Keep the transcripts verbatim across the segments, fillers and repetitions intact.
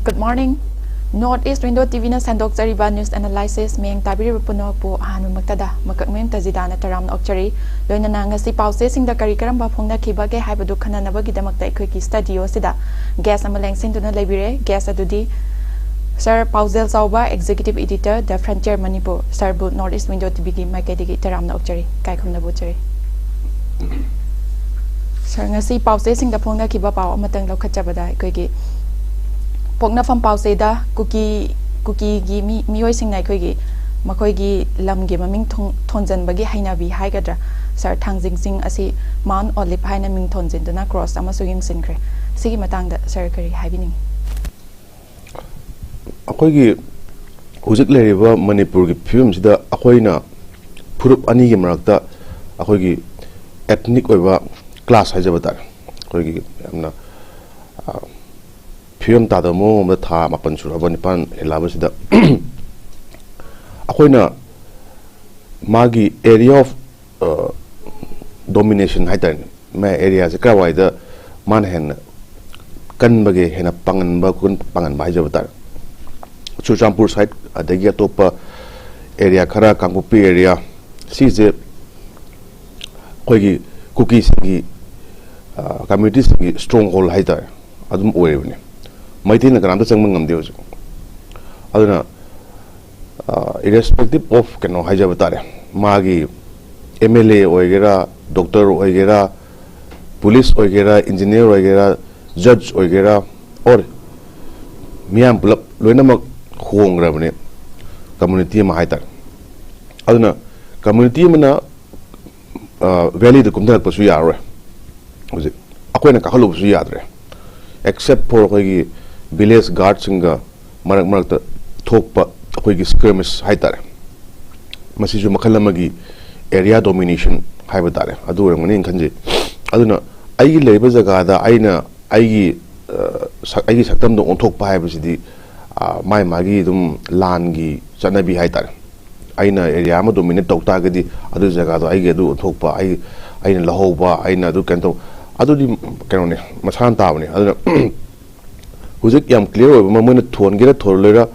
Good morning. North East Window T V-ꯅ ꯁꯟꯗꯣꯛꯆꯔꯤꯕ news analysis ꯃꯤꯠꯌꯦꯡ ꯇꯥꯕꯤꯔꯤꯕ ꯄꯨꯝꯅꯃꯛꯄꯨ ꯑꯍꯥꯟꯕꯃꯛꯇꯗ ꯃꯀꯛ ꯃꯌꯨꯝ ꯇꯖꯤꯗꯥꯅ ꯇꯔꯥꯝꯅ ꯑꯣꯛꯆꯔꯤ꯫ ꯂꯣꯏꯅꯅ ꯉꯁꯤ ꯄꯥꯎꯆꯦꯁꯤꯡꯗ ꯀꯔꯤ ꯀꯔꯝꯕ ꯐꯣꯡꯅꯈꯤꯕꯒꯦ ꯍꯥꯏꯕꯗꯨ ꯈꯟꯅꯅꯕꯒꯤꯗꯃꯛꯇ ꯑꯩꯈꯣꯏꯒꯤ studio ꯑꯁꯤꯗ guest ꯑꯃ ꯂꯦꯡꯁꯤꯟꯗꯨꯅ ꯂꯩꯕꯤꯔꯦ꯫ Guest ꯑꯗꯨꯗꯤ Sir ꯄꯥꯎꯖꯦꯜ ꯆꯥꯎꯕ, Executive Editor, The Frontier Manipur꯫ Sir ꯕꯨ North East Window T V-ꯒꯤ ꯃꯥꯏꯀꯩꯗꯒꯤ ꯇꯔꯥꯝꯅ ꯑꯣꯛꯆꯔꯤ, ꯏꯀꯥꯏ ꯈꯨꯝꯅꯕ ꯎꯠꯆꯔꯤ꯫ Sir, ꯉꯁꯤ ꯄꯥꯎꯆꯦꯁꯤꯡꯗ ꯐꯣꯡꯅꯈꯤꯕ ꯄꯥꯎ ꯑꯃꯇꯪ ꯂꯧꯈꯠꯆꯕꯗ, ꯑꯩꯈꯣꯏꯒꯤ ꯄꯣꯛꯅꯐꯝ ꯄꯥꯎꯆꯦꯗ ꯀꯨꯀꯤ, ꯀꯨꯀꯤꯒꯤ ꯃꯤ, ꯃꯤꯑꯣꯏꯁꯤꯡꯅ ꯑꯩꯈꯣꯏꯒꯤ, ꯃꯈꯣꯏꯒꯤ ꯂꯝꯒꯤ ꯃꯃꯤꯡ ꯊꯣꯟ-, ꯊꯣꯟꯖꯟꯕꯒꯤ ꯍꯩꯅꯕꯤ ꯍꯥꯏꯒꯗ꯭ꯔꯥ, Sir, ꯊꯥꯡꯖꯤꯡ ꯆꯤꯡ ꯑꯁꯤ Mount Olive ꯍꯥꯏꯅ ꯃꯤꯡ ꯊꯣꯟꯖꯤꯟꯗꯨꯅ cross ꯑꯃꯁꯨ ꯌꯨꯡꯁꯤꯟꯈ꯭ꯔꯦ꯫ ꯁꯤꯒꯤ ꯃꯇꯥꯡꯗ Sir ꯀꯔꯤ ꯍꯥꯏꯕꯤꯅꯤꯡꯉꯤ? ꯑꯩꯈꯣꯏꯒꯤ ꯍꯧꯖꯤꯛ ꯂꯩꯔꯤꯕ ꯃꯅꯤꯄꯨꯔꯒꯤ ꯐꯤꯕꯝꯁꯤꯗ ꯑꯩꯈꯣꯏꯅ ꯐꯨꯔꯨꯞ ꯑꯅꯤꯒꯤ ꯃꯔꯛꯇ ꯑꯩꯈꯣꯏꯒꯤ ethnic ꯑꯣꯏꯕ clash ꯍꯥꯏꯖꯕ ꯇꯥꯔꯦ, ꯑꯩꯈꯣꯏꯒꯤ ꯌꯥꯝꯅ, ꯑ, ꯐꯤꯕꯝ ꯇꯥꯗꯕ ꯃꯑꯣꯡ ꯑꯃꯗ ꯊꯥ ꯃꯥꯄꯟ ꯁꯨꯔꯛꯑꯕ, ꯅꯤꯄꯥꯟ ꯍꯦꯜꯂꯛꯑꯕꯁꯤꯗ ꯑꯩꯈꯣꯏꯅ ꯃꯥꯒꯤ area of, ꯑ, domination ꯍꯥꯏꯇꯥꯔꯦꯅꯦ, ꯃꯥꯏ areaꯁꯦ ꯀꯥꯏꯋꯥꯏꯗ ꯃꯥꯅ ꯍꯦꯟꯅ ꯀꯟꯕꯒꯦ, ꯍꯦꯟꯅ ꯄꯥꯡꯒꯟꯕ, ꯄꯥꯡꯒꯟꯕ ꯍꯥꯏꯖꯕ ꯇꯥꯔꯦ꯫ ꯆꯨꯔꯆꯥꯟꯄꯨꯔ side, ꯑꯗꯒꯤ ꯑꯇꯣꯞꯄ area ꯈꯔ, ꯀꯥꯡꯄꯣꯛꯄꯤ area, ꯁꯤꯁꯦ ꯑꯩꯈꯣꯏꯒꯤ ꯀꯨꯀꯤꯁꯤꯡꯒꯤ, ꯑ, communityꯁꯤꯡꯒꯤ stronghold ꯍꯥꯏꯇꯥꯔꯦ, ꯑꯗꯨꯝ ꯑꯣꯏꯔꯤꯕꯅꯤ꯫ ꯃꯩꯇꯩꯅ ꯀꯅꯥꯝꯇ ꯆꯪꯕ ꯉꯝꯗꯦ ꯍꯧꯖꯤꯛ꯫ ꯑꯗꯨꯅ, ꯑ, irrespective of ꯀꯩꯅꯣ ꯍꯥꯏꯖꯕ ꯇꯥꯔꯦ, ꯃꯥꯒꯤ M L A ꯑꯣꯏꯒꯦꯔꯥ, doctor ꯑꯣꯏꯒꯦꯔꯥ, police ꯑꯣꯏꯒꯦꯔꯥ, engineer ꯑꯣꯏꯒꯦꯔꯥ, judge ꯑꯣꯏꯒꯦꯔꯥ, or ꯃꯤꯌꯥꯝ ꯄꯨꯂꯞ ꯂꯣꯏꯅꯃꯛ ꯍꯣꯡꯈ꯭ꯔꯕꯅꯦ community ꯑꯃ ꯍꯥꯏꯇꯥꯔꯦ꯫ ꯑꯗꯨꯅ community ꯑꯃꯅ, ꯑ, valleyꯗ ꯀꯨꯝꯊꯔꯛꯄꯁꯨ ꯌꯥꯔꯔꯣꯏ꯫ ꯍꯧꯖꯤꯛ ꯑꯩꯈꯣꯏꯅ ꯀꯥꯈꯠꯂꯨꯕꯁꯨ ꯌꯥꯗ꯭ꯔꯦ, except for ꯑꯩꯈꯣꯏꯒꯤ village guardꯁꯤꯡꯒ ꯃꯔꯛ ꯃꯔꯛꯇ ꯊꯣꯛꯄ ꯑꯩꯈꯣꯏꯒꯤ skirmish ꯍꯥꯏꯇꯥꯔꯦ꯫ ꯃꯁꯤꯁꯨ ꯃꯈꯜ ꯑꯃꯒꯤ area domination ꯍꯥꯏꯕ ꯇꯥꯔꯦ, ꯑꯗꯨ ꯑꯣꯏꯔꯝꯒꯅꯤꯅ ꯈꯟꯖꯩ꯫ ꯑꯗꯨꯅ ꯑꯩꯒꯤ ꯂꯩꯔꯤꯕ ꯖꯒꯥꯗ ꯑꯩꯅ ꯑꯩꯒꯤ, ꯑ, ꯁꯛ-, ꯑꯩꯒꯤ ꯁꯛꯇꯝꯗ ꯑꯣꯟꯊꯣꯛꯄ ꯍꯥꯏꯕꯁꯤꯗꯤ, ꯑ, ꯃꯥꯏ ꯃꯥꯒꯤ ꯑꯗꯨꯝ ꯂꯥꯟꯒꯤ ꯆꯠꯅꯕꯤ ꯍꯥꯏꯇꯥꯔꯦ꯫ ꯑꯩꯅ area ꯑꯃ dominate ꯇꯧ ꯇꯥꯔꯒꯗꯤ ꯑꯗꯨ ꯖꯒꯥꯗꯣ ꯑꯩꯒꯤ ꯑꯗꯨ ꯑꯣꯟꯊꯣꯛꯄ, ꯑꯩ, ꯑꯩꯅ ꯂꯧꯍꯧꯕ, ꯑꯩꯅ ꯑꯗꯨ ꯀꯩꯅꯣ ꯇꯧ-, ꯑꯗꯨꯗꯤ ꯀꯩꯅꯣꯅꯦ, ꯃꯁꯥꯅ ꯇꯥꯕꯅꯦ꯫ ꯑꯗꯨꯅ ꯍꯧꯖꯤꯛ ꯌꯥꯝ ꯀ꯭ꯂꯤꯌꯥꯔ ꯑꯣꯏꯕ ꯑꯃ, ꯃꯣꯏꯅ ꯊꯣꯟꯒꯦꯔꯥ ꯊꯣꯜꯂꯣꯏꯔꯥ,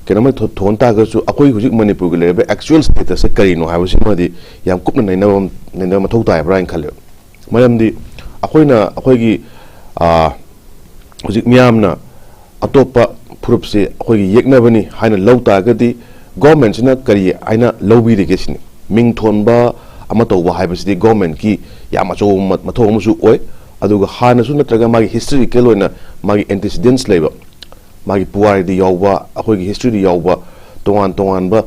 ꯀꯩꯅꯣꯝꯃ ꯊꯣ- ꯊꯣꯟ ꯇꯥꯔꯒꯁꯨ ꯑꯩꯈꯣꯏ ꯍꯧꯖꯤꯛ ꯃꯅꯤꯄꯨꯔꯒꯤ ꯂꯩꯔꯤꯕ ꯑꯦꯛꯆꯨꯋꯦꯜ ꯁ꯭ꯇꯦꯇꯁꯁꯦ ꯀꯔꯤꯅꯣ ꯍꯥꯏꯕꯁꯤꯃꯗꯤ ꯌꯥꯝ ꯀꯨꯞꯅ ꯅꯩꯅꯕ ꯑꯃ- ꯅꯩꯅꯕ ꯃꯊꯧ ꯇꯥꯏꯕ꯭ꯔꯥ ꯍꯥꯏꯅ ꯈꯜꯂꯦꯕ꯫ ꯃꯔꯝꯗꯤ ꯑꯩꯈꯣꯏꯅ ꯑꯩꯈꯣꯏꯒꯤ, ꯑꯥ, ꯍꯧꯖꯤꯛ ꯃꯤꯌꯥꯝꯅ ꯑꯇꯣꯞꯄ ꯐꯨꯔꯨꯞꯁꯦ ꯑꯩꯈꯣꯏꯒꯤ ꯌꯦꯛꯅꯕꯅꯤ ꯍꯥꯏꯅ ꯂꯧ ꯇꯥꯔꯒꯗꯤ, ꯒꯣꯔꯃꯦꯟꯁꯤꯅ ꯀꯔꯤ ꯍꯥꯏꯅ ꯂꯧꯕꯤꯔꯤꯒꯦ ꯁꯤꯅꯤ꯫ ꯃꯤꯡ ꯊꯣꯟꯕ ꯑꯃ ꯇꯧꯕ ꯍꯥꯏꯕꯁꯤꯗꯤ ꯒꯣꯔꯃꯦꯟꯒꯤ ꯌꯥꯝ ꯑꯆꯧꯕ ꯃ- ꯃꯊꯧ ꯑꯃꯁꯨ ꯑꯣꯏ꯫ ꯑꯗꯨꯒ ꯍꯥꯟꯅꯁꯨ ꯅꯠꯇ꯭ꯔꯒ ꯃꯥꯒꯤ ꯍꯤꯁꯇꯣꯔꯤꯀꯦꯜ ꯑꯣꯏꯅ ꯃꯥꯒꯤ ꯑꯦꯟꯇꯤꯁꯤꯗꯦꯟꯁ ꯂꯩꯕ, ꯃꯥꯒꯤ ꯄꯨꯋꯥꯔꯤꯗ ꯌꯥꯎꯕ, ꯑꯩꯈꯣꯏꯒꯤ ꯍꯤꯁꯇ꯭ꯔꯤꯗ ꯌꯥꯎꯕ ꯇꯣꯉꯥꯟ ꯇꯣꯉꯥꯟꯕ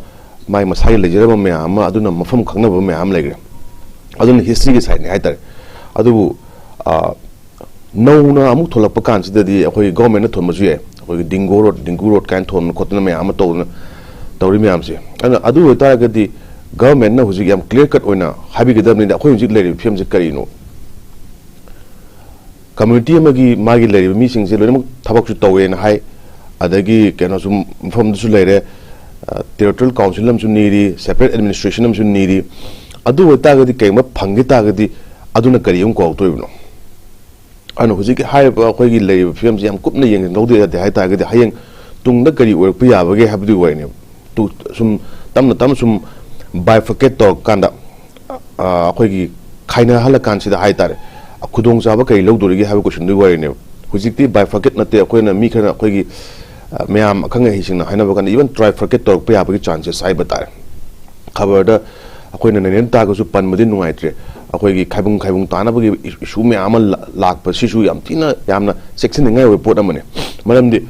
ꯃꯥꯒꯤ ꯃꯁꯥꯒꯤ ꯂꯩꯖꯔꯝꯕ ꯃꯌꯥꯝ ꯑꯃ, ꯑꯗꯨꯅ ꯃꯐꯝ ꯈꯪꯅꯕ ꯃꯌꯥꯝ ꯑꯃ ꯂꯩꯈ꯭ꯔꯦ꯫ ꯑꯗꯨꯅ ꯍꯤꯁꯇ꯭ꯔꯤꯒꯤ ꯁꯥꯏꯠꯅꯤ ꯍꯥꯏꯇꯥꯔꯦ꯫ ꯑꯗꯨꯕꯨ, ꯑ, ꯅꯧꯅ ꯑꯃꯨꯛ ꯊꯣꯛꯂꯛꯄ ꯀꯥꯟꯁꯤꯗꯗꯤ ꯑꯩꯈꯣꯏꯒꯤ ꯒꯣꯔꯃꯦꯟꯅ ꯊꯣꯟꯕꯁꯨ ꯌꯥꯏ꯫ ꯑꯩꯈꯣꯏꯒꯤ ꯗꯤꯡꯒꯣ ꯔꯣꯗ, ꯗꯤꯡꯒꯨ ꯔꯣꯗ ꯀꯥꯏꯅ ꯊꯣꯟꯗꯅ ꯈꯣꯠꯇꯅ ꯃꯌꯥꯝ ꯑꯃ ꯇꯧꯗꯅ ꯇꯧꯔꯤ ꯃꯌꯥꯝꯁꯦ꯫ ꯑꯗꯨꯅ ꯑꯗꯨ ꯑꯣꯏꯇꯥꯔꯒꯗꯤ ꯒꯣꯔꯃꯦꯟꯅ ꯍꯧꯖꯤꯛ ꯌꯥꯝ ꯀ꯭ꯂꯤꯌꯥꯔ ꯀꯠ ꯑꯣꯏꯅ ꯍꯥꯏꯕꯤꯒꯗꯕꯅꯤꯗ, ꯑꯩꯈꯣꯏ ꯍꯧꯖꯤꯛ ꯂꯩꯔꯤꯕ ꯐꯤꯕꯝꯁꯦ ꯀꯔꯤꯅꯣ? ꯀꯝꯃ꯭ꯌꯨꯅꯤꯇꯤ ꯑꯃꯒꯤ ꯃꯥꯒꯤ ꯂꯩꯔꯤꯕ ꯃꯤꯁꯤꯡꯁꯦ ꯂꯣꯏꯅꯃꯛ ꯊꯕꯛꯁꯨ ꯇꯧꯋꯦꯅ ꯍꯥꯏ, ꯑꯗꯒꯤ ꯀꯩꯅꯣꯁꯨ, ꯃꯐꯝꯗꯨꯁꯨ ꯂꯩꯔꯦ, ꯇꯦꯔꯤꯇꯣꯔꯤꯌꯦꯜ ꯀꯥꯎꯟꯁꯤꯜ ꯑꯃꯁꯨ ꯅꯤꯔꯤ, ꯁꯦꯄꯔꯦꯠ ꯑꯦꯗꯃꯤꯅꯤꯁꯇ꯭ꯔꯦꯁꯟ ꯑꯃꯁꯨ ꯅꯤꯔꯤ꯫ ꯑꯗꯨ ꯑꯣꯏꯇꯥꯔꯒꯗꯤ ꯀꯩꯒꯨꯝꯕ ꯐꯪꯒꯦ ꯇꯥꯔꯒꯗꯤ ꯑꯗꯨꯅ ꯀꯔꯤ ꯑꯃꯨꯛ ꯀꯧꯔꯛꯇꯣꯔꯤꯕꯅꯣ? ꯑꯗꯨꯅ ꯍꯧꯖꯤꯛꯀꯤ ꯍꯥꯏꯔꯤꯕ ꯑꯩꯈꯣꯏꯒꯤ ꯂꯩꯔꯤꯕ ꯐꯤꯕꯝꯁꯤ ꯌꯥꯝ ꯀꯨꯞꯅ ꯌꯦꯡꯁꯤꯟꯍꯧꯗ ꯌꯥꯗꯦ ꯍꯥꯏ ꯇꯥꯔꯒꯗꯤ, ꯍꯌꯦꯡ ꯇꯨꯡꯗ ꯀꯔꯤ ꯑꯣꯏꯔꯛꯄ ꯌꯥꯕꯒꯦ ꯍꯥꯏꯕꯗꯨꯒꯤ ꯋꯥꯔꯤꯅꯦꯕ꯫ ꯇꯨ-, ꯁꯨꯝ ꯇꯞꯅ ꯇꯞꯅ ꯁꯨꯝ ꯕꯥꯏꯐꯔꯀꯦꯠ ꯇꯧꯔꯀꯥꯟꯗ, ꯑ, ꯑꯩꯈꯣꯏꯒꯤ ꯈꯥꯏꯅꯍꯜꯂꯀꯥꯟꯁꯤꯗ ꯍꯥꯏ ꯇꯥꯔꯦ, ꯈꯨꯗꯣꯡꯆꯥꯕ ꯀꯔꯤ ꯂꯧꯗꯣꯔꯤꯒꯦ ꯍꯥꯏꯕ ꯀꯣꯏꯁꯟꯗꯨꯒꯤ ꯋꯥꯔꯤꯅꯦꯕ꯫ ꯍꯧꯖꯤꯛꯇꯤ ꯕꯥꯏꯐꯔꯀꯦꯠ ꯅꯠꯇꯦ, ꯑꯩꯈꯣꯏꯅ ꯃꯤ ꯈꯔꯅ ꯑꯩꯈꯣꯏꯒꯤ, ꯑ, ꯃꯌꯥꯝ ꯑꯈꯪ ꯑꯍꯩꯁꯤꯡꯅ ꯍꯥꯏꯅꯕ ꯀꯥꯟꯗ even trifurcate ꯇꯧꯔꯛꯄ ꯌꯥꯕꯒꯤ ꯆꯥꯟꯁꯦꯁ ꯍꯥꯏꯕ ꯇꯥꯔꯦ꯫ ꯈꯕꯔꯗ ꯑꯩꯈꯣꯏꯅ ꯅꯩꯅ ꯇꯥꯔꯒꯁꯨ ꯄꯟꯕꯗꯤ ꯅꯨꯡꯉꯥꯏꯇ꯭ꯔꯦ꯫ ꯑꯩꯈꯣꯏꯒꯤ ꯈꯥꯏꯕꯨꯡ ꯈꯥꯏꯕꯨꯡ ꯇꯥꯅꯕꯒꯤ ꯏꯁꯨ ꯃꯌꯥꯝ ꯑꯃ ꯂꯥ-, ꯂꯥꯛꯄ, ꯁꯤꯁꯨ ꯌꯥꯝ ꯊꯤꯅ ꯌꯥꯝꯅ ꯆꯦꯛꯁꯤꯟꯅꯤꯡꯉꯥꯏ ꯑꯣꯏꯕ ꯄꯣꯠ ꯑꯃꯅꯤ꯫ ꯃꯔꯝꯗꯤ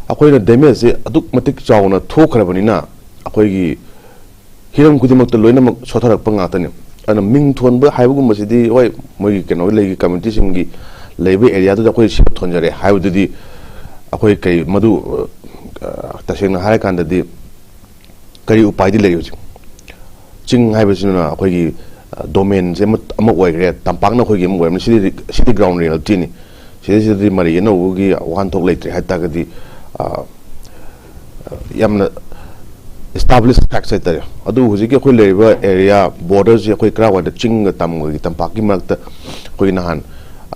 ꯑꯩꯈꯣꯏꯅ ꯗꯦꯃꯦꯖꯁꯦ ꯑꯗꯨꯛ ꯃꯇꯤꯛ ꯆꯥꯎꯅ ꯊꯣꯛꯈ꯭ꯔꯕꯅꯤꯅ, ꯑꯩꯈꯣꯏꯒꯤ ꯍꯤꯔꯝ ꯈꯨꯗꯤꯡꯃꯛꯇ ꯂꯣꯏꯅꯃꯛ ꯁꯣꯊꯔꯛꯄ ꯉꯥꯛꯇꯅꯤ꯫ ꯑꯗꯨꯅ ꯃꯤꯡ ꯊꯣꯟꯕ ꯍꯥꯏꯕꯒꯨꯝꯕꯁꯤꯗꯤ, ꯍꯣꯏ, ꯃꯣꯏꯒꯤ ꯀꯩꯅꯣꯒꯤ ꯂꯩꯒꯤ ꯀꯝꯃ꯭ꯌꯨꯅꯤꯇꯤꯁꯤꯡꯒꯤ ꯂꯩꯕ ꯑꯦꯔꯤꯌꯥꯗꯨꯗ ꯑꯩꯈꯣꯏ ꯁꯤ ꯊꯣꯟꯖꯔꯦ ꯍꯥꯏꯕꯗꯨꯗꯤ, ꯑꯩꯈꯣꯏ ꯀꯩ ꯃꯗꯨ, ꯑ, ꯇꯁꯦꯡꯅ ꯍꯥꯏꯔꯀꯥꯟꯗꯗꯤ ꯀꯔꯤ ꯎꯄꯥꯏꯗꯤ ꯂꯩ ꯍꯧꯖꯤꯛ? ꯆꯤꯡ ꯍꯥꯏꯕꯁꯤꯅ ꯑꯩꯈꯣꯏꯒꯤ, ꯑ, ꯗꯣꯃꯦꯟꯁꯦ ꯑꯃ, ꯑꯃ ꯑꯣꯏꯈ꯭ꯔꯦ, ꯇꯝꯄꯥꯛꯅ ꯑꯩꯈꯣꯏꯒꯤ ꯑꯃ ꯑꯣꯏꯔꯕꯅꯤ꯫ ꯁꯤꯗꯤ, ꯁꯤꯗꯤ ꯒ꯭ꯔꯥꯎꯟ ꯔꯤꯌꯦꯂꯤꯇꯤꯅꯤ꯫ ꯁꯤꯗꯩꯁꯤꯗꯗꯤ ꯃꯔꯩ ꯌꯦꯠꯅꯕꯒꯤ ꯋꯥꯍꯟꯊꯣꯛ ꯂꯩꯇ꯭ꯔꯦ ꯍꯥꯏ ꯇꯥꯔꯒꯗꯤ, ꯑ, ꯌꯥꯝꯅ ꯏꯁꯇꯥꯕ꯭ꯂꯤꯁ ꯐꯦꯛꯁ ꯍꯥꯏꯇꯥꯔꯦ꯫ ꯑꯗꯨꯕꯨ ꯍꯧꯖꯤꯛꯀꯤ ꯑꯩꯈꯣꯏ ꯂꯩꯔꯤꯕ ꯑꯦꯔꯤꯌꯥ ꯕꯣꯔꯗꯔꯁꯤ ꯑꯩꯈꯣꯏ ꯀꯔꯥꯏꯋꯥꯏꯗ, ꯆꯤꯡꯒ ꯇꯝꯒꯒꯤ ꯇꯝꯄꯥꯛꯀꯤ ꯃꯔꯛꯇ ꯑꯩꯈꯣꯏꯒꯤ ꯅꯍꯥꯟ,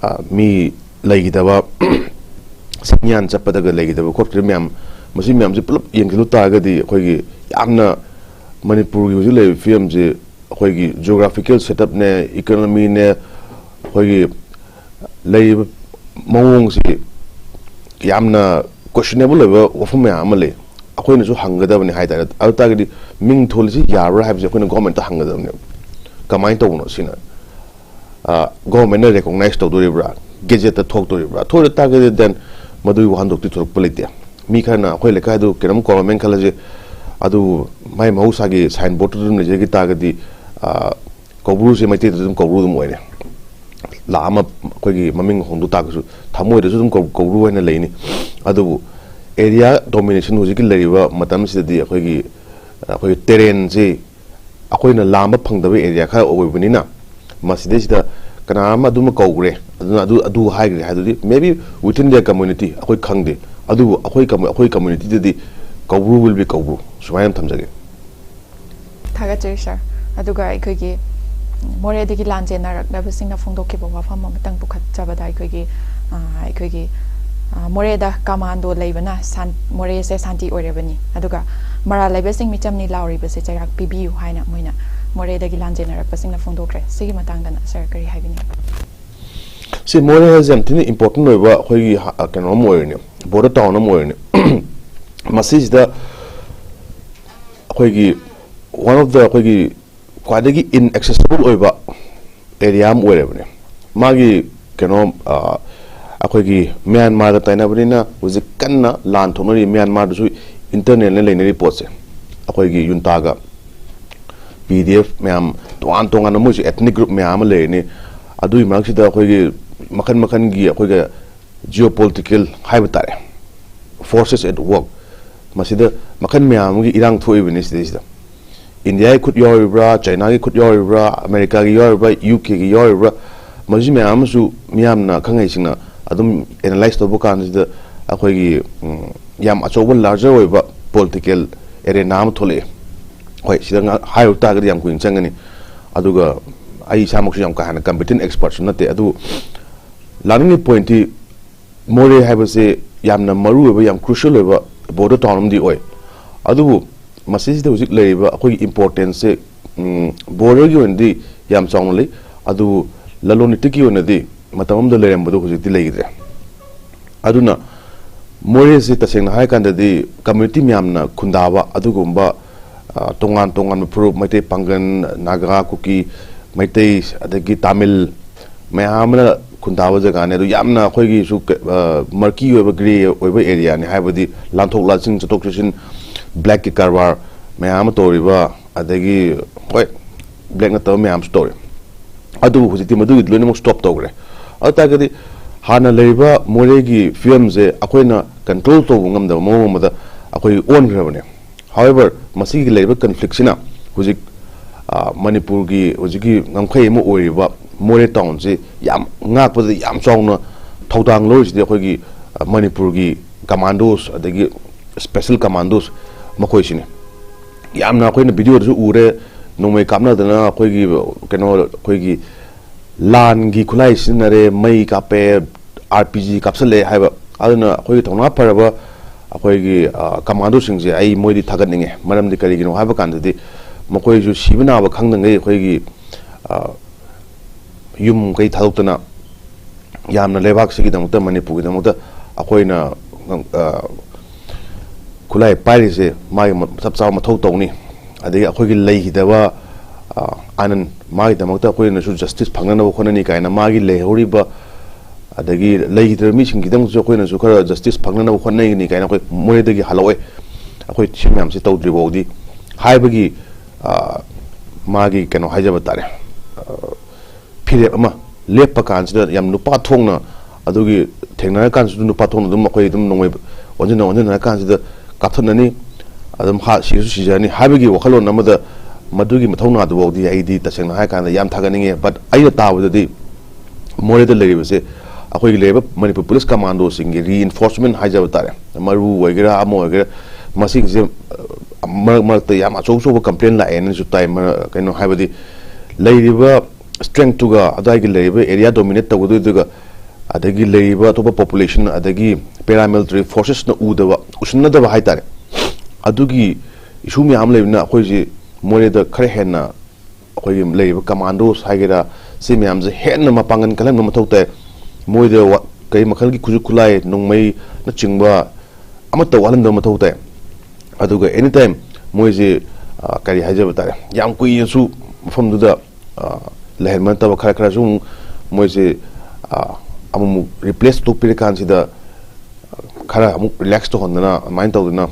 ꯑ, ꯃꯤ ꯂꯩꯈꯤꯗꯕ ꯁꯤꯡꯌꯥꯟ ꯆꯠꯄꯗꯒ ꯂꯩꯒꯗꯕ ꯈꯣꯠꯀꯗꯕ ꯃꯌꯥꯝ, ꯃꯁꯤ ꯃꯌꯥꯝꯁꯦ ꯄꯨꯂꯞ ꯌꯦꯡꯁꯤꯜꯂꯨ ꯇꯥꯔꯒꯗꯤ ꯑꯩꯈꯣꯏꯒꯤ ꯌꯥꯝꯅ ꯃꯅꯤꯄꯨꯔꯒꯤ ꯍꯧꯖꯤꯛ ꯂꯩꯔꯤꯕ ꯐꯤꯕꯝꯁꯤ ꯑꯩꯈꯣꯏꯒꯤ geographical setup ꯅꯦ, economy ꯅꯦ, ꯑꯩꯈꯣꯏꯒꯤ ꯂꯩꯔꯤꯕ ꯃꯑꯣꯡꯁꯤ ꯌꯥꯝꯅ questionable ꯑꯣꯏꯕ ꯋꯥꯐꯝ ꯃꯌꯥꯝ ꯑꯃ ꯂꯩ꯫ ꯑꯩꯈꯣꯏꯅꯁꯨ ꯍꯪꯒꯗꯕꯅꯤ ꯍꯥꯏ ꯇꯥꯔꯦ꯫ ꯑꯗꯨ ꯇꯥꯔꯒꯗꯤ ꯃꯤꯡ ꯊꯣꯜꯂꯤꯁꯤ ꯌꯥꯕ꯭ꯔꯥ ꯍꯥꯏꯕꯁꯤ ꯑꯩꯈꯣꯏꯅ government ꯇ ꯍꯪꯒꯗꯕꯅꯦꯕ꯫ ꯀꯃꯥꯏꯅ ꯇꯧꯕꯅꯣ ꯁꯤꯅ? Government ꯅ recognize ꯇꯧꯗꯣꯔꯤꯕ꯭ꯔꯥ? Gazette ꯇ ꯊꯣꯛꯇꯣꯔꯤꯕ꯭ꯔꯥ? ꯊꯣꯛꯑꯣꯏ ꯇꯥꯔꯒꯗꯤ then ꯃꯗꯨꯒꯤ ꯋꯥꯍꯟꯊꯣꯛꯇꯤ ꯊꯣꯛꯂꯛꯄ ꯂꯩꯇꯦ꯫ ꯃꯤ ꯈꯔꯅ ꯑꯩꯈꯣꯏ ꯂꯩꯀꯥꯏꯗꯨ ꯀꯩꯅꯣꯝ ꯀꯧꯔꯝꯃꯦꯅ ꯈꯜꯂꯁꯤ, ꯑꯗꯨ ꯃꯥꯏ ꯃꯍꯧꯁꯥꯒꯤ sign board ꯇꯨꯗ ꯑꯗꯨꯝ ꯂꯩꯖꯈꯤ ꯇꯥꯔꯒꯗꯤ, ꯑ, ꯀꯧꯕ꯭ꯔꯨꯁꯦ ꯃꯩꯇꯩꯗ ꯑꯗꯨꯝ ꯀꯧꯕ꯭ꯔꯨ ꯑꯗꯨꯝ ꯑꯣꯏꯔꯦ꯫ ꯂꯥꯛ ꯑꯃ ꯑꯩꯈꯣꯏꯒꯤ ꯃꯃꯤꯡ ꯍꯣꯡꯗꯣꯛ ꯇꯥꯔꯒꯁꯨ ꯊꯃꯣꯏꯗꯁꯨ ꯑꯗꯨꯝ ꯀꯧ-, ꯀꯧꯕ꯭ꯔꯨ ꯍꯥꯏꯅ ꯂꯩꯅꯤ꯫ ꯑꯗꯨꯕꯨ area domination ꯍꯧꯖꯤꯛꯀꯤ ꯂꯩꯔꯤꯕ ꯃꯇꯝꯁꯤꯗꯗꯤ ꯑꯩꯈꯣꯏꯒꯤ, ꯑꯩꯈꯣꯏꯒꯤ terrain ꯁꯤ ꯑꯩꯈꯣꯏꯅ ꯂꯥꯝꯕ ꯐꯪꯗꯕ area ꯈꯔ ꯑꯣꯏꯕꯅꯤꯅ, ꯃꯁꯤꯗꯩꯁꯤꯗ ꯀꯅꯥ ꯑꯃ ꯑꯗꯨꯃ ꯀꯧꯈ꯭ꯔꯦ, ꯑꯗꯨꯅ ꯑꯗꯨ, ꯑꯗꯨ ꯍꯥꯏꯈ꯭ꯔꯦ ꯍꯥꯏꯗꯨꯗꯤ maybe within their community ꯑꯩꯈꯣꯏ ꯈꯪꯗꯦ꯫ ꯑꯗꯨꯕꯨ ꯑꯩꯈꯣꯏ commu-, ꯑꯩꯈꯣꯏ community ꯗꯗꯤ ꯀꯧꯕ꯭ꯔꯨ will be ꯀꯧꯕ꯭ꯔꯨ, ꯁꯨꯃꯥꯏꯅ ꯑꯃ ꯊꯝꯖꯒꯦ꯫ ꯊꯥꯒꯠꯆꯔꯤ ꯁꯥꯔ꯫ ꯑꯗꯨꯒ ꯑꯩꯈꯣꯏꯒꯤ ꯃꯣꯔꯦꯗꯒꯤ ꯂꯥꯟꯖꯦꯟꯅꯔꯛꯂꯕꯁꯤꯡꯅ ꯐꯣꯡꯗꯣꯛꯈꯤꯕ ꯋꯥꯐꯝ ꯑꯃꯇꯪ ꯄꯨꯈꯠꯆꯕꯗ, ꯑꯩꯈꯣꯏꯒꯤ, ꯑ, ꯑꯩꯈꯣꯏꯒꯤ, ꯑ, ꯃꯣꯔꯦꯗ commando ꯂꯩꯕꯅ ꯁꯥꯟ-, ꯃꯣꯔꯦꯁꯦ ꯁꯥꯟꯇꯤ ꯑꯣꯏꯔꯕꯅꯤ, ꯑꯗꯨꯒ ꯃꯔꯥꯜ ꯂꯩꯕꯁꯤꯡ ꯃꯤꯆꯝꯅꯤ ꯂꯥꯎꯔꯤꯕꯁꯦ ꯆꯩꯔꯥꯛ ꯄꯤꯕꯤꯌꯨ ꯍꯥꯏꯅ ꯃꯣꯏꯅ ꯃꯣꯔꯦꯗꯒꯤ ꯂꯥꯟꯖꯦꯟꯅꯔꯛꯄꯁꯤꯡꯅ ꯐꯣꯡꯗꯣꯛꯈ꯭ꯔꯦ꯫ ꯁꯤꯒꯤ ꯃꯇꯥꯡꯗꯅ ꯁꯥꯔ ꯀꯔꯤ ꯍꯥꯏꯕꯤꯅꯤꯡꯕ? ꯁꯤ ꯃꯣꯔꯦ ꯍꯥꯏꯁꯦ ꯌꯥꯝ ꯊꯤꯅ important ꯑꯣꯏꯕ ꯑꯩꯈꯣꯏꯒꯤ ꯍ-, ꯀꯩꯅꯣ ꯑꯃ ꯑꯣꯏꯔꯤꯅꯦ, border town ꯑꯃ ꯑꯣꯏꯔꯤꯅꯦ꯫ ꯃꯁꯤꯁꯤꯗ ꯑꯩꯈꯣꯏꯒꯤ one of the, ꯑꯩꯈꯣꯏꯒꯤ ꯈ꯭ꯋꯥꯏꯗꯒꯤ inaccessible ꯑꯣꯏꯕ area ꯑꯃ ꯑꯣꯏꯔꯕꯅꯦ꯫ ꯃꯥꯒꯤ ꯀꯩꯅꯣ, ꯑ, ꯑꯩꯈꯣꯏꯒꯤ ꯃ꯭ꯌꯥꯟꯃꯥꯔꯒ ꯇꯥꯏꯅꯕꯅꯤꯅ ꯍꯧꯖꯤꯛ ꯀꯟꯅ ꯂꯥꯟ ꯊꯣꯛꯅꯔꯤ꯫ ꯃ꯭ꯌꯥꯟꯃꯥꯔꯗꯁꯨ internal ꯅ ꯂꯩꯅꯔꯤ ꯄꯣꯠꯁꯦ, ꯑꯩꯈꯣꯏꯒꯤ ꯌꯨꯟꯇꯥꯒ ꯄꯤ ꯗꯤ ꯑꯦꯐ ꯃꯌꯥꯝ, ꯇꯣꯉꯥꯟ ꯇꯣꯉꯥꯟꯕ ꯃꯣꯏꯁꯨ ethnic group ꯃꯌꯥꯝ ꯑꯃ ꯂꯩꯔꯅꯤ꯫ ꯑꯗꯨꯒꯤ ꯃꯔꯛꯁꯤꯗ ꯑꯩꯈꯣꯏꯒꯤ ꯃꯈꯜ ꯃꯈꯜꯒꯤ ꯑꯩꯈꯣꯏꯒ geopolitical ꯍꯥꯏꯕ ꯇꯥꯔꯦ, forces at work, ꯃꯁꯤꯗ ꯃꯈꯜ ꯃꯌꯥꯝ ꯑꯃꯒꯤ ꯏꯔꯥꯡ ꯊꯣꯛꯏꯕꯅꯤ ꯁꯤꯗꯩꯁꯤꯗ꯫ ꯏꯟꯗꯤꯌꯥꯒꯤ ꯈꯨꯠ ꯌꯥꯎꯔꯤꯕ꯭ꯔꯥ, ꯆꯥꯏꯅꯥꯒꯤ ꯈꯨꯠ ꯌꯥꯎꯔꯤꯕ꯭ꯔꯥ, ꯑꯃꯦꯔꯤꯀꯥꯒꯤ ꯌꯥꯎꯔꯤꯕ꯭ꯔꯥ, ꯌꯨ ꯀꯦꯒꯤ ꯌꯥꯎꯔꯤꯕ꯭ꯔꯥ, ꯃꯁꯤ ꯃꯌꯥꯝ ꯑꯃꯁꯨ ꯃꯤꯌꯥꯝꯅ, ꯑꯈꯪ ꯑꯍꯩꯁꯤꯡꯅ ꯑꯗꯨꯝ analyze ꯇꯧꯕ ꯀꯥꯟꯁꯤꯗ ꯑꯩꯈꯣꯏꯒꯤ, ꯎꯝ, ꯌꯥꯝ ꯑꯆꯧꯕ, larger ꯑꯣꯏꯕ political arena ꯑꯃ ꯊꯣꯛꯂꯛꯑꯦ꯫ ꯍꯣꯏ, ꯁꯤꯗ ꯉꯥꯏꯍꯥꯛ ꯍꯥꯏꯔꯨ ꯇꯥꯔꯒꯗꯤ ꯌꯥꯝ ꯀꯨꯏꯅ ꯆꯪꯒꯅꯤ꯫ ꯑꯗꯨꯒ ꯑꯩ ꯏꯁꯥꯃꯛꯁꯨ ꯌꯥꯝ ꯀꯥ ꯍꯦꯟꯅ competent expert ꯁꯨ ꯅꯠꯇꯦ꯫ ꯑꯗꯨ ꯂꯥꯛꯅꯤꯡꯉꯤ point ꯇꯤ ꯃꯣꯔꯦ ꯍꯥꯏꯕꯁꯦ ꯌꯥꯝꯅ ꯃꯔꯨ ꯑꯣꯏꯕ, ꯌꯥꯝ crucial ꯑꯣꯏꯕ border town ꯑꯃꯗꯤ ꯑꯣꯏ꯫ ꯑꯗꯨꯕꯨ ꯃꯁꯤꯁꯤꯗ ꯍꯧꯖꯤꯛ ꯂꯩꯔꯤꯕ ꯑꯩꯈꯣꯏꯒꯤ importanceꯁꯦ borderꯒꯤ ꯑꯣꯏꯅꯗꯤ ꯌꯥꯝ ꯆꯥꯎꯅ ꯂꯩ, ꯑꯗꯨꯕꯨ ꯂꯂꯣꯟ ꯏꯇꯤꯛꯀꯤ ꯑꯣꯏꯅꯗꯤ ꯃꯇꯝ ꯑꯃꯗ ꯂꯩꯔꯝꯕꯗꯨ ꯍꯧꯖꯤꯛꯇꯤ ꯂꯩꯈꯤꯗ꯭ꯔꯦ꯫ ꯑꯗꯨꯅ ꯃꯣꯔꯦꯁꯤ ꯇꯁꯦꯡꯅ ꯍꯥꯏꯔꯀꯥꯟꯗꯗꯤ community ꯃꯌꯥꯝꯅ ꯈꯨꯟꯗꯥꯕ ꯑꯗꯨꯒꯨꯝꯕ, ꯑ, ꯇꯣꯉꯥꯟ ꯇꯣꯉꯥꯟꯕ ꯐꯨꯔꯨꯞ, ꯃꯩꯇꯩ, ꯄꯥꯡꯒꯜ, ꯅꯥꯒꯥ, ꯀꯨꯀꯤ, ꯃꯩꯇꯩ, ꯑꯗꯒꯤ ꯇꯥꯃꯤꯜ ꯃꯌꯥꯝ ꯑꯃꯅ ꯈꯨꯟꯗꯥꯕ ꯖꯒꯥꯅꯦ꯫ ꯑꯗꯨ ꯌꯥꯝꯅ ꯑꯩꯈꯣꯏꯒꯤꯁꯨ ꯀ-, ꯑ, murky ꯑꯣꯏꯕ, grey ꯑꯣꯏꯕ areaꯅꯤ, ꯍꯥꯏꯕꯗꯤ ꯂꯥꯟꯊꯣꯛ ꯂꯥꯟꯁꯤꯟ, ꯆꯠꯊꯣꯛ ꯆꯠꯁꯤꯟ, blackꯀꯤ ꯀꯔꯕꯥꯔ ꯃꯌꯥꯝ ꯑꯃ ꯇꯧꯔꯤꯕ, ꯑꯗꯒꯤ, ꯍꯣꯏ, black ꯅꯠꯇꯕ ꯃꯌꯥꯝꯁꯨ ꯇꯧꯔꯤ꯫ ꯑꯗꯨꯕꯨ ꯍꯧꯖꯤꯛꯇꯤ ꯃꯗꯨꯒꯤ ꯂꯣꯏꯅꯃꯛ stop ꯇꯧꯈ꯭ꯔꯦ꯫ ꯑꯗꯨ ꯇꯥꯔꯒꯗꯤ ꯍꯥꯟꯅ ꯂꯩꯔꯤꯕ ꯃꯣꯔꯦꯒꯤ ꯐꯤꯕꯝꯁꯦ ꯑꯩꯈꯣꯏꯅ control ꯇꯧꯕ ꯉꯝꯗꯕ ꯃꯑꯣꯡ ꯑꯃꯗ ꯑꯩꯈꯣꯏ ꯑꯣꯟꯈ꯭ꯔꯕꯅꯦ꯫ However, ꯃꯁꯤꯒꯤ ꯂꯩꯔꯤꯕ conflictꯁꯤꯅ ꯍꯧꯖꯤꯛ, ꯑ, ꯃꯅꯤꯄꯨꯔꯒꯤ ꯍꯧꯖꯤꯛꯀꯤ ꯉꯝꯈꯩ ꯑꯃ ꯑꯣꯏꯔꯤꯕ ꯃꯣꯔꯦ townꯁꯤ ꯌꯥꯝ ꯉꯥꯛꯄꯗ ꯌꯥꯝ ꯆꯥꯎꯅ ꯊꯧꯗꯥꯡ ꯂꯧꯔꯤꯁꯤꯗꯤ ꯑꯩꯈꯣꯏꯒꯤ, ꯑ, ꯃꯅꯤꯄꯨꯔꯒꯤ commandos ꯑꯗꯒꯤ special commandos ꯃꯈꯣꯏꯁꯤꯅꯤ꯫ ꯌꯥꯝꯅ ꯑꯩꯈꯣꯏꯅ videoꯗꯁꯨ ꯎꯔꯦ, ꯅꯣꯡꯃꯩ ꯀꯥꯞꯅꯗꯅ ꯑꯩꯈꯣꯏꯒꯤ, ꯀꯩꯅꯣ, ꯑꯩꯈꯣꯏꯒꯤ ꯂꯥꯟꯒꯤ ꯈꯨꯠꯂꯥꯏ ꯁꯤꯖꯤꯟꯅꯔꯦ, ꯃꯩ ꯀꯥꯞꯄꯦ, RPG ꯀꯥꯞꯁꯜꯂꯦ ꯍꯥꯏꯕ꯫ ꯑꯗꯨꯅ ꯑꯩꯈꯣꯏꯒꯤ ꯊꯧꯅꯥ ꯐꯔꯕ ꯑꯩꯈꯣꯏꯒꯤ, ꯑ, commandoꯁꯤꯡꯁꯦ ꯑꯩ ꯃꯣꯏꯗꯤ ꯊꯥꯒꯠꯅꯤꯡꯉꯦ꯫ ꯃꯔꯝꯗꯤ ꯀꯔꯤꯒꯤꯅꯣ ꯍꯥꯏꯕ ꯀꯥꯟꯗꯗꯤ ꯃꯈꯣꯏꯁꯨ ꯁꯤꯕ ꯅꯥꯕ ꯈꯪꯗꯉꯩ ꯑꯩꯈꯣꯏꯒꯤ, ꯑ, ꯌꯨꯝ ꯀꯩ ꯊꯥꯗꯣꯛꯇꯅ ꯌꯥꯝꯅ ꯂꯩꯕꯥꯛꯁꯤꯒꯤꯗꯃꯛꯇ, ꯃꯅꯤꯄꯨꯔꯒꯤꯗꯃꯛꯇ ꯑꯩꯈꯣꯏꯅ, ꯑ, ꯈꯨꯠꯂꯥꯏ ꯄꯥꯏꯔꯤꯁꯦ ꯃꯥꯒꯤ ꯃ-, ꯆꯞ ꯆꯥꯕ ꯃꯊꯧ ꯇꯧꯅꯤ꯫ ꯑꯗꯒꯤ ꯑꯩꯈꯣꯏꯒꯤ ꯂꯩꯈꯤꯗꯕ, ꯑ, ꯑꯥꯅꯟ, ꯃꯥꯒꯤꯗꯃꯛꯇ ꯑꯩꯈꯣꯏꯅꯁꯨ justice ꯐꯪꯅꯅꯕ ꯍꯣꯠꯅꯅꯤ ꯀꯥꯏꯅ, ꯃꯥꯒꯤ ꯂꯩꯍꯧꯔꯤꯕ, ꯑꯗꯒꯤ ꯂꯩꯈꯤꯗ꯭ꯔꯕ ꯃꯤꯁꯤꯡꯒꯤꯗꯃꯛꯁꯨ ꯑꯩꯈꯣꯏꯅꯁꯨ ꯈꯔ justice ꯐꯪꯅꯅꯕ ꯍꯣꯠꯅꯒꯅꯤ ꯀꯥꯏꯅ ꯑꯩꯈꯣꯏ ꯃꯣꯔꯦꯗꯒꯤ ꯍꯜꯂꯛꯑꯣꯏ꯫ ꯑꯩꯈꯣꯏ ꯁꯤ ꯃꯌꯥꯝꯁꯤ ꯇꯧꯗ꯭ꯔꯤ ꯐꯥꯎꯗꯤ ꯍꯥꯏꯕꯒꯤ, ꯑ, ꯃꯥꯒꯤ ꯀꯩꯅꯣ ꯍꯥꯏꯖꯕ ꯇꯥꯔꯦ, ꯑ, ꯐꯤꯔꯦꯞ ꯑꯃ ꯂꯦꯞꯄ ꯀꯥꯟꯁꯤꯗ ꯌꯥꯝ ꯅꯨꯄꯥ ꯊꯣꯛꯅ ꯑꯗꯨꯒꯤ ꯊꯦꯡꯅꯔ ꯀꯥꯟꯁꯤꯗ ꯅꯨꯄꯥ ꯊꯣꯛꯅ ꯑꯗꯨꯝ ꯑꯩꯈꯣꯏ ꯑꯗꯨꯝ ꯅꯣꯡꯃꯩ ꯑꯣꯟꯁꯤꯟꯅ ꯑꯣꯟꯁꯤꯟꯅꯔ ꯀꯥꯟꯁꯤꯗ ꯀꯥꯞꯊꯠꯅꯅꯤ, ꯑꯗꯨꯝ ꯍꯥ-, ꯁꯤꯔꯁꯨ ꯁꯤꯖꯔꯅꯤ ꯍꯥꯏꯕꯒꯤ ꯋꯥꯈꯜꯂꯣꯟ ꯑꯃꯗ ꯃꯗꯨꯒꯤ ꯃꯊꯧꯅꯥꯗꯨꯐꯥꯎꯗꯤ ꯑꯩꯗꯤ ꯇꯁꯦꯡꯅ ꯍꯥꯏꯔ ꯀꯥꯟꯗ ꯌꯥꯝ ꯊꯥꯒꯠꯅꯤꯡꯉꯦ꯫ But ꯑꯩꯅ ꯇꯥꯕꯗꯗꯤ ꯃꯣꯔꯦꯗ ꯂꯩꯔꯤꯕꯁꯦ ꯑꯩꯈꯣꯏꯒꯤ ꯂꯩꯔꯤꯕ ꯃꯅꯤꯄꯨꯔ ꯄꯨꯂꯤꯁ commandoꯁꯤꯡꯒꯤ reinforcement ꯍꯥꯏꯖꯕ ꯇꯥꯔꯦ, ꯃꯔꯨ ꯑꯣꯏꯒꯦꯔꯥ ꯑꯃ ꯑꯣꯏꯒꯦꯔꯥ, ꯃꯁꯤꯒꯤꯁꯦ, ꯑ, ꯃꯔꯛ ꯃꯔꯛꯇ ꯌꯥꯝ ꯑꯆꯧ ꯑꯆꯧꯕ complain ꯂꯥꯛꯑꯦꯅꯁꯨ ꯇꯥꯏ꯫ ꯃꯔ-, ꯀꯩꯅꯣ ꯍꯥꯏꯕꯗꯤ ꯂꯩꯔꯤꯕ strengthꯇꯨꯒ ꯑꯗꯨꯋꯥꯏꯒꯤ ꯂꯩꯔꯤꯕ area dominate ꯇꯧꯒꯗꯣꯏꯗꯨꯒ ꯑꯗꯒꯤ ꯂꯩꯔꯤꯕ ꯑꯇꯣꯞꯄ population, ꯑꯗꯒꯤ paramilitary forcesꯅ ꯎꯗꯕ, ꯎꯁꯤꯟꯅꯗꯕ ꯍꯥꯏꯇꯥꯔꯦ, ꯑꯗꯨꯒꯤ issue ꯃꯌꯥꯝ ꯑꯃ ꯂꯩꯕꯅꯤꯅ ꯑꯩꯈꯣꯏꯁꯤ ꯃꯣꯔꯦꯗ ꯈꯔ ꯍꯦꯟꯅ ꯑꯩꯈꯣꯏꯒꯤ ꯂꯩꯔꯤꯕ commandos ꯍꯥꯏꯒꯦꯔꯥ, ꯁꯤ ꯃꯌꯥꯝꯁꯦ ꯍꯦꯟꯅ ꯃꯄꯥꯡꯒꯜ ꯀꯜꯍꯟꯕ ꯃꯊꯧ ꯇꯥꯏ꯫ ꯃꯣꯏꯗ ꯋꯥ-, ꯀꯔꯤ ꯃꯈꯜꯒꯤ ꯈꯨꯠꯁꯨ ꯈꯨꯠꯂꯥꯏ, ꯅꯣꯡꯃꯩꯅꯆꯤꯡꯕ ꯑꯃꯠꯇ ꯋꯥꯠꯍꯟꯗꯕ ꯃꯊꯧ ꯇꯥꯏ꯫ ꯑꯗꯨꯒ anytime ꯃꯣꯏꯁꯦ, ꯑ, ꯀꯔꯤ ꯍꯥꯏꯖꯕ ꯇꯥꯔꯦ, ꯌꯥꯝ ꯀꯨꯏꯅꯁꯨ ꯃꯐꯝꯗꯨꯗ, ꯑ, ꯂꯩꯍꯟꯕ ꯅꯠꯇꯕ, ꯈꯔ ꯈꯔꯁꯨ ꯑꯃꯨꯛ ꯃꯣꯏꯁꯦ, ꯑ, ꯑꯃꯨꯛꯃꯨꯛ replace ꯇꯧꯊꯣꯛꯄꯤꯔꯀꯥꯟꯁꯤꯗ, ꯈꯔ ꯑꯃꯨꯛ relax ꯇꯧꯍꯟꯗꯅ, ꯑꯗꯨꯃꯥꯏꯅ ꯇꯧꯗꯅ,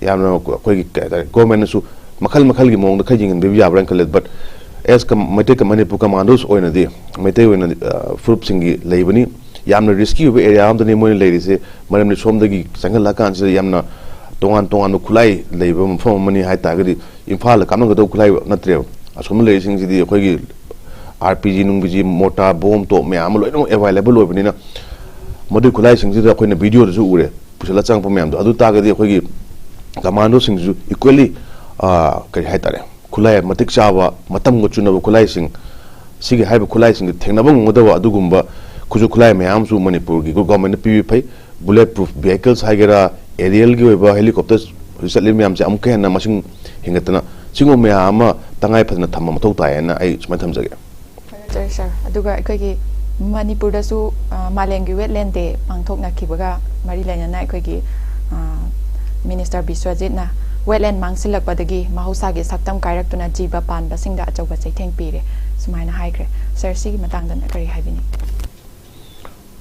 ꯌꯥꯝꯅ ꯑꯩꯈꯣꯏꯒꯤ, ꯀꯩ ꯍꯥꯏꯇꯥꯔꯦ, governmentꯅꯁꯨ ꯃꯈꯜ ꯃꯈꯜꯒꯤ ꯃꯑꯣꯡꯗ ꯈꯔ ꯌꯦꯡꯍꯟꯕꯤꯕ ꯌꯥꯕ꯭ꯔꯥꯅ ꯈꯜꯂꯦ꯫ But as com-, ꯃꯩꯇꯩ ꯀ-, ꯃꯅꯤꯄꯨꯔ commandos ꯑꯣꯏꯅꯗꯤ, ꯃꯩꯇꯩ ꯑꯣꯏꯅ, ꯑ, ꯐꯨꯔꯨꯞꯁꯤꯡꯒꯤ ꯂꯩꯕꯅꯤ꯫ ꯌꯥꯝꯅ risky ꯑꯣꯏꯕ area ꯑꯃꯗꯅꯤ ꯃꯣꯏꯅ ꯂꯩꯔꯤꯁꯦ꯫ ꯃꯔꯝꯗꯤ ꯁꯣꯝꯗꯒꯤ ꯆꯪꯍꯜꯂꯛꯑꯀꯥꯟꯁꯤꯗ ꯌꯥꯝꯅ ꯇꯣꯉꯥꯟ ꯇꯣꯉꯥꯟꯕ ꯈꯨꯠꯂꯥꯏ ꯂꯩꯕ ꯃꯐꯝ ꯑꯃꯅꯤ ꯍꯥꯏ ꯇꯥꯔꯒꯗꯤ, ꯏꯝꯐꯥꯜꯗ ꯀꯥꯞꯅꯒꯗꯧꯕ ꯈꯨꯠꯂꯥꯏ ꯅꯠꯇ꯭ꯔꯦꯕ꯫ ꯑꯁꯣꯝꯗ ꯂꯩꯔꯤꯁꯤꯡꯁꯤꯗꯤ ꯑꯩꯈꯣꯏꯒꯤ R P G, ꯅꯨꯡ P G, mortar, bomb, ꯇꯣꯞ ꯃꯌꯥꯝ ꯑꯃ ꯂꯣꯏꯅꯃꯛ available ꯑꯣꯏꯕꯅꯤꯅ, ꯃꯗꯨꯒꯤ ꯈꯨꯠꯂꯥꯏꯁꯤꯡꯁꯤꯗ ꯑꯩꯈꯣꯏꯅ videoꯗꯁꯨ ꯎꯔꯦ, ꯄꯨꯁꯜꯂ ꯆꯪꯉꯛꯄ ꯃꯌꯥꯝꯗꯣ꯫ ꯑꯗꯨ ꯇꯥꯔꯒꯗꯤ ꯑꯩꯈꯣꯏꯒꯤ commandoꯁꯤꯡꯁꯤꯁꯨ equally, ꯑ, ꯀꯔꯤ ꯍꯥꯏꯇꯥꯔꯦ, ꯈꯨꯠꯂꯥꯏ ꯃꯇꯤꯛ ꯆꯥꯕ, ꯃꯇꯝꯒ ꯆꯨꯅꯕ ꯈꯨꯠꯂꯥꯏꯁꯤꯡ, ꯁꯤꯒꯤ ꯍꯥꯏꯔꯤꯕ ꯈꯨꯠꯂꯥꯏꯁꯤꯡꯁꯦ ꯊꯦꯡꯅꯕ ꯉꯝꯒꯗꯕ ꯑꯗꯨꯒꯨꯝꯕ ꯈꯨꯠꯁꯨ ꯈꯨꯠꯂꯥꯏ ꯃꯌꯥꯝ ꯑꯃꯁꯨ ꯃꯅꯤꯄꯨꯔꯒꯤ governmentꯅ ꯄꯤꯕꯤꯕ ꯐꯩ꯫ Bullet proof vehicles ꯍꯥꯏꯒꯦꯔꯥ, aerialꯒꯤ ꯑꯣꯏꯕ helicopter ꯍꯧꯖꯤꯛ ꯆꯠꯂꯤꯕ ꯃꯌꯥꯝꯁꯦ ꯑꯃꯨꯛꯀ ꯍꯦꯟꯅ ꯃꯁꯤꯡ ꯍꯦꯟꯒꯠꯇꯅ, ꯁꯤꯒꯨꯝꯕ ꯃꯌꯥꯝ ꯑꯃ ꯇꯉꯥꯏ ꯐꯗꯅ ꯊꯝꯕ ꯃꯊꯧ ꯇꯥꯏ ꯍꯥꯏꯅ ꯑꯩ ꯁꯨꯃꯥꯏꯅ ꯊꯝꯖꯒꯦ꯫ ꯐꯔꯦ, ꯁꯥꯔ꯫ ꯑꯗꯨꯒ ꯑꯩꯈꯣꯏꯒꯤ ꯃꯅꯤꯄꯨꯔꯗꯁꯨ, ꯑ, ꯃꯥꯂꯦꯝꯒꯤ wetland day ꯄꯥꯡꯊꯣꯛꯅꯈꯤꯕꯒ ꯃꯔꯤ ꯂꯩꯅꯅ ꯑꯩꯈꯣꯏꯒꯤ, ꯑ, ꯃꯤꯅꯤꯁꯇꯔ ꯕꯤꯁ꯭ꯋꯖꯤꯠꯅ wetland ꯃꯥꯡꯁꯤꯜꯂꯛꯄꯗꯒꯤ ꯃꯍꯧꯁꯥꯒꯤ ꯁꯛꯇꯝ ꯀꯥꯏꯔꯛꯇꯨꯅ ꯖꯤꯕ ꯄꯥꯟꯕꯁꯤꯡꯗ ꯑꯆꯧꯕ ꯆꯩꯊꯦꯡ ꯄꯤꯔꯦ, ꯁꯨꯃꯥꯏꯅ ꯍꯥꯏꯈ꯭ꯔꯦ꯫ ꯁꯥꯔ, ꯁꯤꯒꯤ ꯃꯇꯥꯡꯗꯅ ꯀꯔꯤ ꯍꯥꯏꯕꯤꯅꯤꯡꯏ?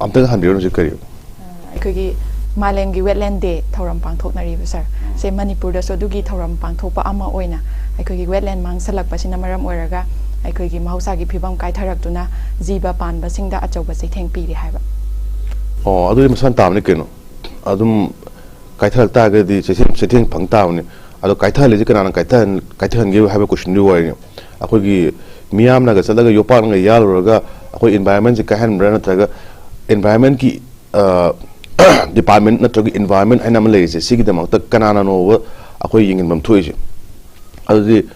ꯑꯝꯇꯒ ꯍꯟꯕꯤꯔꯣ, ꯍꯧꯖꯤꯛ ꯀꯔꯤ? ꯑ, ꯑꯩꯈꯣꯏꯒꯤ ꯃꯥꯂꯦꯝꯒꯤ wetland day ꯊꯧꯔꯝ ꯄꯥꯡꯊꯣꯛꯅꯔꯤꯕ, ꯁꯥꯔ, ꯁꯦ ꯃꯅꯤꯄꯨꯔꯗꯁꯨ ꯑꯗꯨꯒꯤ ꯊꯧꯔꯝ ꯄꯥꯡꯊꯣꯛꯄ ꯑꯃ ꯑꯣꯏꯅ ꯑꯩꯈꯣꯏꯒꯤ wetland ꯃꯥꯡꯁꯤꯜꯂꯛꯄꯁꯤꯅ ꯃꯔꯝ ꯑꯣꯏꯔꯒ ꯑꯩꯈꯣꯏꯒꯤ ꯃꯍꯧꯁꯥꯒꯤ ꯐꯤꯕꯝ ꯀꯥꯏꯊꯔꯛꯇꯨꯅ ꯖꯤꯕ ꯄꯥꯟꯕꯁꯤꯡꯗ ꯑꯆꯧꯕ ꯆꯩꯊꯦꯡ ꯄꯤꯔꯤ ꯍꯥꯏꯕ꯫ ꯑꯣ, ꯑꯗꯨꯗꯤ ꯃꯁꯥꯅ ꯇꯥꯕꯅꯤ ꯀꯩꯅꯣ꯫ ꯑꯗꯨꯝ ꯀꯥꯏꯊꯔꯛ ꯇꯥꯔꯒꯗꯤ ꯆꯩꯊꯦꯡ, ꯆꯩꯊꯦꯡ ꯐꯪ ꯇꯥꯕꯅꯤ꯫ ꯑꯗꯣ ꯀꯥꯏꯊꯍꯜꯂꯤꯁꯦ ꯀꯅꯥꯅ ꯀꯥꯏꯊꯍꯟ-, ꯀꯥꯏꯊꯍꯟꯒꯦ ꯍꯥꯏꯕ questionꯗꯨꯒꯤ ꯋꯥꯔꯤꯅꯤ꯫ ꯑꯩꯈꯣꯏꯒꯤ ꯃꯤꯌꯥꯝꯅꯒ ꯆꯠꯂꯒ ꯌꯣꯄꯥꯛꯅꯒ ꯌꯥꯜꯂꯨꯔꯒ ꯑꯩꯈꯣꯏ environmentꯁꯦ ꯀꯥꯏꯍꯟꯕ꯭ꯔꯥ, ꯅꯠꯇ꯭ꯔꯒ environmentꯀꯤ, ꯑ, department ꯅꯠꯇ꯭ꯔꯒ environment ꯍꯥꯏꯅ ꯑꯃ ꯂꯩꯔꯤꯁꯦ, ꯁꯤꯒꯤꯗꯃꯛꯇ ꯀꯅꯥꯅꯅꯣꯕ ꯑꯩꯈꯣꯏ ꯌꯦꯡꯍꯟꯐꯝ ꯊꯣꯛꯏꯁꯦ? ꯑꯗꯨꯗꯤ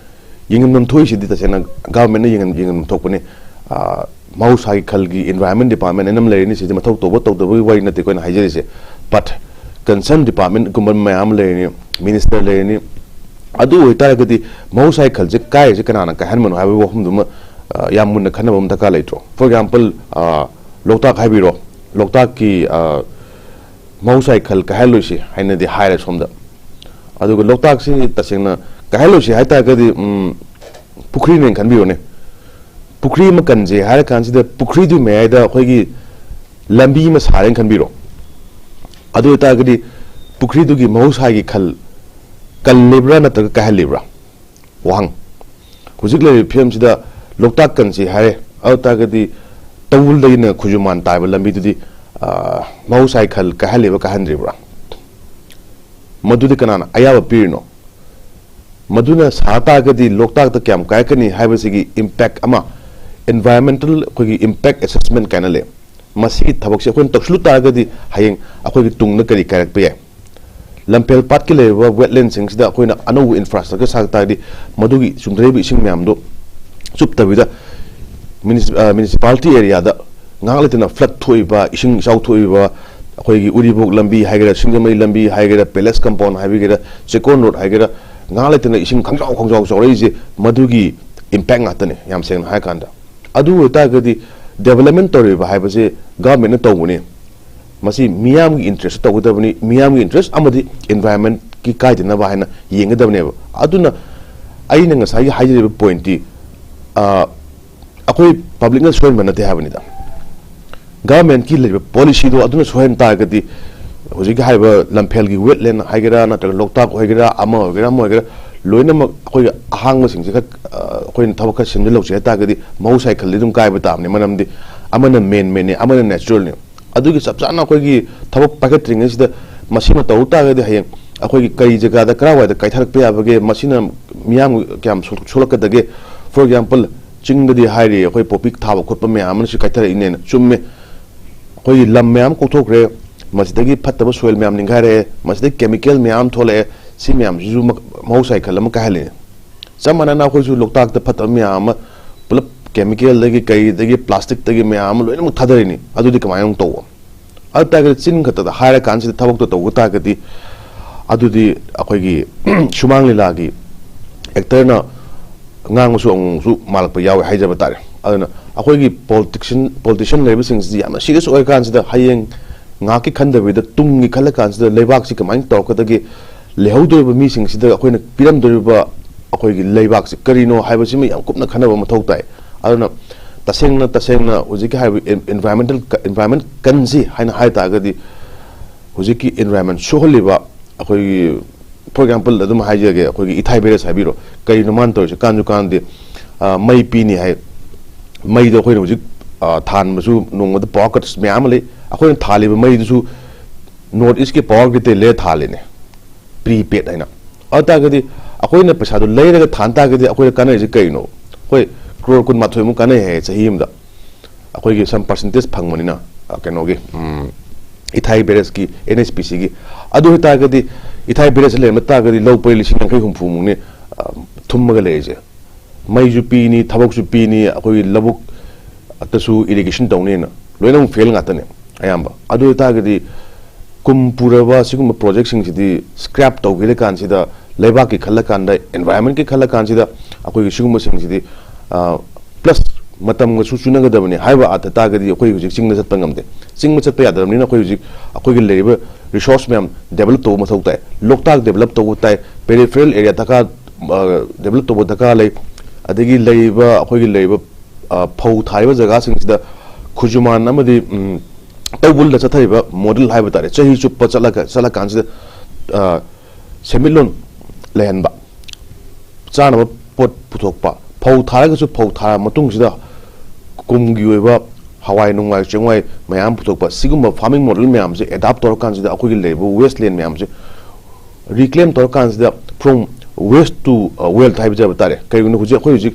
ꯌꯦꯡꯍꯟꯐꯝ ꯊꯣꯛꯏꯁꯤꯗꯤ ꯇꯁꯦꯡꯅ governmentꯅ ꯌꯦꯡꯍꯟ-, ꯌꯦꯡꯍꯟꯐꯝ ꯊꯣꯛꯄꯅꯤ꯫ ꯑ, ꯃꯍꯧꯁꯥꯒꯤ ꯈꯜꯒꯤ environment department ꯑꯅ ꯑꯃ ꯂꯩꯔꯅꯤ꯫ ꯁꯤꯗꯤ ꯃꯊꯧ ꯇꯧꯕ ꯇꯧꯗꯕꯒꯤ ꯋꯥꯔꯤ ꯅꯠꯇꯦ ꯑꯩꯈꯣꯏꯅ ꯍꯥꯏꯖꯔꯤꯁꯦ, but concern department ꯀꯨꯝꯕ ꯃꯌꯥꯝ ꯑꯃ ꯂꯩꯔꯅꯤ, minister ꯂꯩꯔꯅꯤ꯫ ꯑꯗꯨ ꯑꯣꯏꯇꯥꯔꯒꯗꯤ ꯃꯍꯧꯁꯥꯒꯤ ꯈꯜꯁꯦ ꯀꯥꯏꯔꯤꯁꯦ ꯀꯅꯥꯅ ꯀꯥꯏꯍꯟꯕꯅꯣ ꯍꯥꯏꯕꯒꯤ ꯋꯥꯐꯝꯗꯨꯃ, ꯑ, ꯌꯥꯝ ꯃꯨꯟꯅ ꯈꯟꯅꯕ ꯑꯃ ꯗꯔꯀꯥꯔ ꯂꯩꯇ꯭ꯔꯣ? For example, ꯑ, ꯂꯣꯛꯇꯥꯛ ꯍꯥꯏꯕꯤꯔꯣ, ꯂꯣꯛꯇꯥꯛꯀꯤ, ꯑ, ꯃꯍꯧꯁꯥꯒꯤ ꯈꯜ ꯀꯥꯏꯍꯜꯂꯣꯏꯁꯤ ꯍꯥꯏꯅꯗꯤ ꯍꯥꯏꯔꯦ ꯁꯣꯝꯗ꯫ ꯑꯗꯨꯒ ꯂꯣꯛꯇꯥꯛꯁꯤ ꯇꯁꯦꯡꯅ ꯀꯥꯏꯍꯜꯂꯣꯏꯁꯤ ꯍꯥꯏ ꯇꯥꯔꯒꯗꯤ, ꯎꯝ, ꯄꯨꯈ꯭ꯔꯤꯅꯦꯅ ꯈꯟꯕꯤꯔꯣꯅꯦ꯫ ꯄꯨꯈ꯭ꯔꯤ ꯑꯃ ꯀꯟꯁꯦ ꯍꯥꯏꯔ ꯀꯥꯟꯁꯤꯗ ꯄꯨꯈ꯭ꯔꯤꯗꯨꯒꯤ ꯃꯌꯥꯏꯗ ꯑꯩꯈꯣꯏꯒꯤ ꯂꯝꯕꯤ ꯑꯃ ꯁꯥꯔꯦꯅ ꯈꯟꯕꯤꯔꯣ꯫ ꯑꯗꯨ ꯑꯣꯏꯇꯥꯔꯒꯗꯤ ꯄꯨꯈ꯭ꯔꯤꯗꯨꯒꯤ ꯃꯍꯧꯁꯥꯒꯤ ꯈꯜ ꯀꯜꯂꯤꯕ꯭ꯔꯥ ꯅꯠꯇ꯭ꯔꯒ ꯀꯥꯏꯍꯜꯂꯤꯕ꯭ꯔꯥ? ꯋꯥꯍꯪ꯫ ꯍꯧꯖꯤꯛ ꯂꯩꯔꯤꯕ ꯐꯤꯕꯝꯁꯤꯗ ꯂꯣꯛꯇꯥꯛ ꯀꯟꯁꯤ ꯍꯥꯏꯔꯦ, ꯑꯗꯨ ꯑꯣꯏꯇꯥꯔꯒꯗꯤ ꯇꯧꯕꯜꯗꯒꯤꯅ ꯈꯨꯖꯨꯃꯥꯟ ꯇꯥꯏꯕ ꯂꯝꯕꯤꯗꯨꯗꯤ, ꯑ, ꯃꯍꯧꯁꯥꯒꯤ ꯈꯜ ꯀꯥꯏꯍꯜꯂꯤꯕ꯭ꯔꯥ ꯀꯥꯏꯍꯟꯗ꯭ꯔꯤꯕ꯭ꯔꯥ? ꯃꯗꯨꯗꯤ ꯀꯅꯥꯅ ꯑꯌꯥꯕ ꯄꯤꯔꯤꯅꯣ? ꯃꯗꯨꯅ ꯁꯥ ꯇꯥꯔꯒꯗꯤ ꯂꯣꯛꯇꯥꯛꯇ ꯀꯌꯥꯝ ꯀꯥꯏꯔꯛꯀꯅꯤ ꯍꯥꯏꯕꯁꯤꯒꯤ impact ꯑꯃ, environmental ꯑꯩꯈꯣꯏꯒꯤ impact assessment ꯀꯥꯏꯅ ꯂꯩ꯫ ꯃꯁꯤꯒꯤ ꯊꯕꯛꯁꯦ ꯑꯩꯈꯣꯏꯅ ꯇꯧꯁꯤꯜꯂꯨ ꯇꯥꯔꯒꯗꯤ ꯍꯌꯦꯡ ꯑꯩꯈꯣꯏꯒꯤ ꯇꯨꯡꯗ ꯀꯔꯤ ꯀꯥꯏꯔꯛꯄ ꯌꯥꯏ? ꯂꯝꯐꯦꯜ ꯄꯥꯠꯀꯤ ꯂꯩꯔꯤꯕ wetlandꯁꯤꯡꯁꯤꯗ ꯑꯩꯈꯣꯏꯅ ꯑꯅꯧꯕ infrastructure ꯁꯥ ꯇꯥꯔꯒꯗꯤ ꯃꯗꯨꯒꯤ ꯆꯨꯝꯊꯔꯛꯏꯕ ꯏꯁꯤꯡ ꯃꯌꯥꯝꯗꯣ ꯆꯨꯞꯇꯕꯤꯗ ꯃ꯭ꯌꯨꯅꯤꯁꯤ-, ꯑ, municipality areaꯗ ꯉꯥꯏꯍꯥꯛ ꯂꯩꯇꯅ flood ꯊꯣꯛꯏꯕ, ꯏꯁꯤꯡ ꯏꯆꯥꯎ ꯊꯣꯛꯏꯕ, ꯑꯩꯈꯣꯏꯒꯤ ꯎꯔꯤꯄꯣꯛ ꯂꯝꯕꯤ ꯍꯥꯏꯒꯦꯔꯥ, ꯁꯤꯡꯖꯃꯩ ꯂꯝꯕꯤ ꯍꯥꯏꯒꯦꯔꯥ, palace compound ꯍꯥꯏꯕꯤꯒꯦꯔꯥ, ꯆꯦꯛꯀꯣꯟ road ꯍꯥꯏꯒꯦꯔꯥ, ꯉꯥꯏꯍꯥꯛ ꯂꯩꯇꯅ ꯏꯁꯤꯡ ꯈꯪꯆꯥꯎ ꯈꯪꯆꯥꯎ ꯆꯥꯎꯔꯛꯏꯁꯦ ꯃꯗꯨꯒꯤ impact ꯉꯥꯛꯇꯅꯦ, ꯌꯥꯝ ꯁꯦꯡꯅ ꯍꯥꯏꯔꯀꯥꯟꯗ꯫ ꯑꯗꯨ ꯑꯣꯏꯇꯥꯔꯒꯗꯤ development ꯇꯧꯔꯤꯕ ꯍꯥꯏꯕꯁꯦ governmentꯅ ꯇꯧꯕꯅꯤ, ꯃꯁꯤ ꯃꯤꯌꯥꯝꯒꯤ interest ꯇꯧꯒꯗꯕꯅꯤ, ꯃꯤꯌꯥꯝꯒꯤ interest ꯑꯃꯗꯤ environmentꯀꯤ ꯀꯥꯏꯗꯅꯕ ꯍꯥꯏꯅ ꯌꯦꯡꯒꯗꯕꯅꯦꯕ꯫ ꯑꯗꯨꯅ ꯑꯩꯅ ꯉꯁꯥꯏꯒꯤ ꯍꯥꯏꯖꯔꯤꯕ pointꯇꯤ, ꯑ, ꯑꯩꯈꯣꯏ publicꯅ ꯁꯣꯏꯍꯟꯕ ꯅꯠꯇꯦ ꯍꯥꯏꯕꯅꯤꯗ꯫ Governmentꯀꯤ ꯂꯩꯔꯤꯕ policyꯗꯣ ꯑꯗꯨꯅ ꯁꯣꯏꯍꯟ ꯇꯥꯔꯒꯗꯤ ꯍꯧꯖꯤꯛꯀꯤ ꯍꯥꯏꯔꯤꯕ ꯂꯝꯐꯦꯜꯒꯤ wetland ꯍꯥꯏꯒꯦꯔꯥ, ꯅꯠꯇ꯭ꯔꯒ ꯂꯣꯛꯇꯥꯛ ꯑꯣꯏꯒꯦꯔꯥ, ꯑꯃ ꯑꯣꯏꯒꯦꯔꯥ, ꯑꯃ ꯑꯣꯏꯒꯦꯔꯥ, ꯂꯣꯏꯅꯃꯛ ꯑꯩꯈꯣꯏꯒꯤ ꯑꯍꯥꯡꯕꯁꯤꯡꯁꯦ ꯈꯛ, ꯑ, ꯑꯩꯈꯣꯏꯅ ꯊꯕꯛ ꯈꯔ ꯁꯦꯝꯖꯤꯜꯍꯧꯁꯤ ꯍꯥꯏ ꯇꯥꯔꯒꯗꯤ ꯃꯍꯧꯁꯥꯒꯤ ꯈꯜꯗꯤ ꯑꯗꯨꯝ ꯀꯥꯏꯕ ꯇꯥꯕꯅꯤ꯫ ꯃꯔꯝꯗꯤ ꯑꯃꯅ man-madeꯅꯤ, ꯑꯃꯅ naturalꯅꯤ꯫ ꯑꯗꯨꯒꯤ ꯆꯞ ꯆꯥꯅ ꯑꯩꯈꯣꯏꯒꯤ ꯊꯕꯛ ꯄꯥꯏꯈꯠꯇ꯭ꯔꯤꯉꯩꯁꯤꯗ ꯃꯁꯤꯃ ꯇꯧ ꯇꯥꯔꯒꯗꯤ ꯍꯌꯦꯡ ꯑꯩꯈꯣꯏꯒꯤ ꯀꯔꯤ ꯖꯒꯥꯗ ꯀꯔꯥꯏꯋꯥꯏꯗ ꯀꯥꯏꯊꯔꯛꯄ ꯌꯥꯕꯒꯦ, ꯃꯁꯤꯅ ꯃꯤꯌꯥꯝ ꯀꯌꯥꯝ ꯁꯣꯛ-, ꯁꯣꯛꯂꯛꯀꯗꯒꯦ? For example, ꯆꯤꯡꯗꯗꯤ ꯍꯥꯏꯔꯤ ꯑꯩꯈꯣꯏ ꯄꯣꯄꯤ ꯊꯥꯕ ꯈꯣꯠꯄ ꯃꯌꯥꯝ ꯑꯃꯅꯁꯨ ꯀꯥꯏꯊꯔꯛꯏꯅꯦꯅ꯫ ꯆꯨꯝꯃꯦ, ꯑꯩꯈꯣꯏꯒꯤ ꯂꯝ ꯃꯌꯥꯝ ꯀꯣꯛꯊꯣꯛꯈ꯭ꯔꯦ, ꯃꯁꯤꯗꯒꯤ ꯐꯠꯇꯕ soil ꯃꯌꯥꯝ ꯅꯤꯡꯈꯥꯏꯔꯛꯑꯦ, ꯃꯁꯤꯗꯒꯤ chemical ꯃꯌꯥꯝ ꯊꯣꯛꯂꯛꯑꯦ, ꯁꯤ ꯃꯌꯥꯝꯁꯤꯁꯨ ꯃ-, ꯃꯍꯧꯁꯥꯒꯤ ꯈꯜ ꯑꯃ ꯀꯥꯏꯍꯜꯂꯤꯅꯦ꯫ ꯆꯞ ꯃꯥꯟꯅꯅ ꯑꯩꯈꯣꯏꯁꯨ ꯂꯣꯛꯇꯥꯛꯇ ꯐꯠꯇꯕ ꯃꯌꯥꯝ ꯑꯃ ꯄꯨꯂꯞ ꯀꯦꯃꯤꯀꯦꯜꯗꯒꯤ, ꯀꯩꯗꯒꯤ, ꯄ꯭ꯂꯥꯁꯇꯤꯛꯇꯒꯤ ꯃꯌꯥꯝ ꯑꯃ ꯂꯣꯏꯅꯃꯛ ꯊꯥꯗꯔꯤꯅꯤ꯫ ꯑꯗꯨꯗꯤ ꯀꯃꯥꯏꯅ ꯑꯃꯨꯛ ꯇꯧꯕ? ꯑꯗꯨ ꯇꯥꯔꯒꯗꯤ ꯆꯤꯟ ꯈꯛꯇꯗ ꯍꯥꯏꯔ ꯀꯥꯟꯁꯤꯗ ꯊꯕꯛꯇꯣ ꯇꯧꯕ ꯇꯥꯔꯒꯗꯤ, ꯑꯗꯨꯗꯤ ꯑꯩꯈꯣꯏꯒꯤ ꯁꯨꯃꯥꯡ ꯂꯤꯂꯥꯒꯤ ꯑꯦꯛꯇꯔꯅ ꯉꯥꯡꯕꯁꯨ ꯑꯃꯨꯛꯁꯨ ꯃꯥꯜꯂꯛꯄ ꯌꯥꯎꯋꯦ ꯍꯥꯏꯖꯕ ꯇꯥꯔꯦ꯫ ꯑꯗꯨꯅ ꯑꯩꯈꯣꯏꯒꯤ ꯄꯣꯂꯤꯇꯤꯛꯁꯤꯌꯟ, ꯄꯣꯂꯤꯇꯤꯁꯤꯌꯟ ꯂꯩꯕꯁꯤꯡꯁꯤꯗꯤ ꯌꯥꯝꯅ ꯁꯤꯔꯤꯌꯁ ꯑꯣꯏꯔꯀꯥꯟꯁꯤꯗ, ꯍꯌꯦꯡ ꯉꯥꯏꯍꯥꯛꯀꯤ ꯈꯟꯗꯕꯤꯗ ꯇꯨꯡꯒꯤ ꯈꯜꯂ ꯀꯥꯟꯁꯤꯗ ꯂꯩꯕꯥꯛꯁꯤ ꯀꯃꯥꯏꯅ ꯇꯧꯔꯛꯀꯗꯒꯦ, ꯂꯩꯍꯧꯗꯣꯔꯤꯕ ꯃꯤꯁꯤꯡꯁꯤꯗ ꯑꯩꯈꯣꯏꯅ ꯄꯤꯔꯝꯗꯣꯔꯤꯕ ꯑꯩꯈꯣꯏꯒꯤ ꯂꯩꯕꯥꯛꯁꯤ ꯀꯔꯤꯅꯣ ꯍꯥꯏꯕꯁꯤꯃ ꯌꯥꯝ ꯀꯨꯞꯅ ꯈꯟꯅꯕ ꯃꯊꯧ ꯇꯥꯏ꯫ ꯑꯗꯨꯅ ꯇꯁꯦꯡꯅ, ꯇꯁꯦꯡꯅ ꯍꯧꯖꯤꯛꯀꯤ ꯍꯥꯏꯔꯤꯕ ꯏꯟ-, ꯏꯟꯚꯥꯏꯔꯣꯟꯃꯦꯟꯇꯦꯜ ꯀ-, ꯏꯟꯚꯥꯏꯔꯣꯟꯃꯦꯟ ꯀꯟꯁꯤ ꯍꯥꯏꯅ ꯍꯥꯏ ꯇꯥꯔꯒꯗꯤ, ꯍꯧꯖꯤꯛꯀꯤ ꯏꯟꯚꯥꯏꯔꯣꯟꯃꯦꯟ ꯁꯣꯛꯍꯜꯂꯤꯕ ꯑꯩꯈꯣꯏꯒꯤ, for example ꯑꯗꯨꯝ ꯍꯥꯏꯖꯒꯦ, ꯑꯩꯈꯣꯏꯒꯤ ꯏꯊꯥꯏ ꯕꯦꯔꯦꯖ ꯍꯥꯏꯕꯤꯔꯣ, ꯀꯔꯤꯅꯣ ꯃꯥꯅ ꯇꯧꯔꯤꯁꯦ? ꯀꯥꯟꯁꯨ ꯀꯥꯟꯗꯦ꯫ ꯑ, ꯃꯩ ꯄꯤꯅꯤ ꯍꯥꯏ, ꯃꯩꯗꯣ ꯑꯩꯈꯣꯏꯅ ꯍꯧꯖꯤꯛ, ꯑ, ꯊꯥꯟꯕꯁꯨ ꯅꯣꯡꯃꯗ power cuts ꯃꯌꯥꯝ ꯑꯃ ꯂꯩ꯫ ꯑꯩꯈꯣꯏꯅ ꯊꯥꯜꯂꯤꯕ ꯃꯩꯗꯨꯁꯨ North East ꯀꯤ power grid ꯇꯩ ꯂꯩꯔ ꯊꯥꯜꯂꯤꯅꯦ, prepaid ꯍꯥꯏꯅ꯫ ꯑꯗꯨ ꯇꯥꯔꯒꯗꯤ ꯑꯩꯈꯣꯏꯅ ꯄꯩꯁꯥꯗꯣ ꯂꯩꯔꯒ ꯊꯥꯟ ꯇꯥꯔꯒꯗꯤ ꯑꯩꯈꯣꯏꯗ ꯀꯥꯟꯅꯔꯤꯁꯦ ꯀꯩꯅꯣ? ꯑꯩꯈꯣꯏ ꯀ꯭ꯔꯣꯔ ꯀꯨꯟꯃꯥꯊꯣꯏꯃꯨꯛ ꯀꯥꯟꯅꯩ ꯍꯥꯏꯌꯦ ꯆꯍꯤ ꯑꯃꯗ꯫ ꯑꯩꯈꯣꯏꯒꯤ some percentage ꯐꯪꯕꯅꯤꯅ, ꯑ, ꯀꯩꯅꯣꯒꯤ, ꯎꯝ, ꯏꯊꯥꯏ ꯕꯦꯔꯦꯖꯀꯤ, NHPC ꯒꯤ꯫ ꯑꯗꯨ ꯑꯣꯏꯇꯥꯔꯒꯗꯤ ꯏꯊꯥꯏ ꯕꯦꯔꯦꯖ ꯂꯩꯔꯝꯕ ꯇꯥꯔꯒꯗꯤ ꯂꯧ ꯄꯔꯤ ꯂꯤꯁꯤꯡ ꯌꯥꯡꯈꯩ ꯍꯨꯝꯐꯨꯃꯨꯛꯅꯤ, ꯑ, ꯊꯨꯝꯃꯒ ꯂꯩꯔꯤꯁꯦ꯫ ꯃꯩꯁꯨ ꯄꯤꯅꯤ, ꯊꯕꯛꯁꯨ ꯄꯤꯅꯤ, ꯑꯩꯈꯣꯏꯒꯤ ꯂꯧꯕꯨꯛꯇꯁꯨ irrigation ꯇꯧꯅꯤꯅ꯫ ꯂꯣꯏꯅꯃꯛ fail ꯉꯥꯛꯇꯅꯦ ꯑꯌꯥꯝꯕ꯫ ꯑꯗꯨ ꯑꯣꯏꯇꯥꯔꯒꯗꯤ ꯀꯨꯝ ꯄꯨꯔꯕ ꯁꯤꯒꯨꯝꯕ project ꯁꯤꯡꯁꯤꯗꯤ scrap ꯇꯧꯈꯤꯔ ꯀꯥꯟꯁꯤꯗ, ꯂꯩꯕꯥꯛꯀꯤ ꯈꯜꯂ ꯀꯥꯟꯗ, environment ꯀꯤ ꯈꯜꯂ ꯀꯥꯟꯁꯤꯗ, ꯑꯩꯈꯣꯏꯒꯤ ꯁꯤꯒꯨꯝꯕꯁꯤꯡꯁꯤꯗꯤ, ꯑ, plus ꯃꯇꯝꯒꯁꯨ ꯆꯨꯅꯒꯗꯕꯅꯤ ꯍꯥꯏꯕ ꯑꯥꯔꯊ ꯇꯥꯔꯒꯗꯤ ꯑꯩꯈꯣꯏ ꯍꯧꯖꯤꯛ ꯆꯤꯡꯗ ꯆꯠꯄ ꯉꯝꯗꯦ꯫ ꯆꯤꯡꯗ ꯆꯠꯄ ꯌꯥꯗ꯭ꯔꯕꯅꯤꯅ ꯑꯩꯈꯣꯏ ꯍꯧꯖꯤꯛ ꯑꯩꯈꯣꯏꯒꯤ ꯂꯩꯔꯤꯕ resource ꯃꯌꯥꯝ develop ꯇꯧꯕ ꯃꯊꯧ ꯇꯥꯏ꯫ ꯂꯣꯛꯇꯥꯛ develop ꯇꯧꯕ ꯇꯥꯏ, peripheral area ꯗꯔꯀꯥꯔ, ꯑ, develop ꯇꯧꯕ ꯗꯔꯀꯥꯔ ꯂꯩ꯫ ꯑꯗꯒꯤ ꯂꯩꯔꯤꯕ, ꯑꯩꯈꯣꯏꯒꯤ ꯂꯩꯔꯤꯕ, ꯑ, ꯐꯧ ꯊꯥꯔꯤꯕ ꯖꯒꯥꯁꯤꯡꯁꯤꯗ ꯈꯨꯖꯨꯃꯥꯟ ꯑꯃꯗꯤ, ꯎꯝ, ꯇꯧꯕꯨꯜꯗ ꯆꯠꯊꯔꯤꯕ model ꯍꯥꯏꯕ ꯇꯥꯔꯦ, ꯆꯍꯤ ꯆꯨꯞꯄ ꯆꯠꯂꯒ, ꯆꯠꯂꯀꯥꯟꯁꯤꯗ, ꯑ, ꯁꯦꯟꯃꯤꯠꯂꯣꯟ ꯂꯩꯍꯟꯕ, ꯆꯥꯅꯕ ꯄꯣꯠ ꯄꯨꯊꯣꯛꯄ, ꯐꯧ ꯊꯥꯔꯒꯁꯨ ꯐꯧ ꯊꯥꯔ ꯃꯇꯨꯡꯁꯤꯗ ꯀꯨꯝꯒꯤ ꯑꯣꯏꯕ ꯍꯋꯥꯏ ꯅꯨꯡꯋꯥꯏ ꯆꯦꯡꯋꯥꯏ ꯃꯌꯥꯝ ꯄꯨꯊꯣꯛꯄ, ꯁꯤꯒꯨꯝꯕ farming model ꯃꯌꯥꯝꯁꯦ adopt ꯇꯧꯔꯀꯥꯟꯁꯤꯗ ꯑꯩꯈꯣꯏꯒꯤ ꯂꯩꯔꯤꯕ waste land ꯃꯌꯥꯝꯁꯦ reclaim ꯇꯧꯔꯀꯥꯟꯁꯤꯗ from waste to, uh, wealth ꯍꯥꯏꯕ ꯇꯥꯔꯦ꯫ ꯀꯩꯒꯤꯅꯣ ꯍꯧꯖꯤꯛ ꯑꯩꯈꯣꯏ ꯍꯧꯖꯤꯛ,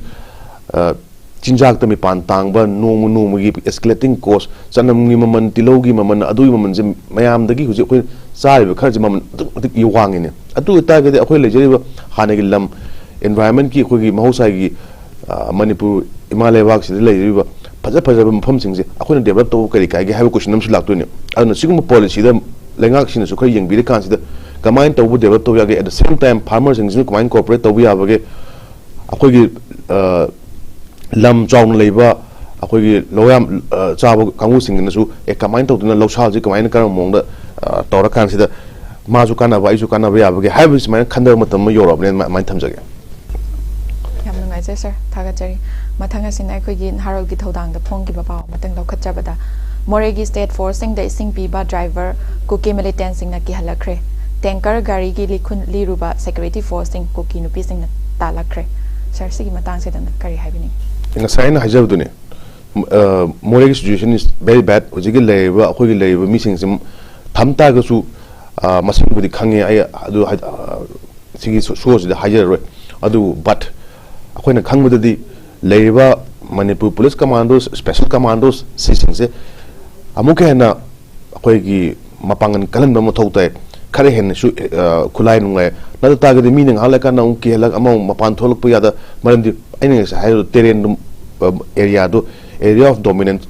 ꯑ, ꯆꯤꯟꯖꯥꯛꯇ ꯃꯤꯄꯥꯟ ꯇꯥꯡꯕ, ꯅꯣꯡꯃ ꯅꯣꯡꯃꯒꯤ escalating cost, ꯆꯅꯝꯒꯤ ꯃꯃꯜ, ꯇꯤꯜꯍꯧꯒꯤ ꯃꯃꯜ, ꯑꯗꯨꯒꯤ ꯃꯃꯜꯁꯦ ꯃꯌꯥꯝꯗꯒꯤ ꯍꯧꯖꯤꯛ ꯑꯩꯈꯣꯏ ꯆꯥꯔꯤꯕ ꯈꯔꯁꯦ ꯃꯃꯜ ꯑꯗꯨꯛꯀꯤ ꯃꯇꯤꯛ ꯋꯥꯡꯉꯤꯅꯦ꯫ ꯑꯗꯨ ꯑꯣꯏꯇꯥꯔꯒꯗꯤ ꯑꯩꯈꯣꯏ ꯂꯩꯖꯔꯤꯕ ꯍꯥꯟꯅꯒꯤ ꯂꯝ, environment ꯀꯤ ꯑꯩꯈꯣꯏꯒꯤ ꯃꯍꯧꯁꯥꯒꯤ, ꯑ, ꯃꯅꯤꯄꯨꯔ ꯏꯃꯥ ꯂꯩꯕꯥꯛꯁꯤꯗ ꯂꯩꯔꯤꯕ ꯐꯖ ꯐꯖꯕ ꯃꯐꯝꯁꯤꯡꯁꯦ ꯑꯩꯈꯣꯏꯅ ꯗꯦꯕꯂꯞ ꯇꯧꯕ ꯀꯔꯤ ꯀꯥꯏꯒꯦ ꯍꯥꯏꯕ ꯀꯣꯏꯁꯟ ꯑꯃꯁꯨ ꯂꯥꯛꯇꯣꯏꯅꯦ꯫ ꯑꯗꯨꯅ ꯁꯤꯒꯨꯝꯕ ꯄꯣꯂꯤꯁꯤꯗ ꯂꯩꯉꯥꯛꯁꯤꯡꯅꯁꯨ ꯈꯔ ꯌꯦꯡꯕꯤꯔꯀꯥꯟꯁꯤꯗ ꯀꯃꯥꯏꯅ ꯇꯧꯕ ꯗꯦꯕꯂꯞ ꯇꯧꯕ ꯌꯥꯒꯦ, at the same time farmerꯁꯤꯡꯁꯤꯅ ꯀꯃꯥꯏꯅ cooperate ꯇꯧꯕ ꯌꯥꯕꯒꯦ, ꯑꯩꯈꯣꯏꯒꯤ ꯑ, ꯂꯝ ꯆꯥꯎꯅ ꯂꯩꯕ ꯑꯩꯈꯣꯏꯒꯤ ꯂꯧ ꯌꯥꯝ ꯑ, ꯆꯥꯕ ꯀꯥꯡꯕꯨꯁꯤꯡꯁꯤꯅꯁꯨ ꯑꯦ ꯀꯃꯥꯏꯅ ꯇꯧꯗꯅ ꯂꯧꯁꯥꯁꯤ ꯀꯃꯥꯏꯅ ꯀꯔꯝꯕ ꯃꯑꯣꯡꯗ ꯑ, ꯇꯧꯔꯀꯥꯟꯁꯤꯗ ꯃꯥꯁꯨ ꯀꯥꯟꯅꯕ ꯑꯩꯁꯨ ꯀꯥꯟꯅꯕ ꯌꯥꯕꯒꯦ ꯍꯥꯏꯕ ꯁꯨꯃꯥꯏꯅ ꯈꯟꯗꯕ ꯃꯇꯝ ꯑꯃ ꯌꯧꯔꯛꯑꯕꯅꯦꯅ ꯑꯗꯨꯃꯥꯏꯅ ꯊꯝꯖꯒꯦ꯫ ꯌꯥꯝ ꯅꯨꯡꯉꯥꯏꯖꯩ ꯁꯥꯔ, ꯊꯥꯒꯠꯆꯔꯤ꯫ ꯃꯊꯪ ꯑꯁꯤꯅ ꯑꯩꯈꯣꯏꯒꯤ ꯅꯍꯥꯔꯣꯜꯒꯤ ꯊꯧꯗꯥꯡꯗ ꯐꯣꯡꯈꯤꯕ ꯄꯥꯎ ꯑꯃꯇꯪ ꯂꯧꯈꯠꯆꯕꯗ, ꯃꯣꯔꯦꯒꯤ ꯁ꯭ꯇꯦꯠ ꯐꯣꯔꯁꯁꯤꯡꯗ ꯏꯁꯤꯡ ꯄꯤꯕ ꯗ꯭ꯔꯥꯏꯚꯔ ꯀꯨꯀꯤ ꯃꯤꯂꯤꯇꯦꯟꯁꯤꯡꯅ ꯀꯤꯍꯜꯂꯛꯈ꯭ꯔꯦ꯫ ꯇꯦꯡꯀꯔ ꯒꯥꯔꯤꯒꯤ ꯂꯤꯈꯨꯟ ꯂꯤꯔꯨꯕ ꯁꯦꯀ꯭ꯌꯨꯔꯤꯇꯤ ꯐꯣꯔꯁꯁꯤꯡ ꯀꯨꯀꯤ ꯅꯨꯄꯤꯁꯤꯡꯅ ꯇꯥꯜꯂꯛꯈ꯭ꯔꯦ꯫ ꯁꯥꯔ, ꯁꯤꯒꯤ ꯃꯇꯥꯡꯁꯤꯗ ꯀꯔꯤ ꯍꯥꯏꯕꯤꯅꯤꯡꯉꯤ? ꯉꯁꯥꯏ ꯑꯩꯅ ꯍꯥꯏꯖꯕꯗꯨꯅꯦ, ꯑ, ꯃꯣꯔꯦꯒꯤ situation is very bad꯫ ꯍꯧꯖꯤꯛꯀꯤ ꯂꯩꯔꯤꯕ ꯑꯩꯈꯣꯏꯒꯤ ꯂꯩꯔꯤꯕ ꯃꯤꯁꯤꯡꯁꯦ ꯊꯝ ꯇꯥꯔꯒꯁꯨ ꯑ, ꯃꯁꯤꯡꯕꯨꯗꯤ ꯈꯪꯉꯦ ꯑꯩ, ꯑꯗꯨ ꯍꯥꯏ-, ꯑ, ꯁꯤꯒꯤ ꯁꯣ-, ꯁꯣꯁꯤꯗ ꯍꯥꯏꯖꯔꯔꯣꯏ꯫ ꯑꯗꯨꯕꯨ but ꯑꯩꯈꯣꯏꯅ ꯈꯪꯕꯗꯗꯤ ꯂꯩꯔꯤꯕ ꯃꯅꯤꯄꯨꯔ ꯄꯨꯂꯤꯁ ꯀꯃꯥꯟꯗꯣꯁ, ꯁ꯭ꯄꯦꯁꯦꯜ ꯀꯃꯥꯟꯗꯣꯁ ꯁꯤꯁꯤꯡꯁꯦ ꯑꯃꯨꯛꯀ ꯍꯦꯟꯅ ꯑꯩꯈꯣꯏꯒꯤ ꯃꯄꯥꯡꯒꯜ ꯀꯜꯍꯟꯕ ꯃꯊꯧ ꯇꯥꯏ꯫ ꯈꯔ ꯍꯦꯟꯅꯁꯨ ꯑ, ꯈꯨꯠꯂꯥꯏ ꯅꯨꯡꯂꯥꯏ, ꯅꯠꯇ ꯇꯥꯔꯒꯗꯤ ꯃꯤꯅ ꯉꯥꯏꯍꯥꯛ ꯂꯩꯔꯀꯥꯟꯗ ꯑꯃꯨꯛ ꯀꯤꯍꯜꯂꯒ ꯑꯃꯃꯨꯛ ꯃꯄꯥꯟ ꯊꯣꯛꯂꯛꯄ ꯌꯥꯗ꯫ ꯃꯔꯝꯗꯤ ꯑꯩꯅ ꯉꯁꯥꯏ ꯍꯥꯏꯔꯤꯕ ꯇꯦꯔꯦꯟꯗꯨ, ꯑ, ꯑꯦꯔꯤꯌꯥꯗꯨ, area of dominance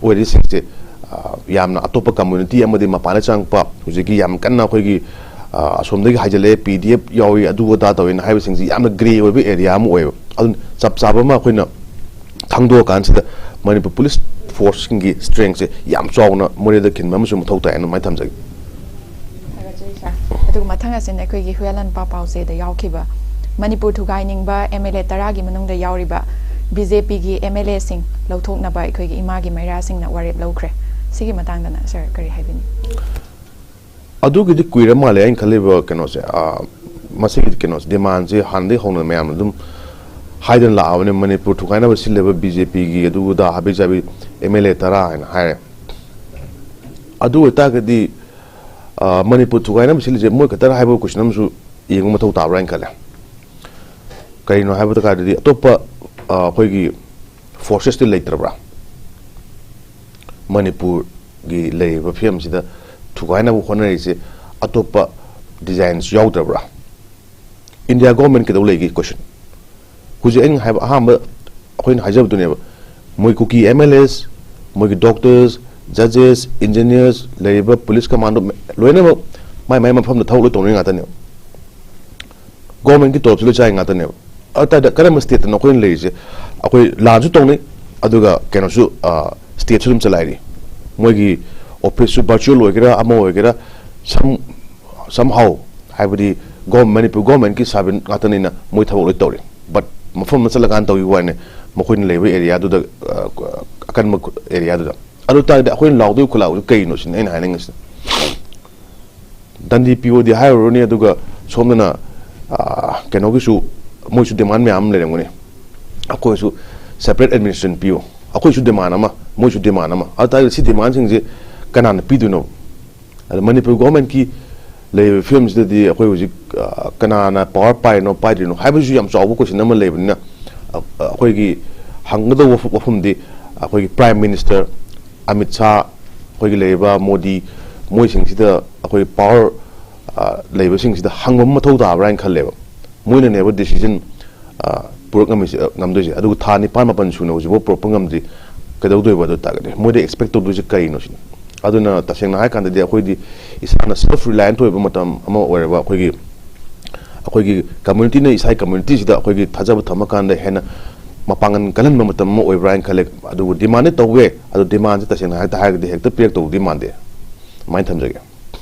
ꯑꯣꯏꯔꯤꯁꯤꯡꯁꯦ, ꯑ, ꯌꯥꯝꯅ ꯑꯇꯣꯞꯄ ꯀꯝꯃ꯭ꯌꯨꯅꯤꯇꯤ ꯑꯃꯗꯤ ꯃꯄꯥꯟꯗ ꯆꯪꯉꯛꯄ ꯍꯧꯖꯤꯛꯀꯤ ꯌꯥꯝ ꯀꯟꯅ ꯑꯩꯈꯣꯏꯒꯤ, ꯑ, ꯑꯁꯣꯝꯗꯒꯤ ꯍꯥꯏꯖꯤꯜꯂꯛꯑꯦ, ꯄꯤ ꯗꯤ ꯑꯦꯐ ꯌꯥꯎꯏ, ꯑꯗꯨ ꯑꯗꯥ ꯇꯧꯋꯦꯅ ꯍꯥꯏꯕꯁꯤꯡꯁꯤ ꯌꯥꯝꯅ ꯒ꯭ꯔꯦ ꯑꯣꯏꯕ ꯑꯦꯔꯤꯌꯥ ꯑꯃ ꯑꯣꯏꯌꯦꯕ꯫ ꯑꯗꯨꯅ ꯆꯞ ꯆꯥꯕ ꯑꯃ ꯑꯩꯈꯣꯏꯅ ꯈꯪꯗꯣꯛꯑꯀꯥꯟꯁꯤꯗ ꯃꯅꯤꯄꯨꯔ ꯄꯨꯂꯤꯁ ꯐꯣꯔꯁꯁꯤꯡꯒꯤ ꯁ꯭ꯇ꯭ꯔꯦꯡꯁꯦ ꯌꯥꯝ ꯆꯥꯎꯅ ꯃꯣꯔꯦꯗ ꯈꯤꯟꯕ ꯑꯃꯁꯨ ꯃꯊꯧ ꯇꯥꯏ ꯍꯥꯏꯅ ꯑꯗꯨꯃꯥꯏꯅ ꯊꯝꯖꯒꯦ꯫ ꯊꯥꯒꯠꯆꯔꯤ ꯁꯥꯔ꯫ ꯑꯗꯨꯒ ꯃꯊꯪ ꯑꯁꯤꯅ ꯑꯩꯈꯣꯏꯒꯤ ꯍꯨꯌꯥꯂꯥꯟꯄꯥ ꯄꯥꯎꯆꯦꯗ ꯌꯥꯎꯈꯤꯕ ꯃꯅꯤꯄꯨꯔ ꯊꯨꯒꯥꯏꯅꯤꯡꯕ ꯑꯦꯝ ꯑꯦꯜ ꯑꯦ ꯇꯔꯥꯒꯤ ꯃꯅꯨꯡꯗ ꯌꯥꯎꯔꯤꯕ ꯕꯤ ꯖꯦ ꯄꯤꯒꯤ ꯑꯦꯝ ꯑꯦꯜ ꯑꯦꯁꯤꯡ ꯂꯧꯊꯣꯛꯅꯕ ꯑꯩꯈꯣꯏꯒꯤ ꯏꯃꯥꯒꯤ ꯃꯩꯔꯥꯁꯤꯡꯅ ꯋꯥꯔꯦꯞ ꯂꯧꯈ꯭ꯔꯦ꯫ ꯁꯤꯒꯤ ꯃꯇꯥꯡꯗꯅ ꯁꯥꯔ ꯀꯔꯤ ꯍꯥꯏꯕꯤꯅꯤ? ꯑꯗꯨꯒꯤꯗꯤ ꯀꯨꯏꯔ ꯃꯥꯜꯂꯦ ꯑꯩꯅ ꯈꯜꯂꯤꯕ ꯀꯩꯅꯣꯁꯦ, ꯑ, ꯃꯁꯤꯒꯤ ꯀꯩꯅꯣꯁꯦ, ꯗꯤꯃꯥꯟꯁꯦ ꯍꯥꯟꯅꯗꯒꯤ ꯍꯧꯅ ꯃꯌꯥꯝꯅ ꯑꯗꯨꯝ ꯍꯥꯏꯗꯅ ꯂꯥꯛꯑꯕꯅꯦ꯫ ꯃꯅꯤꯄꯨꯔ ꯊꯨꯒꯥꯏꯅꯕ ꯁꯤꯜꯂꯤꯕ ꯕꯤ ꯖꯦ ꯄꯤꯒꯤ ꯑꯗꯨ ꯑꯗꯥ ꯍꯥꯕꯤ ꯆꯥꯕꯤ ꯑꯦꯝ ꯑꯦꯜ ꯑꯦ ꯇꯔꯥ ꯍꯥꯏꯅ ꯍꯥꯏꯔꯦ꯫ ꯑꯗꯨ ꯑꯣꯏꯇꯥꯔꯒꯗꯤ, ꯑ, ꯃꯅꯤꯄꯨꯔ ꯊꯨꯒꯥꯏꯅꯕ ꯁꯤꯜꯂꯤꯁꯦ ꯃꯣꯏ ꯈꯛꯇꯔ ꯍꯥꯏꯕ ꯀꯣꯏꯁꯟ ꯑꯃꯁꯨ ꯌꯦꯡꯕ ꯃꯊꯧ ꯇꯥꯕ꯭ꯔꯥ ꯍꯥꯏꯅ ꯈꯜꯂꯦ꯫ ꯀꯔꯤꯅꯣ ꯍꯥꯏꯕ ꯇꯥꯔꯒꯗꯤ ꯑꯇꯣꯞꯄ, ꯑ, ꯑꯩꯈꯣꯏꯒꯤ ꯐꯣꯔꯁꯦꯁꯇꯤ ꯂꯩꯇ꯭ꯔꯕ꯭ꯔꯥ? ꯃꯅꯤꯄꯨꯔꯒꯤ ꯂꯩꯔꯤꯕ ꯐꯤꯕꯝꯁꯤꯗ ꯊꯨꯒꯥꯏꯅꯕ ꯍꯣꯠꯅꯔꯤꯁꯦ ꯑꯇꯣꯞꯄ ꯗꯤꯖꯥꯏꯟꯁꯨ ꯌꯥꯎꯗ꯭ꯔꯕ꯭ꯔꯥ? ꯏꯟꯗꯤꯌꯥ ꯒꯣꯔꯃꯦꯟ ꯀꯩꯗꯧ ꯂꯩꯒꯦ? ꯀꯣꯏꯁꯟ ꯍꯧꯖꯤꯛ ꯑꯩꯅ ꯍꯥꯏꯕ ꯑꯍꯥꯟꯕ ꯑꯩꯈꯣꯏꯅ ꯍꯥꯏꯖꯕꯗꯨꯅꯦꯕ, ꯃꯣꯏ ꯀꯨꯀꯤ ꯑꯦꯝ ꯑꯦꯜ ꯑꯦꯁ, ꯃꯣꯏꯒꯤ ꯗꯣꯛꯇꯔꯁ, ꯖꯖꯦꯁ, ꯏꯟꯖꯤꯅꯤꯌꯔꯁ, ꯂꯩꯔꯤꯕ ꯄꯨꯂꯤꯁ ꯀꯃꯥꯟꯗꯣ ꯂꯣꯏꯅꯃꯛ ꯃꯥꯏ ꯃꯥꯏ ꯃꯐꯝꯗ ꯊꯕꯛ ꯂꯣꯏ ꯇꯧꯅꯔꯤ ꯉꯥꯛꯇꯅꯦꯕ꯫ ꯒꯣꯔꯃꯦꯟꯒꯤ ꯇꯣꯂꯣꯞꯁꯨ ꯂꯣꯏ ꯆꯥꯏ ꯉꯥꯛꯇꯅꯦꯕ꯫ ꯑꯗꯨ ꯇꯥꯔꯗꯤ ꯀꯔꯝꯕ ꯁ꯭ꯇꯦꯠꯇꯅꯣ ꯑꯩꯈꯣꯏꯅ ꯂꯩꯔꯤꯁꯦ? ꯑꯩꯈꯣꯏ ꯂꯥꯟꯁꯨ ꯇꯧꯅꯩ, ꯑꯗꯨꯒ ꯀꯩꯅꯣꯁꯨ, ꯁ꯭ꯇꯦꯠꯁꯨ ꯑꯗꯨꯝ ꯆꯂꯥꯏꯔꯤ꯫ ꯃꯣꯏꯒꯤ ꯑꯣꯐꯤꯁꯁꯨ ꯚꯔꯆꯨꯋꯦꯜ ꯑꯣꯏꯒꯦꯔꯥ ꯑꯃ ꯑꯣꯏꯒꯦꯔꯥ, ꯁꯝ ꯁꯝꯍꯥꯎ, ꯍꯥꯏꯕꯗꯤ ꯒꯣꯔ ꯃꯅꯤꯄꯨꯔ ꯒꯣꯔꯃꯦꯟꯒꯤ ꯁꯥꯔꯚꯦꯟ ꯉꯥꯛꯇꯅꯤꯅ ꯃꯣꯏ ꯊꯕꯛ ꯂꯣꯏ ꯇꯧꯔꯤ꯫ ꯕꯠ ꯃꯐꯝ ꯑꯃ ꯆꯠꯂꯀꯥꯟꯗ ꯇꯧꯈꯤꯕ ꯋꯥꯅꯦ, ꯃꯈꯣꯏꯅ ꯂꯩꯕ ꯑꯦꯔꯤꯌꯥꯗꯨꯗ, ꯑꯀꯟꯕ ꯑꯦꯔꯤꯌꯥꯗꯨꯗ꯫ ꯑꯗꯨ ꯇꯥꯔꯗꯤ ꯑꯩꯈꯣꯏꯅ ꯂꯥꯎꯗꯣꯏ ꯈꯨꯂꯥꯎꯁꯦ ꯀꯩꯅꯣ ꯁꯤꯅꯤ ꯑꯩꯅ ꯍꯥꯏꯅꯤꯡꯉꯤꯁꯦ꯫ ꯗꯟꯗꯤ ꯄꯤꯌꯣꯗꯤ ꯍꯥꯏꯔꯨꯔꯅꯤ, ꯑꯗꯨꯒ ꯁꯣꯝꯗꯅ, ꯑꯥ, ꯀꯩꯅꯣꯒꯤꯁꯨ ꯃꯣꯏꯁꯨ ꯗꯤꯃꯥꯟ ꯃꯌꯥꯝ ꯑꯃ ꯂꯩꯔꯝꯒꯅꯤ꯫ ꯑꯩꯈꯣꯏꯁꯨ ꯁꯦꯄꯔꯦꯠ ꯑꯦꯗꯃꯤꯅꯤꯁꯇ꯭ꯔꯦꯁꯟ ꯄꯤꯌꯨ, ꯑꯩꯈꯣꯏꯁꯨ ꯗꯤꯃꯥꯟ ꯑꯃ, ꯃꯣꯏꯁꯨ ꯗꯤꯃꯥꯟ ꯑꯃ꯫ ꯑꯗꯨ ꯇꯥꯔꯗꯤ ꯁꯤ ꯗꯤꯃꯥꯟꯁꯤꯡꯁꯦ ꯀꯅꯥꯅ ꯄꯤꯗꯣꯏꯅꯣ? ꯑꯗ ꯃꯅꯤꯄꯨꯔ ꯒꯣꯔꯃꯦꯟꯀꯤ ꯂꯩꯔꯤꯕ ꯐꯤꯕꯝꯁꯤꯗꯗꯤ ꯑꯩꯈꯣꯏ ꯍꯧꯖꯤꯛ, ꯑ, ꯀꯅꯥꯅ ꯄꯋꯥꯔ ꯄꯥꯏꯔꯤꯅꯣ ꯄꯥꯏꯗ꯭ꯔꯤꯅꯣ ꯍꯥꯏꯕꯁꯤꯁꯨ ꯌꯥꯝ ꯆꯥꯎꯕ ꯀꯣꯏꯁꯟ ꯑꯃ ꯂꯩꯕꯅꯤꯅ, ꯑ, ꯑꯩꯈꯣꯏꯒꯤ ꯍꯪꯒꯗꯧꯕ ꯋꯥꯐꯝ-, ꯋꯥꯐꯝꯗꯤ ꯑꯩꯈꯣꯏꯒꯤ ꯄ꯭ꯔꯥꯏꯝ ꯃꯤꯅꯤꯁꯇꯔ ꯑꯃꯤꯠ ꯁꯥꯍ, ꯑꯩꯈꯣꯏꯒꯤ ꯂꯩꯔꯤꯕ ꯃꯣꯗꯤ, ꯃꯣꯏꯁꯤꯡꯁꯤꯗ ꯑꯩꯈꯣꯏ ꯄꯋꯥꯔ, ꯑ, ꯂꯩꯕꯁꯤꯡꯁꯤꯗ ꯍꯪꯕ ꯑꯃ ꯃꯊꯧ ꯇꯥꯕ꯭ꯔꯥ ꯍꯥꯏꯅ ꯈꯜꯂꯦꯕ꯫ ꯃꯣꯏꯅꯅꯦꯕ ꯗꯤꯁꯤꯖꯟ, ꯑ, ꯄꯨꯔꯛ ꯉꯝꯃꯤꯁꯦ, ꯑ, ꯉꯝꯗꯣꯏꯁꯦ꯫ ꯑꯗꯨꯒ ꯊꯥ ꯅꯤꯄꯥꯟ ꯃꯥꯄꯟ ꯁꯨꯅ ꯍꯧꯖꯤꯛꯐꯥꯎ ꯄꯨꯔꯛꯄ ꯉꯝꯗ꯭ꯔꯤ꯫ ꯀꯩꯗꯧꯗꯣꯏꯕ ꯑꯗꯨ ꯇꯥꯔꯒꯗꯤ? ꯃꯣꯏꯗ ꯑꯦꯛꯁꯄꯦꯛ ꯇꯧꯗꯣꯏꯁꯦ ꯀꯔꯤꯅꯣ ꯁꯤꯅꯤ꯫ ꯑꯗꯨꯅ ꯇꯁꯦꯡꯅ ꯍꯥꯏꯔꯀꯥꯟꯗꯗꯤ ꯑꯩꯈꯣꯏꯗꯤ ꯏꯁꯥꯅ ꯁꯦꯜꯐ ꯔꯤꯂꯥꯏꯌꯦꯟꯠ ꯑꯣꯏꯕ ꯃꯇꯝ ꯑꯃ ꯑꯣꯏꯔꯕ ꯑꯩꯈꯣꯏꯒꯤ, ꯑꯩꯈꯣꯏꯒꯤ ꯀꯝꯃ꯭ꯌꯨꯅꯤꯇꯤꯅ ꯏꯁꯥꯒꯤ ꯀꯝꯃ꯭ꯌꯨꯅꯤꯇꯤꯁꯤꯗ ꯑꯩꯈꯣꯏꯒꯤ ꯊꯥꯖꯕ ꯊꯝꯃꯀꯥꯟꯗ ꯍꯦꯟꯅ ꯃꯄꯥꯡꯒꯜ ꯀꯜꯍꯟꯕ ꯃꯇꯝ ꯑꯃ ꯑꯣꯏꯕ꯭ꯔꯥ ꯍꯥꯏꯅ ꯈꯜꯂꯦ꯫ ꯑꯗꯨꯕꯨ ꯗꯤꯃꯥꯟꯗꯤ ꯇꯧꯋꯦ, ꯑꯗꯨ ꯗꯤꯃꯥꯟꯁꯦ ꯇꯁꯦꯡꯅ ꯍꯦꯛꯇ ꯍꯥꯏꯔꯒꯗꯤ ꯍꯦꯛꯇ ꯄꯤꯔꯛꯇꯧꯗꯤ ꯃꯥꯟꯗꯦ꯫ ꯑꯗꯨꯃꯥꯏꯅ ꯊꯝꯖꯒꯦ꯫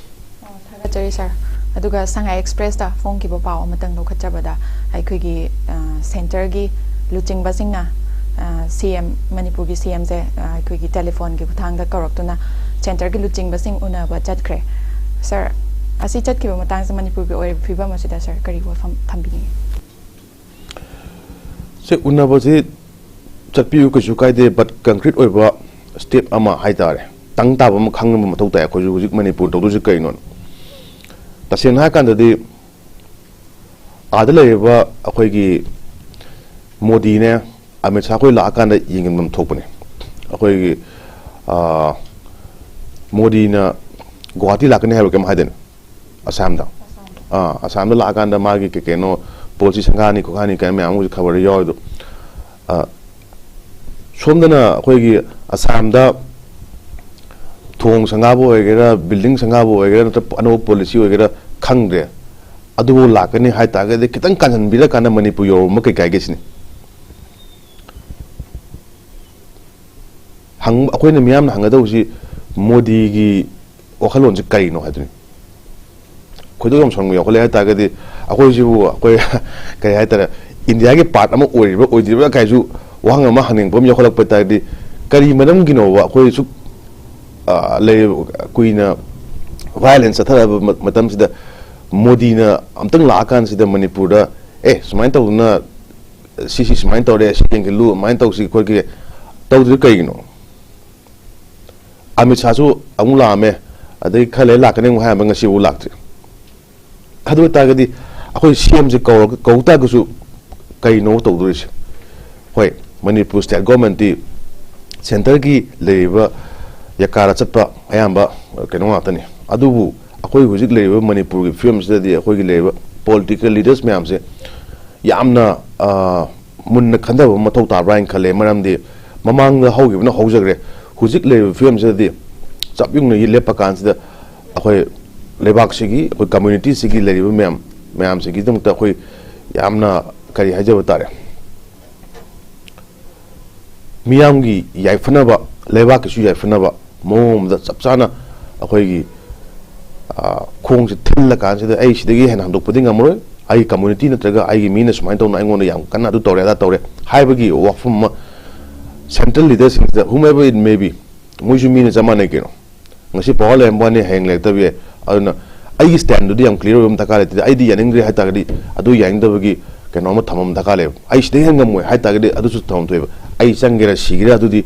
ꯑꯣ, ꯊꯥꯒꯠꯆꯔꯤ ꯁꯥꯔ꯫ ꯑꯗꯨꯒ ꯁꯉꯥꯏ ꯑꯦꯛꯁꯄ꯭ꯔꯦꯁꯇ ꯐꯣꯡꯈꯤꯕ ꯄꯥꯎ ꯑꯃꯇꯪ ꯂꯧꯈꯠꯆꯕꯗ, ꯑꯩꯈꯣꯏꯒꯤ, ꯑ, ꯁꯦꯟꯇꯔꯒꯤ ꯂꯨꯆꯤꯡꯕꯁꯤꯡꯅ, ꯑ, ꯁꯤ ꯑꯦꯝ, ꯃꯅꯤꯄꯨꯔꯒꯤ ꯁꯤ ꯑꯦꯝꯁꯦ, ꯑ, ꯑꯩꯈꯣꯏꯒꯤ ꯇꯦꯂꯤꯐꯣꯟꯒꯤ ꯈꯨꯠꯊꯥꯡꯗ ꯀꯧꯔꯛꯇꯨꯅ ꯁꯦꯟꯇꯔꯒꯤ ꯂꯨꯆꯤꯡꯕꯁꯤꯡ ꯎꯅꯕ ꯆꯠꯈ꯭ꯔꯦ꯫ ꯁꯥꯔ, ꯑꯁꯤ ꯆꯠꯈꯤꯕ ꯃꯇꯥꯡꯁꯦ ꯃꯅꯤꯄꯨꯔꯒꯤ ꯑꯣꯏꯔꯤꯕ ꯐꯤꯕꯝ ꯑꯁꯤꯗ ꯁꯥꯔ ꯀꯔꯤ ꯋꯥꯐꯝ ꯊꯝꯕꯤꯅꯤꯡꯉꯤ? ꯁꯦ, ꯎꯅꯕꯁꯤ ꯆꯠꯄꯤꯌꯨ, ꯀꯩꯁꯨ ꯀꯥꯏꯗꯦ, but concrete ꯑꯣꯏꯕ step ꯑꯃ ꯍꯥꯏꯇꯥꯔꯦ, ꯇꯪ ꯇꯥꯕ ꯑꯃ ꯈꯪꯕ ꯃꯊꯧ ꯇꯥꯏ꯫ ꯑꯩꯈꯣꯏꯁꯨ ꯍꯧꯖꯤꯛ ꯃꯅꯤꯄꯨꯔ ꯇꯧꯗꯣꯏꯁꯤ ꯀꯩꯅꯣ? ꯇꯁꯦꯡꯅ ꯍꯥꯏꯔꯀꯥꯟꯗꯗꯤ, ꯑꯥꯗ ꯂꯩꯔꯤꯕ ꯑꯩꯈꯣꯏꯒꯤ ꯃꯣꯗꯤꯅꯦ, ꯑꯃꯤꯠ ꯁꯥꯍ ꯑꯩꯈꯣꯏ ꯂꯥꯛꯑꯀꯥꯟꯗ ꯌꯦꯡꯁꯤꯟꯐꯝ ꯊꯣꯛꯄꯅꯦ꯫ ꯑꯩꯈꯣꯏꯒꯤ, ꯑꯥ, ꯃꯣꯗꯤꯅ ꯒꯨꯋꯥꯍꯥꯇꯤ ꯂꯥꯛꯀꯅꯤ ꯍꯥꯏꯕ ꯀꯩꯝ ꯍꯥꯏꯗꯅ, ꯑꯁꯥꯝꯗ꯫ ꯑꯥ, ꯑꯁꯥꯝꯗ ꯂꯥꯛꯑꯀꯥꯟꯗ ꯃꯥꯒꯤ ꯀꯩ ꯀꯩꯅꯣ ꯄꯣꯂꯤꯁꯤ ꯁꯪꯒꯥꯅꯤ ꯈꯣꯠꯀꯅꯤ ꯀꯥꯏꯅ ꯃꯌꯥꯝ ꯑꯃꯁꯨ ꯈꯕꯔꯗ ꯌꯥꯎꯔꯤꯗꯣ꯫ ꯑꯥ, ꯁꯣꯝꯗꯅ ꯑꯩꯈꯣꯏꯒꯤ ꯑꯁꯥꯝꯗ ꯊꯣꯡ ꯁꯪꯒꯥꯕ ꯑꯣꯏꯒꯦꯔꯥ, ꯕꯤꯜꯗꯤꯡ ꯁꯪꯒꯥꯕ ꯑꯣꯏꯒꯦꯔꯥ, ꯅꯠꯇ꯭ꯔꯒ ꯑꯅꯧꯕ ꯄꯣꯂꯤꯁꯤ ꯑꯣꯏꯒꯦꯔꯥ, ꯈꯪꯗ꯭ꯔꯦ꯫ ꯑꯗꯨꯕꯨ ꯂꯥꯛꯀꯅꯤ ꯍꯥꯏ ꯇꯥꯔꯒꯗꯤ ꯈꯤꯇꯪ ꯀꯥꯟꯍꯟꯕꯤꯔꯀꯥꯟꯗ ꯃꯅꯤꯄꯨꯔ ꯌꯧꯔꯝꯕ ꯀꯩ ꯀꯥꯏꯒꯦ ꯁꯤꯅꯤ꯫ ꯍꯪ-, ꯑꯩꯈꯣꯏꯅ ꯃꯤꯌꯥꯝꯅ ꯍꯪꯒꯗꯧꯕꯁꯤ ꯃꯣꯗꯤꯒꯤ ꯋꯥꯈꯜꯂꯣꯟꯁꯤ ꯀꯔꯤꯅꯣ ꯍꯥꯏꯗꯨꯅꯤ꯫ ꯈꯣꯏꯗꯧ ꯌꯥꯝ ꯁꯥꯎꯅꯤꯡꯕ ꯌꯥꯎꯈꯠꯂꯦ ꯍꯥꯏ ꯇꯥꯔꯒꯗꯤ, ꯑꯩꯈꯣꯏꯁꯤꯕꯨ ꯑꯩꯈꯣꯏ ꯀꯔꯤ ꯍꯥꯏꯇꯥꯔꯦ, ꯏꯟꯗꯤꯌꯥꯒꯤ ꯄꯥꯔꯠ ꯑꯃ ꯑꯣꯏꯔꯤꯕ꯭ꯔꯥ ꯑꯣꯏꯗ꯭ꯔꯤꯕ꯭ꯔꯥ ꯀꯥꯏꯁꯨ ꯋꯥꯍꯪ ꯑꯃ ꯍꯪꯅꯤꯡꯕ ꯑꯃ ꯌꯥꯎꯈꯠꯂꯛꯄ ꯇꯥꯔꯗꯤ, ꯀꯔꯤ ꯃꯔꯝꯒꯤꯅꯣꯕ ꯑꯩꯈꯣꯏ ꯁꯨꯛ, ꯑ, ꯂꯩ-, ꯀꯨꯏꯅ ꯚꯥꯏꯑꯣꯂꯦꯟꯁ ꯆꯠꯊꯔꯛꯑꯕ ꯃ-, ꯃꯇꯝꯁꯤꯗ ꯃꯣꯗꯤꯅ ꯑꯝꯇꯪ ꯂꯥꯛꯑꯀꯥꯟꯁꯤꯗ ꯃꯅꯤꯄꯨꯔꯗ, "ꯑꯦ, ꯁꯨꯃꯥꯏꯅ ꯇꯧꯗꯅ ꯁꯤ, ꯁꯤ ꯁꯨꯃꯥꯏꯅ ꯇꯧꯔꯦ, ꯁꯤ ꯌꯦꯡꯁꯤꯜꯂꯨ, ꯑꯗꯨꯃꯥꯏꯅ ꯇꯧꯁꯤ ꯈꯣꯠꯀꯦ" ꯇꯧꯗ꯭ꯔꯤꯗꯨ ꯀꯩꯒꯤꯅꯣ? ꯑꯃꯤꯠ ꯁꯥꯍꯁꯨ ꯑꯃꯨꯛ ꯂꯥꯛꯑꯝꯃꯦ, ꯑꯗꯩ ꯈꯔ ꯂꯩꯔ ꯂꯥꯛꯀꯅꯤ ꯑꯃꯨꯛ ꯍꯥꯏꯔꯝꯃꯦ, ꯉꯁꯤꯐꯥꯎ ꯂꯥꯛꯇ꯭ꯔꯤ꯫ ꯑꯗꯨ ꯑꯣꯏꯇꯥꯔꯒꯗꯤ ꯑꯩꯈꯣꯏ ꯁꯤ ꯑꯦꯝꯁꯦ ꯀꯧꯔꯒ, ꯀꯧ ꯇꯥꯔꯒꯁꯨ ꯀꯩꯅꯣ ꯇꯧꯗꯣꯔꯤꯁꯦ? ꯍꯣꯏ, ꯃꯅꯤꯄꯨꯔ ꯁ꯭ꯇꯦꯠ ꯒꯣꯔꯃꯦꯟꯇꯤ ꯁꯦꯟꯇꯔꯒꯤ ꯂꯩꯔꯤꯕ ꯌꯥꯀꯥꯔ ꯆꯠꯄ ꯑꯌꯥꯝꯕ ꯀꯩꯅꯣ ꯉꯥꯛꯇꯅꯤ꯫ ꯑꯗꯨꯕꯨ ꯑꯩꯈꯣꯏ ꯍꯧꯖꯤꯛ ꯂꯩꯔꯤꯕ ꯃꯅꯤꯄꯨꯔꯒꯤ ꯐꯤꯕꯝꯁꯤꯗꯗꯤ ꯑꯩꯈꯣꯏꯒꯤ ꯂꯩꯔꯤꯕ ꯄꯣꯂꯤꯇꯤꯀꯦꯜ ꯂꯤꯗꯔꯁ ꯃꯌꯥꯝꯁꯦ ꯌꯥꯝꯅ, ꯑ, ꯃꯨꯟꯅ ꯈꯟꯊꯕ ꯃꯊꯧ ꯇꯥꯕ꯭ꯔꯥ ꯍꯥꯏꯅ ꯈꯜꯂꯦ꯫ ꯃꯔꯝꯗꯤ ꯃꯃꯥꯡꯗ ꯍꯧꯈꯤꯕꯅ ꯍꯧꯖꯈ꯭ꯔꯦ꯫ ꯍꯧꯖꯤꯛ ꯂꯩꯔꯤꯕ ꯐꯤꯕꯝꯁꯤꯗꯗꯤ ꯆꯞ ꯌꯨꯡꯅ ꯂꯦꯞꯄ ꯀꯥꯟꯁꯤꯗ ꯑꯩꯈꯣꯏ ꯂꯩꯕꯥꯛꯁꯤꯒꯤ, ꯑꯩꯈꯣꯏ ꯀꯝꯃ꯭ꯌꯨꯅꯤꯇꯤꯁꯤꯒꯤ ꯂꯩꯔꯤꯕ ꯃꯌꯥꯝ, ꯃꯌꯥꯝꯁꯤꯒꯤꯗꯃꯛꯇ ꯑꯩꯈꯣꯏ ꯌꯥꯝꯅ, ꯀꯔꯤ ꯍꯥꯏꯖꯕ ꯇꯥꯔꯦ, ꯃꯤꯌꯥꯝꯒꯤ ꯌꯥꯏꯐꯅꯕ, ꯂꯩꯕꯥꯛꯀꯤꯁꯨ ꯌꯥꯏꯐꯅꯕ ꯃꯑꯣꯡ ꯑꯃꯗ ꯆꯞ ꯆꯥꯅ ꯑꯩꯈꯣꯏꯒꯤ, ꯑ, ꯈꯣꯡꯁꯦ ꯊꯤꯜꯂ ꯀꯥꯟꯁꯤꯗ ꯑꯩ ꯁꯤꯗꯒꯤ ꯍꯦꯟꯅ ꯍꯟꯗꯣꯛꯄꯗꯤ ꯉꯝꯃꯔꯣꯏ, ꯑꯩꯒꯤ ꯀꯝꯃ꯭ꯌꯨꯅꯤꯇꯤ ꯅꯠꯇ꯭ꯔꯒ ꯑꯩꯒꯤ ꯃꯤꯅ ꯁꯨꯃꯥꯏꯅ ꯇꯧꯅ ꯑꯩꯉꯣꯟꯗ ꯌꯥꯝ ꯀꯟꯅ ꯑꯗꯨ ꯇꯧꯔꯦ ꯑꯗꯥ ꯇꯧꯔꯦ ꯍꯥꯏꯕꯒꯤ ꯋꯥꯐꯝ ꯑꯃ central ꯂꯤꯗꯔꯁꯤꯡꯁꯤꯗ, whomever it may be, ꯃꯣꯏꯁꯨ ꯃꯤꯅ ꯆꯞ ꯃꯥꯟꯅꯩ ꯀꯩꯅꯣ꯫ ꯉꯁꯤ ꯄꯋꯥꯔ ꯂꯩꯔꯝꯕ ꯋꯥꯅꯤ, ꯍꯌꯦꯡ ꯂꯩꯔꯛꯇꯕ ꯌꯥꯏ꯫ ꯑꯗꯨꯅ ꯑꯩꯒꯤ ꯁ꯭ꯇꯦꯟꯗꯨꯗꯤ ꯌꯥꯝ ꯀ꯭ꯂꯤꯌꯥꯔ ꯑꯣꯏꯕ ꯑꯃ ꯗꯔꯀꯥꯔ ꯂꯩꯇꯦ꯫ ꯑꯩꯗꯤ ꯌꯥꯅꯤꯡꯗ꯭ꯔꯦ ꯍꯥꯏ ꯇꯥꯔꯒꯗꯤ ꯑꯗꯨ ꯌꯥꯅꯤꯡꯗꯕꯒꯤ ꯀꯩꯅꯣ ꯑꯃ ꯊꯝꯕ ꯑꯃ ꯗꯔꯀꯥꯔ ꯂꯩꯌꯦꯕ꯫ ꯑꯩ ꯁꯤꯗꯩ ꯍꯦꯟꯅ ꯉꯝꯃꯣꯏ ꯍꯥꯏ ꯇꯥꯔꯒꯗꯤ ꯑꯗꯨꯁꯨ ꯊꯝꯐꯝ ꯊꯣꯛꯑꯦꯕ꯫ ꯑꯩ ꯆꯪꯒꯦꯔꯥ ꯁꯤꯒꯦꯔꯥ ꯑꯗꯨꯗꯤ,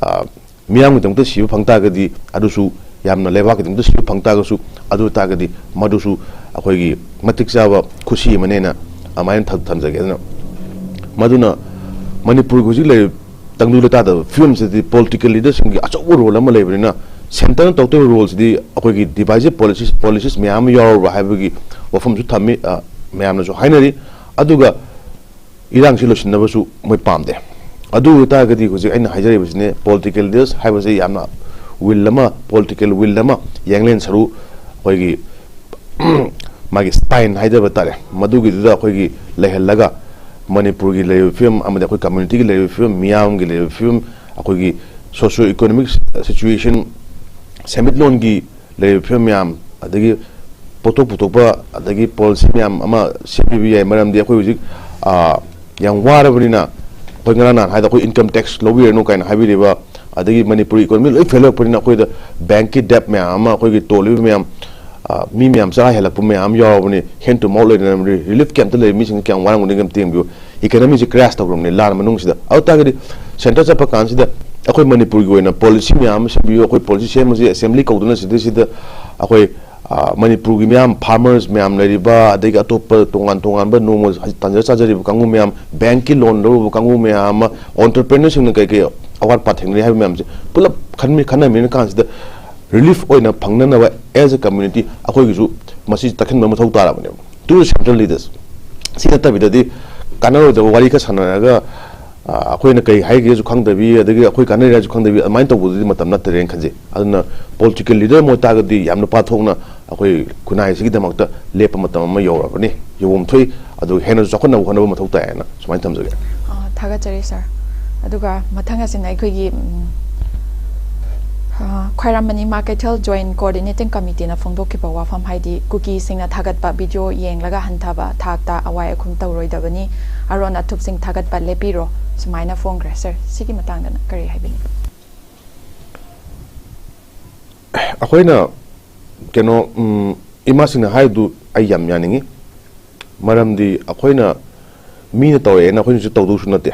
ꯑ, ꯃꯤꯌꯥꯝꯒꯤꯗꯃꯛꯇ ꯁꯤꯕ ꯐꯪ ꯇꯥꯔꯒꯗꯤ ꯑꯗꯨꯁꯨ, ꯌꯥꯝꯅ ꯂꯩꯕꯥꯛꯀꯤꯗꯃꯛꯇ ꯁꯤꯕ ꯐꯪ ꯇꯥꯔꯒꯁꯨ, ꯑꯗꯨ ꯑꯣꯏ ꯇꯥꯔꯒꯗꯤ ꯃꯗꯨꯁꯨ ꯑꯩꯈꯣꯏꯒꯤ ꯃꯇꯤꯛ ꯆꯥꯕ ꯈꯨꯠꯁꯤ ꯑꯃꯅꯦꯅ ꯑꯗꯨꯃꯥꯏꯅ ꯊꯝ-, ꯊꯝꯖꯒꯦ꯫ ꯑꯗꯨꯅ ꯃꯗꯨꯅ ꯃꯅꯤꯄꯨꯔꯒꯤ ꯍꯧꯖꯤꯛ ꯂꯩꯔꯤꯕ ꯇꯪꯗꯨ ꯂꯩꯇꯥꯗꯕ ꯐꯤꯕꯝꯁꯤꯗꯗꯤ ꯄꯣꯂꯤꯇꯤꯀꯦꯜ ꯂꯤꯗꯔꯁꯤꯡꯒꯤ ꯑꯆꯧꯕ ꯔꯣꯜ ꯑꯃ ꯂꯩꯕꯅꯤꯅ, ꯁꯦꯟꯇꯔꯅ ꯇꯧꯔꯛꯇꯣꯏꯕ ꯔꯣꯜꯁꯤꯗꯤ ꯑꯩꯈꯣꯏꯒꯤ ꯗꯤꯚꯥꯏꯖꯤꯞ ꯄꯣꯂꯤꯁꯤꯁ, ꯄꯣꯂꯤꯁꯤꯁ ꯃꯌꯥꯝ ꯑꯃ ꯌꯥꯎꯔꯕ꯭ꯔꯥ ꯍꯥꯏꯕꯒꯤ ꯋꯥꯐꯝꯁꯨ ꯊꯝꯃꯤ, ꯑ, ꯃꯌꯥꯝꯅꯁꯨ ꯍꯥꯏꯅꯔꯤ꯫ ꯑꯗꯨꯒ ꯏꯔꯥꯡꯁꯤ ꯂꯣꯏꯁꯤꯟꯅꯕꯁꯨ ꯃꯣꯏ ꯄꯥꯝꯗꯦ꯫ ꯑꯗꯨ ꯑꯣꯏꯇꯥꯔꯒꯗꯤ ꯍꯧꯖꯤꯛ ꯑꯩꯅ ꯍꯥꯏꯖꯔꯤꯕꯁꯤꯅꯦ, ꯄꯣꯂꯤꯇꯤꯀꯦꯜ ꯂꯤꯗꯔꯁ ꯍꯥꯏꯕꯁꯦ ꯌꯥꯝꯅ ꯋꯤꯜ ꯑꯃ, ꯄꯣꯂꯤꯇꯤꯀꯦꯜ ꯋꯤꯜ ꯑꯃ, ꯌꯥꯡꯂꯦꯟ ꯁꯔꯨ, ꯑꯩꯈꯣꯏꯒꯤ ꯃꯥꯒꯤ ꯁ꯭ꯄꯥꯏꯟ ꯍꯥꯏꯖꯕ ꯇꯥꯔꯦ, ꯃꯗꯨꯒꯤꯗꯨꯗ ꯑꯩꯈꯣꯏꯒꯤ ꯂꯩꯍꯜꯂꯒ, ꯃꯅꯤꯄꯨꯔꯒꯤ ꯂꯩꯔꯤꯕ ꯐꯤꯕꯝ ꯑꯃꯗꯤ ꯑꯩꯈꯣꯏ ꯀꯝꯃ꯭ꯌꯨꯅꯤꯇꯤꯒꯤ ꯂꯩꯔꯤꯕ ꯐꯤꯕꯝ, ꯃꯤꯌꯥꯝꯒꯤ ꯂꯩꯔꯤꯕ ꯐꯤꯕꯝ, ꯑꯩꯈꯣꯏꯒꯤ ꯁꯣꯁꯤꯌꯣ ꯏꯀꯣꯅꯣꯃꯤꯛ ꯁꯤꯆꯨꯋꯦꯁꯟ ꯁꯦꯟꯃꯤꯠꯂꯣꯟꯒꯤ ꯂꯩꯔꯤꯕ ꯐꯤꯕꯝ ꯃꯌꯥꯝ, ꯑꯗꯒꯤ ꯄꯣꯠꯊꯣꯛ ꯄꯨꯊꯣꯛꯄ, ꯑꯗꯒꯤ ꯄꯣꯂꯤꯁꯤ ꯃꯌꯥꯝ ꯑꯃ ꯁꯦꯝꯕꯤꯕ ꯌꯥꯏ꯫ ꯃꯔꯝꯗꯤ ꯑꯩꯈꯣꯏ ꯍꯧꯖꯤꯛ, ꯑ, ꯌꯥꯝ ꯋꯥꯔꯕꯅꯤꯅ, ꯑꯩꯈꯣꯏ ꯉꯔꯥꯡ ꯅꯍꯥꯟ ꯍꯥꯏꯗ ꯑꯩꯈꯣꯏ ꯏꯟꯀꯝ ꯇꯦꯛꯁ ꯂꯧꯕꯤꯔꯅꯨ ꯀꯥꯏꯅ ꯍꯥꯏꯕꯤꯔꯤꯕ, ꯑꯗꯒꯤ ꯃꯅꯤꯄꯨꯔ ꯏꯀꯣꯅꯣꯃꯤ ꯂꯣꯏ ꯐꯦꯜ ꯑꯣꯏꯔꯛꯄꯅꯤꯅ ꯑꯩꯈꯣꯏꯗ ꯕꯦꯡꯛꯀꯤ ꯗꯦꯞ ꯃꯌꯥꯝ ꯑꯃ, ꯑꯩꯈꯣꯏꯒꯤ ꯇꯣꯜꯂꯤꯕ ꯃꯌꯥꯝ, ꯑ, ꯃꯤ ꯃꯌꯥꯝ ꯆꯔꯥ ꯍꯦꯜꯂꯛꯄ ꯃꯌꯥꯝ ꯑꯃ ꯌꯥꯎꯔꯕꯅꯤ, ꯍꯦꯟ ꯇꯨ ꯃꯥꯎꯠ ꯂꯩꯅꯔꯝꯕꯅꯤ, ꯔꯤꯂꯤꯐ ꯀꯦꯝꯞꯇ ꯂꯩꯔꯤꯕ ꯃꯤꯁꯤꯡꯁꯤ ꯀꯌꯥꯝ ꯋꯥꯔꯝꯒꯅꯤ ꯑꯝꯇ ꯌꯦꯡꯕꯤꯌꯨ꯫ ꯏꯀꯣꯅꯣꯃꯤꯁꯤ ꯀ꯭ꯔꯦꯁ ꯇꯧꯈ꯭ꯔꯕꯅꯤ ꯂꯥꯟ ꯃꯅꯨꯡꯁꯤꯗ꯫ ꯑꯗꯨ ꯇꯥꯔꯒꯗꯤ ꯁꯦꯟꯇꯔ ꯆꯠꯄ ꯀꯥꯟꯁꯤꯗ ꯑꯩꯈꯣꯏ ꯃꯅꯤꯄꯨꯔꯒꯤ ꯑꯣꯏꯅ ꯄꯣꯂꯤꯁꯤ ꯃꯌꯥꯝ ꯑꯃ ꯁꯦꯝꯕꯤꯌꯨ, ꯑꯩꯈꯣꯏ ꯄꯣꯂꯤꯁꯤ ꯁꯦꯝꯕꯁꯤ ꯑꯦꯁꯦꯝꯕ꯭ꯂꯤ ꯀꯧꯗꯨꯅ ꯁꯤꯗꯩꯁꯤꯗ ꯑꯩꯈꯣꯏ, ꯑ, ꯃꯅꯤꯄꯨꯔꯒꯤ ꯃꯌꯥꯝ ꯐꯥꯔꯃꯔꯁ ꯃꯌꯥꯝ ꯂꯩꯔꯤꯕ, ꯑꯗꯒꯤ ꯑꯇꯣꯞꯄ ꯇꯣꯉꯥꯟ ꯇꯣꯉꯥꯟꯕ ꯅꯣꯡꯃ ꯇꯥꯟꯖ ꯆꯥꯖꯔꯤꯕ ꯀꯥꯡꯕꯨ ꯃꯌꯥꯝ, ꯕꯦꯡꯛꯀꯤ ꯂꯣꯟ ꯂꯧꯔꯨꯕ ꯀꯥꯡꯕꯨ ꯃꯌꯥꯝ ꯑꯃ, ꯑꯣꯟꯇꯔꯄ꯭ꯔꯦꯅꯔꯁꯤꯡꯅ ꯀꯩ ꯀꯩ ꯑꯋꯥꯠ ꯑꯄꯥ ꯊꯦꯡꯅꯔꯤ ꯍꯥꯏꯕ ꯃꯌꯥꯝꯁꯦ ꯄꯨꯂꯞ ꯈꯟꯃꯤ-, ꯈꯟꯅꯃꯤꯟꯅ ꯀꯥꯟꯁꯤꯗ ꯔꯤꯂꯤꯐ ꯑꯣꯏꯅ ꯐꯪꯅꯅꯕ as a community ꯑꯩꯈꯣꯏꯒꯤꯁꯨ ꯃꯁꯤ ꯇꯛꯁꯤꯟꯕ ꯃꯊꯧ ꯇꯥꯔꯕꯅꯦꯕ꯫ To the central leaders, ꯁꯤ ꯅꯠꯇꯕꯤꯗꯗꯤ ꯀꯥꯟꯅꯔꯣꯏꯗꯕ ꯋꯥꯔꯤ ꯈꯔ ꯁꯥꯟꯅꯔꯒ, ꯑ, ꯑꯩꯈꯣꯏꯅ ꯀꯔꯤ ꯍꯥꯏꯒꯦꯁꯨ ꯈꯪꯗꯕꯤ, ꯑꯗꯒꯤ ꯑꯩꯈꯣꯏ ꯀꯥꯟꯅꯔꯤ ꯍꯥꯏꯁꯨ ꯈꯪꯗꯕꯤ, ꯑꯗꯨꯃꯥꯏꯅ ꯇꯧꯕꯗꯨꯗꯤ ꯃꯇꯝ ꯅꯠꯇꯔꯦꯅ ꯈꯟꯖꯩ꯫ ꯑꯗꯨꯅ ꯄꯣꯂꯤꯇꯤꯀꯦꯜ ꯂꯤꯗꯔ ꯑꯃ ꯑꯣꯏꯇꯥꯔꯒꯗꯤ ꯌꯥꯝꯅ ꯄꯥꯊꯣꯛꯅ ꯑꯩꯈꯣꯏ ꯈꯨꯟꯅꯥꯏꯁꯤꯒꯤꯗꯃꯛꯇ ꯂꯦꯞꯄ ꯃꯇꯝ ꯑꯃ ꯌꯧꯔꯕꯅꯤ, ꯌꯧꯐꯝ ꯊꯣꯛꯏ꯫ ꯑꯗꯨ ꯍꯦꯟꯅꯁꯨ ꯆꯥꯎꯈꯠꯅꯕ ꯍꯣꯠꯅꯕ ꯃꯊꯧ ꯇꯥꯏ ꯍꯥꯏꯅ ꯁꯨꯃꯥꯏꯅ ꯊꯝꯖꯒꯦ꯫ ꯑ, ꯊꯥꯒꯠꯆꯔꯤ ꯁꯥꯔ꯫ ꯑꯗꯨꯒ ꯃꯊꯪ ꯑꯁꯤꯅ ꯑꯩꯈꯣꯏꯒꯤ, ꯎꯝ, ꯑ, ꯈ꯭ꯋꯥꯏꯔꯝꯕꯟ ꯏꯃꯥ ꯀꯩꯊꯦꯜ ꯖꯣꯏꯟꯠ ꯀꯣꯑꯣꯔꯗꯤꯅꯦꯇꯤꯡ ꯀꯃꯤꯇꯤꯅ ꯐꯣꯡꯗꯣꯛꯈꯤꯕ ꯋꯥꯐꯝ, ꯍꯥꯏꯗꯤ ꯀꯨꯀꯤꯁꯤꯡꯅ ꯊꯥꯒꯠꯄ ꯚꯤꯗꯤꯑꯣ ꯌꯦꯡꯂꯒ ꯍꯟꯊꯕ ꯊꯥꯛꯇ ꯑꯋꯥꯏ ꯑꯈꯨꯝ ꯇꯧꯔꯣꯏꯗꯕꯅꯤ, ꯑꯔꯣꯟ ꯑꯊꯨꯞꯁꯤꯡ ꯊꯥꯒꯠꯄ ꯂꯦꯞꯄꯤꯔꯣ, ꯁꯨꯃꯥꯏꯅ ꯐꯣꯡꯈ꯭ꯔꯦ꯫ ꯁꯥꯔ, ꯁꯤꯒꯤ ꯃꯇꯥꯡꯗꯅ ꯀꯔꯤ ꯍꯥꯏꯕꯤꯅꯤꯡ? ꯑꯩꯈꯣꯏꯅ ꯀꯩꯅꯣ, ꯎꯝ, ꯏꯃꯥꯁꯤꯡꯅ ꯍꯥꯏꯕꯗꯨ ꯑꯩ ꯌꯥꯝ ꯌꯥꯅꯤꯡꯉꯤ꯫ ꯃꯔꯝꯗꯤ ꯑꯩꯈꯣꯏꯅ ꯃꯤꯅ ꯇꯧꯔꯛꯑꯦꯅ ꯑꯩꯈꯣꯏꯅꯁꯨ ꯇꯧꯗꯧꯁꯨ ꯅꯠꯇꯦ꯫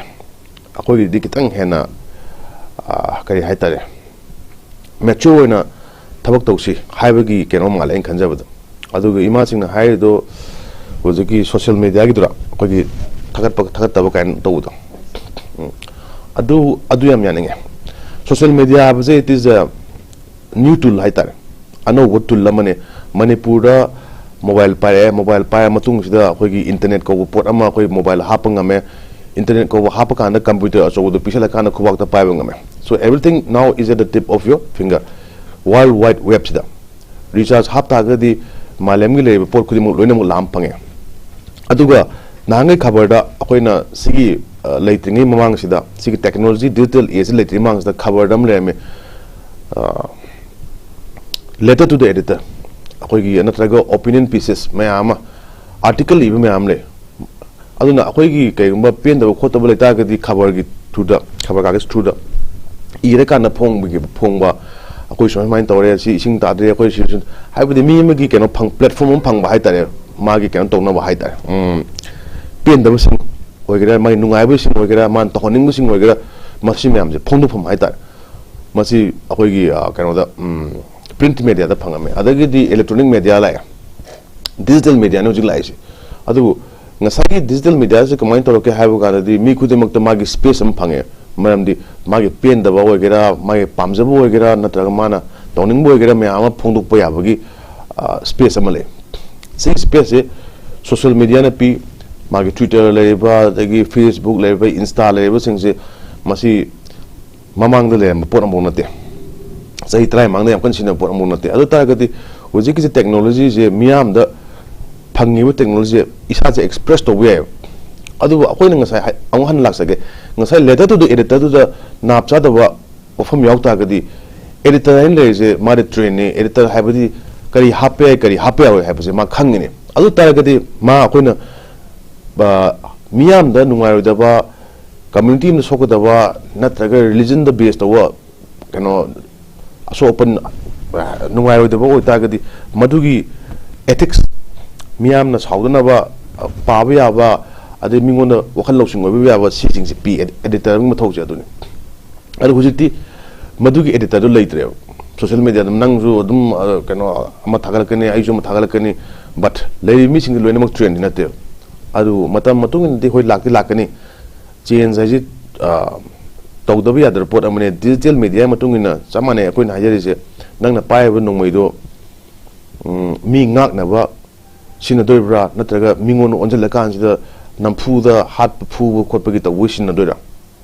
ꯑꯩꯈꯣꯏꯒꯤꯗꯤ ꯈꯤꯇꯪ ꯍꯦꯟꯅ, ꯑ, ꯀꯔꯤ ꯍꯥꯏꯇꯥꯔꯦ, ꯃꯦꯆꯨꯔ ꯑꯣꯏꯅ ꯊꯕꯛ ꯇꯧꯁꯤ ꯍꯥꯏꯕꯒꯤ ꯀꯩꯅꯣ ꯃꯥꯜꯂꯦ ꯑꯩꯅ ꯈꯟꯖꯕꯗ꯫ ꯑꯗꯨꯒ ꯏꯃꯥꯁꯤꯡꯅ ꯍꯥꯏꯔꯤꯗꯣ ꯍꯧꯖꯤꯛꯀꯤ ꯁꯣꯁꯤꯌꯦꯜ ꯃꯦꯗꯤꯌꯥꯒꯤꯗꯨꯔ, ꯑꯩꯈꯣꯏꯒꯤ ꯊꯥꯒꯠꯄ ꯊꯥꯒꯠꯇꯕ ꯀꯥꯏꯅ ꯇꯧꯕꯗꯣ꯫ ꯎꯝ꯫ ꯑꯗꯨ, ꯑꯗꯨ ꯌꯥꯝ ꯌꯥꯅꯤꯡꯉꯦ꯫ ꯁꯣꯁꯤꯌꯦꯜ ꯃꯦꯗꯤꯌꯥ ꯍꯥꯏꯕꯁꯦ it is a new tool ꯍꯥꯏꯇꯥꯔꯦ, ꯑꯅꯧꯕ ꯇꯨꯜ ꯑꯃꯅꯦ꯫ ꯃꯅꯤꯄꯨꯔꯗ ꯃꯣꯕꯥꯏꯜ ꯄꯥꯏꯔꯛꯑꯦ, ꯃꯣꯕꯥꯏꯜ ꯄꯥꯏꯔ ꯃꯇꯨꯡꯁꯤꯗ ꯑꯩꯈꯣꯏꯒꯤ ꯏꯟꯇꯔꯅꯦꯠ ꯀꯧꯕ ꯄꯣꯠ ꯑꯃ ꯑꯩꯈꯣꯏ ꯃꯣꯕꯥꯏꯜ ꯍꯥꯞꯄ ꯉꯝꯃꯦ꯫ internet ꯀꯧꯕ ꯍꯥꯞꯄꯀꯥꯟꯗ computer ꯑꯆꯧꯕꯗꯣ ꯄꯤꯁꯜꯂꯀꯥꯟꯗ ꯈꯨꯕꯥꯛꯇ ꯄꯥꯏꯕ ꯉꯝꯃꯦ꯫ So everything now is at the tip of your finger, World Wide Web ꯁꯤꯗ꯫ Recharge ꯍꯥꯞ ꯇꯥꯔꯒꯗꯤ ꯃꯥꯂꯦꯝꯒꯤ ꯂꯩꯔꯤꯕ ꯄꯣꯠ ꯈꯨꯗꯤꯡꯃꯛ ꯂꯣꯏꯅꯃꯛ ꯂꯥꯝ ꯐꯪꯉꯦ꯫ ꯑꯗꯨꯒ ꯅꯍꯥꯟꯒꯩ ꯈꯕꯔꯗ ꯑꯩꯈꯣꯏꯅ ꯁꯤꯒꯤ, ꯑ, ꯂꯩꯇ꯭ꯔꯤꯉꯩ ꯃꯃꯥꯡꯁꯤꯗ, ꯁꯤꯒꯤ technology digital age ꯂꯩꯇ꯭ꯔꯤꯉꯩ ꯃꯃꯥꯡꯁꯤꯗ ꯈꯕꯔꯗ ꯑꯃ ꯂꯩꯔꯝꯃꯦ꯫ ꯑ, letter to the editor, ꯑꯩꯈꯣꯏꯒꯤ ꯅꯠꯇ꯭ꯔꯒ opinion pieces ꯃꯌꯥꯝ ꯑꯃ, article ꯏꯕ ꯃꯌꯥꯝ ꯂꯩ꯫ ꯑꯗꯨꯅ ꯑꯩꯈꯣꯏꯒꯤ ꯀꯩꯒꯨꯝꯕ ꯄꯦꯟꯗꯕ ꯈꯣꯠꯇꯕ ꯂꯩꯇꯥꯔꯒꯗꯤ ꯈꯕꯔꯒꯤ through ꯗ, ꯈꯕꯔ ꯀꯥꯒꯖ through ꯗ ꯏꯔꯀꯥꯟꯗ ꯐꯣꯡꯕꯒꯤ, ꯐꯣꯡꯕ, "ꯑꯩꯈꯣꯏ ꯁꯨꯃꯥꯏ ꯁꯨꯃꯥꯏꯅ ꯇꯧꯔꯦ, ꯁꯤ ꯏꯁꯤꯡ ꯇꯥꯗ꯭ꯔꯦ, ꯑꯩꯈꯣꯏ ꯁꯤ, ꯁꯤ", ꯍꯥꯏꯕꯗꯤ ꯃꯤ ꯑꯃꯒꯤ ꯀꯩꯅꯣ ꯐꯪ-, platform ꯑꯃ ꯐꯪꯕ ꯍꯥꯏꯇꯥꯔꯦ, ꯃꯥꯒꯤ ꯀꯩꯅꯣ ꯇꯧꯅꯕ ꯍꯥꯏꯇꯥꯔꯦ꯫ ꯎꯝ, ꯄꯦꯟꯗꯕꯁꯤꯡ ꯑꯣꯏꯒꯦꯔꯥ, ꯃꯥꯒꯤ ꯅꯨꯡꯉꯥꯏꯕꯁꯤꯡ ꯑꯣꯏꯒꯦꯔꯥ, ꯃꯥꯅ ꯇꯧꯍꯟꯅꯤꯡꯕꯁꯤꯡ ꯑꯣꯏꯒꯦꯔꯥ, ꯃꯁꯤ ꯃꯌꯥꯝꯁꯦ ꯐꯣꯡꯗꯣꯛꯐꯝ ꯍꯥꯏꯇꯥꯔꯦ꯫ ꯃꯁꯤ ꯑꯩꯈꯣꯏꯒꯤ, ꯑ, ꯀꯩꯅꯣꯗ, ꯎꯝ, print media ꯗ ꯐꯪꯉꯝꯃꯦ꯫ ꯑꯗꯒꯤꯗꯤ electronic media ꯂꯥꯛꯑꯦ, digital media ꯅꯤ ꯍꯧꯖꯤꯛ ꯂꯥꯛꯏꯁꯦ꯫ ꯑꯗꯨꯕꯨ ꯉꯁꯥꯏꯒꯤ digital media ꯁꯦ ꯀꯃꯥꯏꯅ ꯇꯧꯔꯛꯀꯦ ꯍꯥꯏꯕ ꯀꯥꯟꯗꯗꯤ ꯃꯤ ꯈꯨꯗꯤꯡꯃꯛꯇ ꯃꯥꯒꯤ space ꯑꯃ ꯐꯪꯉꯦ꯫ ꯃꯔꯝꯗꯤ ꯃꯥꯒꯤ ꯄꯦꯟꯗꯕ ꯑꯣꯏꯒꯦꯔꯥ, ꯃꯥꯒꯤ ꯄꯥꯝꯖꯕ ꯑꯣꯏꯒꯦꯔꯥ, ꯅꯠꯇ꯭ꯔꯒ ꯃꯥꯅ ꯇꯧꯅꯤꯡꯕ ꯑꯣꯏꯒꯦꯔꯥ, ꯃꯌꯥꯝ ꯑꯃ ꯐꯣꯡꯗꯣꯛꯄ ꯌꯥꯕꯒꯤ, ꯑ, space ꯑꯃ ꯂꯩ꯫ ꯁꯤꯒꯤ space ꯁꯦ social media ꯅ ꯄꯤ꯫ ꯃꯥꯒꯤ Twitter ꯂꯩꯔꯤꯕ, ꯑꯗꯒꯤ Facebook ꯂꯩꯔꯤꯕ, Insta ꯂꯩꯔꯤꯕꯁꯤꯡꯁꯦ, ꯃꯁꯤ ꯃꯃꯥꯡꯗ ꯂꯩꯔꯝꯕ ꯄꯣꯠ ꯑꯃꯐꯥꯎ ꯅꯠꯇꯦ꯫ ꯆꯍꯤ ꯇꯔꯥ ꯃꯃꯥꯡꯗ ꯌꯥꯝ ꯀꯟꯅ ꯁꯤꯖꯤꯟꯅꯕ ꯄꯣꯠ ꯑꯃꯐꯥꯎ ꯅꯠꯇꯦ꯫ ꯑꯗꯨ ꯇꯥꯔꯒꯗꯤ ꯍꯧꯖꯤꯛꯀꯤꯁꯦ technology ꯁꯦ ꯃꯤꯌꯥꯝꯗ ꯐꯪꯉꯤꯕ technology ꯁꯦ ꯏꯁꯥꯁꯦ express ꯇꯧꯕ ꯌꯥꯏꯑꯕ꯫ ꯑꯗꯨꯕꯨ ꯑꯩꯈꯣꯏꯅ ꯉꯁꯥꯏ ꯍꯥꯏ-, ꯑꯃꯨꯛ ꯍꯟꯅ ꯂꯥꯛꯆꯒꯦ꯫ ꯉꯁꯥꯏ letter to the editor ꯗꯨꯗ ꯅꯥꯞ ꯆꯥꯗꯕ ꯋꯥꯐꯝ ꯌꯥꯎ ꯇꯥꯔꯒꯗꯤ editor ꯍꯥꯏꯅ ꯂꯩꯔꯤꯁꯦ ꯃꯥꯗꯤ train ꯅꯤ꯫ Editor ꯍꯥꯏꯕꯗꯤ ꯀꯔꯤ ꯍꯥꯞꯄ ꯌꯥꯏ, ꯀꯔꯤ ꯍꯥꯞꯄ ꯌꯥꯔꯣꯏ ꯍꯥꯏꯕꯁꯦ ꯃꯥ ꯈꯪꯉꯤꯅꯦ꯫ ꯑꯗꯨ ꯇꯥꯔꯒꯗꯤ ꯃꯥ ꯑꯩꯈꯣꯏꯅ, ꯑ, ꯃꯤꯌꯥꯝꯗ ꯅꯨꯡꯉꯥꯏꯔꯣꯏꯗꯕ, community ꯑꯃꯗ ꯁꯣꯛꯀꯗꯕ ꯅꯠꯇ꯭ꯔꯒ religion ꯗ base ꯇꯧꯕ ꯀꯩꯅꯣ ꯑꯁꯣꯛ ꯑꯄꯟ, ꯑ, ꯅꯨꯡꯉꯥꯏꯔꯣꯏꯗꯕ ꯑꯣꯏꯇꯥꯔꯒꯗꯤ ꯃꯗꯨꯒꯤ ethics, ꯃꯤꯌꯥꯝꯅ ꯁꯥꯎꯗꯅꯕ, ꯑ, ꯄꯥꯕ ꯌꯥꯕ, ꯑꯗꯩ ꯃꯤꯉꯣꯟꯗ ꯋꯥꯈꯜ ꯂꯧꯁꯤꯡ ꯑꯣꯏꯕ ꯌꯥꯕ ꯁꯤꯁꯤꯡꯁꯦ ꯄꯤ꯫ Edi-, editor ꯑꯃꯒꯤ ꯃꯊꯧꯁꯦ ꯑꯗꯨꯅꯤ꯫ ꯑꯗꯣ ꯍꯧꯖꯤꯛꯇꯤ ꯃꯗꯨꯒꯤ editor ꯗꯨ ꯂꯩꯇ꯭ꯔꯦꯕ꯫ Social media ꯗ ꯅꯪꯁꯨ ꯑꯗꯨꯝ, ꯑ, ꯀꯩꯅꯣ ꯑꯃ ꯊꯥꯒꯠꯂꯛꯀꯅꯤ, ꯑꯩꯁꯨ ꯑꯃ ꯊꯥꯒꯠꯂꯛꯀꯅꯤ, but ꯂꯩꯔꯤꯕ ꯃꯤꯁꯤꯡꯗꯤ ꯂꯣꯏꯅꯃꯛ train ꯗꯤ ꯅꯠꯇꯦꯕ꯫ ꯑꯗꯨ ꯃꯇꯝ ꯃꯇꯨꯡ ꯏꯟꯅꯗꯤ ꯍꯣꯏ ꯂꯥꯛꯇꯤ ꯂꯥꯛꯀꯅꯤ꯫ Change ꯍꯥꯏꯁꯤ, ꯑ, ꯇꯧꯗꯕ ꯌꯥꯗ꯭ꯔꯕ ꯄꯣꯠ ꯑꯃꯅꯦ꯫ Digital media ꯃꯇꯨꯡ ꯏꯟꯅ ꯆꯞ ꯃꯥꯟꯅꯩ ꯑꯩꯈꯣꯏꯅ ꯍꯥꯏꯖꯔꯤꯁꯦ꯫ ꯅꯪꯅ ꯄꯥꯏꯔꯤꯕ ꯅꯣꯡꯃꯩꯗꯣ, ꯎꯝ, ꯃꯤ ꯉꯥꯛꯅꯕ ꯁꯤꯖꯤꯟꯅꯗꯣꯔꯤꯕ꯭ꯔꯥ, ꯅꯠꯇ꯭ꯔꯒ ꯃꯤꯉꯣꯟꯗ ꯑꯣꯟꯁꯤꯜꯂꯀꯥꯟꯁꯤꯗ ꯅꯝꯐꯨꯗ ꯍꯥꯠꯄ, ꯐꯨꯕ ꯈꯣꯠꯄꯒꯤ ꯇꯧꯕꯒꯤ ꯁꯤꯖꯤꯟꯅꯗꯣꯏꯔꯥ?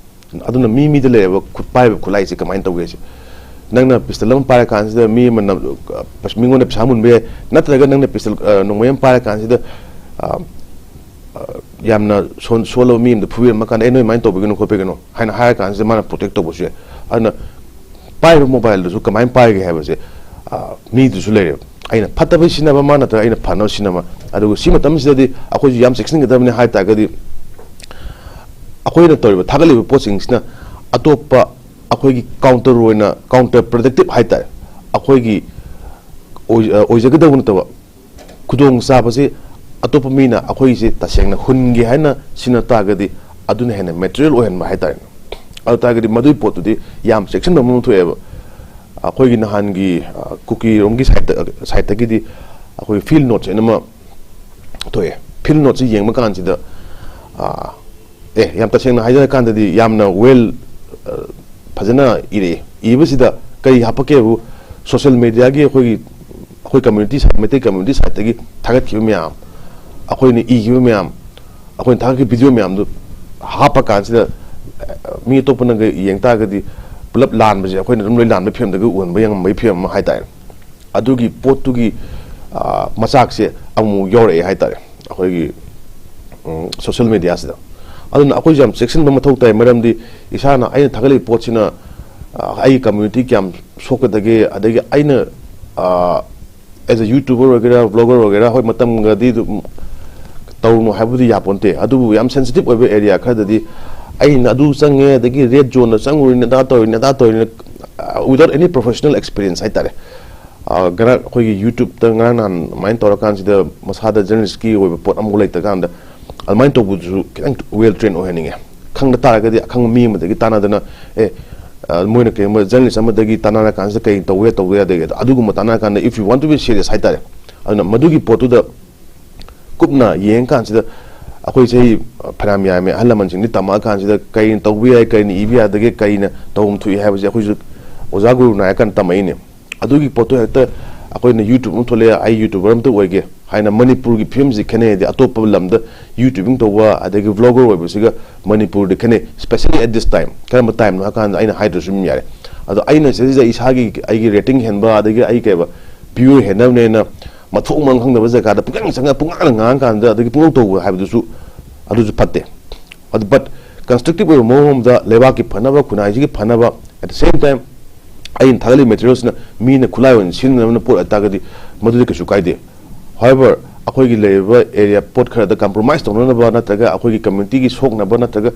ꯑꯗꯨꯅ ꯃꯤ ꯃꯤꯗ ꯂꯩꯔꯕ ꯈꯨꯠ ꯄꯥꯏꯕ ꯈꯨꯠꯂꯥꯏꯁꯦ ꯀꯃꯥꯏꯅ ꯇꯧꯒꯦ ꯁꯦ? ꯅꯪꯅ ꯄꯤꯁꯇꯜ ꯑꯃ ꯄꯥꯏꯔ ꯀꯥꯟꯁꯤꯗ ꯃꯤ ꯑꯃꯅ, ꯑ, ꯄꯩꯁ-, ꯃꯤꯉꯣꯟꯗ ꯄꯩꯁꯥ ꯃꯨꯟꯕ ꯌꯥꯏ, ꯅꯠꯇ꯭ꯔꯒ ꯅꯪꯅ ꯄꯤꯁꯇꯜ, ꯑ, ꯅꯣꯡꯃꯩ ꯑꯃ ꯄꯥꯏꯔ ꯀꯥꯟꯁꯤꯗ, ꯑ, ꯑ, ꯌꯥꯝꯅ ꯁꯣꯟ-, ꯁꯣꯜꯂꯕ ꯃꯤ ꯑꯃꯗ ꯐꯨꯕꯤꯔꯝꯃ ꯀꯥꯟꯗ, "ꯑꯦ, ꯅꯣꯏ ꯑꯗꯨꯃꯥꯏꯅ ꯇꯧꯕꯤꯒꯅꯨ ꯈꯣꯠꯄꯤꯒꯅꯨ" ꯍꯥꯏꯅ ꯍꯥꯏꯔ ꯀꯥꯟꯁꯤꯗ ꯃꯥꯅ ꯄ꯭ꯔꯣꯇꯦꯛ ꯇꯧꯕꯁꯨ ꯌꯥꯏ꯫ ꯑꯗꯨꯅ ꯄꯥꯏꯔꯤꯕ ꯃꯣꯕꯥꯏꯜꯗꯨꯁꯨ ꯀꯃꯥꯏꯅ ꯄꯥꯏꯒꯦ ꯍꯥꯏꯕꯁꯦ, ꯑ, ꯃꯤꯗꯨꯁꯨ ꯂꯩꯔꯦꯕ꯫ ꯑꯩꯅ ꯐꯠꯇꯕ ꯁꯤꯖꯤꯟꯅꯕ ꯃꯥ ꯅꯠꯇ꯭ꯔꯒ ꯑꯩꯅ ꯐꯅꯕ ꯁꯤꯖꯤꯟꯅꯕ꯫ ꯑꯗꯨꯒ ꯁꯤ ꯃꯇꯝꯁꯤꯗꯗꯤ ꯑꯩꯈꯣꯏꯁꯨ ꯌꯥꯝ ꯆꯦꯛꯁꯤꯟꯒꯗꯕꯅꯤ ꯍꯥꯏ ꯇꯥꯔꯒꯗꯤ, ꯑꯩꯈꯣꯏꯅ ꯇꯧꯔꯤꯕ, ꯊꯥꯒꯠꯂꯤꯕ ꯄꯣꯠꯁꯤꯡꯁꯤꯅ ꯑꯇꯣꯞꯄ ꯑꯩꯈꯣꯏꯒꯤ ꯀꯥꯎꯟꯇꯔ ꯑꯣꯏꯅ, ꯀꯥꯎꯟꯇꯔ ꯄ꯭ꯔꯗꯛꯇꯤꯞ ꯍꯥꯏ ꯇꯥꯔꯦ, ꯑꯩꯈꯣꯏꯒꯤ ꯑꯣꯏ-, ꯑ, ꯑꯣꯏꯖꯒꯗꯕ ꯅꯠꯇꯕ, ꯈꯨꯗꯣꯡ ꯆꯥꯕꯁꯤ ꯑꯇꯣꯞꯄ ꯃꯤꯅ ꯑꯩꯈꯣꯏꯁꯦ ꯇꯁꯦꯡꯅ ꯍꯨꯟꯒꯦ ꯍꯥꯏꯅ ꯁꯤꯖꯤꯟꯅ ꯇꯥꯔꯒꯗꯤ, ꯑꯗꯨꯅ ꯍꯦꯟꯅ ꯃꯦꯇꯔꯤꯌꯦꯜ ꯑꯣꯏꯍꯟꯕ ꯍꯥꯏ ꯇꯥꯔꯦ꯫ ꯑꯗꯨ ꯇꯥꯔꯒꯗꯤ ꯃꯗꯨꯒꯤ ꯄꯣꯠꯇꯨꯗꯤ ꯌꯥꯝ ꯆꯦꯛꯁꯤꯟꯕ ꯑꯃ ꯊꯣꯛꯑꯦꯕ꯫ ꯑꯩꯈꯣꯏꯒꯤ ꯅꯍꯥꯟꯒꯤ, ꯑ, ꯀꯨꯀꯤꯔꯣꯝꯒꯤ ꯁꯥꯏꯠꯇ, ꯁꯥꯏꯠꯇꯒꯤꯗꯤ ꯑꯩꯈꯣꯏ ꯐꯤꯜ ꯅꯣꯠꯁ ꯍꯥꯏꯅ ꯑꯃ ꯊꯣꯛꯑꯦ꯫ ꯐꯤꯜ ꯅꯣꯠꯁꯤ ꯌꯦꯡꯕ ꯀꯥꯟꯁꯤꯗ, ꯑ, ꯑꯦ, ꯌꯥꯝ ꯇꯁꯦꯡꯅ ꯍꯥꯏꯖꯔꯀꯥꯟꯗꯗꯤ ꯌꯥꯝꯅ ꯋꯦꯜ, ꯑ, ꯐꯖꯅ ꯏꯔꯛꯑꯦ꯫ ꯏꯕꯁꯤꯗ ꯀꯔꯤ ꯍꯥꯄꯛꯀꯦꯕꯨ, ꯁꯣꯁꯦꯜ ꯃꯦꯗꯤꯌꯥꯒꯤ ꯑꯩꯈꯣꯏꯒꯤ, ꯑꯩꯈꯣꯏ ꯀꯝꯃ꯭ꯌꯨꯅꯤꯇꯤ ꯁꯥꯏꯠ, ꯃꯩꯇꯩ ꯀꯝꯃ꯭ꯌꯨꯅꯤꯇꯤ ꯁꯥꯏꯠꯇꯒꯤ ꯊꯥꯒꯠꯈꯤꯕ ꯃꯌꯥꯝ, ꯑꯩꯈꯣꯏꯅ ꯏꯈꯤꯕ ꯃꯌꯥꯝ, ꯑꯩꯈꯣꯏꯅ ꯊꯥꯒꯠꯈꯤꯕ ꯚꯤꯗꯤꯑꯣ ꯃꯌꯥꯝꯗꯨ ꯍꯥꯞꯄ ꯀꯥꯟꯁꯤꯗ, ꯑ, ꯃꯤ ꯑꯇꯣꯞꯄꯅꯒ ꯌꯦꯡ ꯇꯥꯔꯒꯗꯤ ꯄꯨꯂꯞ ꯂꯥꯟꯕꯁꯦ ꯑꯩꯈꯣꯏꯅ ꯑꯗꯨꯝ ꯂꯣꯏ ꯂꯥꯟꯕꯒꯤ ꯐꯤꯕꯝꯗꯒ ꯎꯍꯟꯕ, ꯌꯦꯡꯉꯝꯕꯒꯤ ꯐꯤꯕꯝ ꯑꯃ ꯍꯥꯏ ꯇꯥꯔꯦ꯫ ꯑꯗꯨꯒꯤ ꯄꯣꯠꯇꯨꯒꯤ, ꯑ, ꯃꯆꯥꯛꯁꯦ ꯑꯃꯨꯛ ꯌꯧꯔꯛꯑꯦ ꯍꯥꯏ ꯇꯥꯔꯦ, ꯑꯩꯈꯣꯏꯒꯤ, ꯎꯝ, ꯁꯣꯁꯦꯜ ꯃꯦꯗꯤꯌꯥꯁꯤꯗ꯫ ꯑꯗꯨꯅ ꯑꯩꯈꯣꯏꯁꯨ ꯌꯥꯝ ꯆꯦꯛꯁꯤꯟꯕ ꯃꯊꯧ ꯇꯥꯏ, ꯃꯔꯝꯗꯤ ꯏꯁꯥꯅ, ꯑꯩꯅ ꯊꯥꯒꯠꯂꯤꯕ ꯄꯣꯠꯁꯤꯅ, ꯑ, ꯑꯩꯒꯤ ꯀꯝꯃ꯭ꯌꯨꯅꯤꯇꯤ ꯀꯌꯥꯝ ꯁꯣꯛꯀꯗꯒꯦ, ꯑꯗꯒꯤ ꯑꯩꯅ, ꯑ, as a YouTuber ꯑꯣꯏꯒꯦꯔꯥ, ꯕ꯭ꯂꯣꯒꯔ ꯑꯣꯏꯒꯦꯔꯥ, ꯍꯣꯏ, ꯃꯇꯝꯒꯗꯤ ꯑꯗꯨꯝ ꯇꯧꯔꯨꯅꯨ ꯍꯥꯏꯕꯗꯤ ꯌꯥꯄꯣꯟꯇꯦ, ꯑꯗꯨꯕꯨ ꯌꯥꯝ ꯁꯦꯟꯁꯤꯇꯤꯞ ꯑꯣꯏꯕ ꯑꯦꯔꯤꯌꯥ ꯈꯔꯗꯗꯤ ꯑꯩꯅ ꯑꯗꯨ ꯆꯪꯉꯦ, ꯑꯗꯒꯤ ꯔꯦꯗ ꯖꯣꯟꯗ ꯆꯪꯉꯨꯔꯤꯅꯤ, ꯑꯗꯥ ꯇꯧꯔꯤꯅꯤ, ꯑꯗꯥ ꯇꯧꯔꯤꯅꯤ, without any professional experience ꯍꯥꯏꯇꯥꯔꯦ꯫ ꯑ, ꯉꯔꯥꯡ ꯑꯩꯈꯣꯏꯒꯤ YouTube-ꯇ ꯉꯔꯥꯡ ꯅꯍꯥꯟ ꯑꯗꯨꯃꯥꯏꯅ ꯇꯧꯔꯀꯥꯟꯁꯤꯗ ꯃꯁꯥꯗ ꯖꯔꯅꯦꯂꯤꯁꯀꯤ ꯑꯣꯏꯕ ꯄꯣꯠ ꯑꯃꯐꯥꯎ ꯂꯩꯇꯀꯥꯟꯗ ꯑꯗꯨꯃꯥꯏꯅ ꯇꯧꯕꯗꯨꯁꯨ ꯈꯤꯇꯪ ꯋꯦꯜ ꯇ꯭ꯔꯦꯟ ꯑꯣꯏꯍꯟꯅꯤꯡꯉꯦ꯫ ꯈꯪꯗ ꯇꯥꯔꯒꯗꯤ ꯑꯈꯪꯕ ꯃꯤ ꯑꯃꯗꯒꯤ ꯇꯥꯟꯅꯗꯅ, ꯑꯦ, ꯑ, ꯃꯣꯏꯅ ꯀꯩꯒꯨꯝꯕ ꯖꯔꯅꯦꯂꯤꯁ ꯑꯃꯗꯒꯤ ꯇꯥꯟꯅꯔꯀꯥꯟꯁꯤꯗ ꯀꯩ ꯇꯧꯕ ꯌꯥꯏ, ꯇꯧꯕ ꯌꯥꯗꯦ, ꯑꯗꯨꯒꯨꯝꯕ ꯇꯥꯟꯅꯔꯀꯥꯟꯗ, if you want to be serious ꯍꯥꯏꯇꯥꯔꯦ, ꯑꯗꯨꯅ ꯃꯗꯨꯒꯤ ꯄꯣꯠꯇꯨꯗ ꯀꯨꯞꯅ ꯌꯦꯡꯉꯀꯥꯟꯁꯤꯗ, ꯑꯩꯈꯣꯏ ꯆꯍꯤ ꯐꯅꯌꯥꯝ ꯌꯥꯝꯃꯦ, ꯑꯍꯜ ꯂꯃꯟꯁꯤꯡꯗꯤ ꯇꯝꯃꯛꯑꯀꯥꯟꯁꯤꯗ ꯀꯔꯤꯅ ꯇꯧꯕ ꯌꯥꯏ, ꯀꯔꯤꯅ ꯏꯕ ꯌꯥꯗꯒꯦ, ꯀꯔꯤꯅ ꯇꯧꯐꯝ ꯊꯣꯛꯏ ꯍꯥꯏꯕꯁꯦ ꯑꯩꯈꯣꯏꯁꯨ ꯑꯣꯖꯥ ꯒꯨꯔꯨ ꯅꯥꯏꯔꯀꯥꯟꯗ ꯇꯝꯃꯛꯏꯅꯦ꯫ ꯑꯗꯨꯒꯤ ꯄꯣꯠꯇꯣ ꯍꯦꯛꯇ ꯑꯩꯈꯣꯏꯅ YouTube ꯑꯃ ꯊꯣꯛꯂꯛꯑꯦ, ꯑꯩ YouTuber ꯑꯃꯇ ꯑꯣꯏꯒꯦ ꯍꯥꯏꯅ ꯃꯅꯤꯄꯨꯔꯒꯤ ꯐꯤꯂꯝꯁꯤ ꯈꯦꯠꯅꯩ ꯍꯥꯏꯗꯤ ꯑꯇꯣꯞꯄ ꯂꯝꯗ YouTubing ꯇꯧꯕ ꯑꯗꯒꯤ vlogger ꯑꯣꯏꯕꯁꯤꯒ ꯃꯅꯤꯄꯨꯔꯗ ꯈꯦꯠꯅꯩ, especially at this time꯫ ꯀꯔꯝꯕ time ꯅꯣ ꯍꯥꯏ ꯀꯥꯟꯗ ꯑꯩꯅ ꯍꯥꯏꯗ꯭ꯔꯁꯨ ꯑꯗꯨꯝ ꯌꯥꯔꯦ꯫ ꯑꯗꯣ ꯑꯩꯅ ꯁꯤꯗꯩꯁꯤꯗ ꯏꯁꯥꯒꯤ, ꯑꯩꯒꯤ rating ꯍꯦꯟꯕ ꯑꯗꯒꯤ ꯑꯩ ꯀꯩꯕ viewer ꯍꯦꯟꯅꯕꯅꯦꯅ ꯃꯊꯣꯡ ꯃꯔꯝ ꯈꯪꯗꯕ ꯖꯒꯥꯗ ꯄꯨꯡꯆꯪ ꯆꯪꯉ ꯄꯨꯡꯉꯥꯡꯗ ꯉꯥꯡꯉꯀꯥꯟꯗ ꯑꯗꯒꯤ ꯄꯨꯡꯇꯧ ꯇꯧꯕ ꯍꯥꯏꯕꯗꯨꯁꯨ, ꯑꯗꯨꯁꯨ ꯐꯠꯇꯦ꯫ ꯑꯗꯨ but constructive ꯑꯣꯏꯕ ꯃꯑꯣꯡ ꯑꯃꯗ ꯂꯩꯕꯥꯛꯀꯤ ꯐꯅꯕ, ꯈꯨꯟꯅꯥꯏꯁꯤꯒꯤ ꯐꯅꯕ, at the same time ꯑꯩꯅ ꯊꯥꯒꯠꯂꯤꯕ materialꯁꯤꯅ ꯃꯤꯅ ꯈꯨꯠꯂꯥꯏ ꯑꯣꯏꯅ ꯁꯤꯖꯤꯟꯅꯅꯕꯅ ꯄꯣꯠ ꯑꯣꯏꯇꯥꯔꯒꯗꯤ ꯃꯗꯨꯗꯤ ꯀꯩꯁꯨ ꯀꯥꯏꯗꯦ꯫ However, ꯑꯩꯈꯣꯏꯒꯤ ꯂꯩꯔꯤꯕ area ꯄꯣꯠ ꯈꯔꯗ compromise ꯇꯧꯅꯅꯕ ꯅꯠꯇ꯭ꯔꯒ ꯑꯩꯈꯣꯏꯒꯤ communityꯒꯤ ꯁꯣꯛꯅꯕ ꯅꯠꯇ꯭ꯔꯒ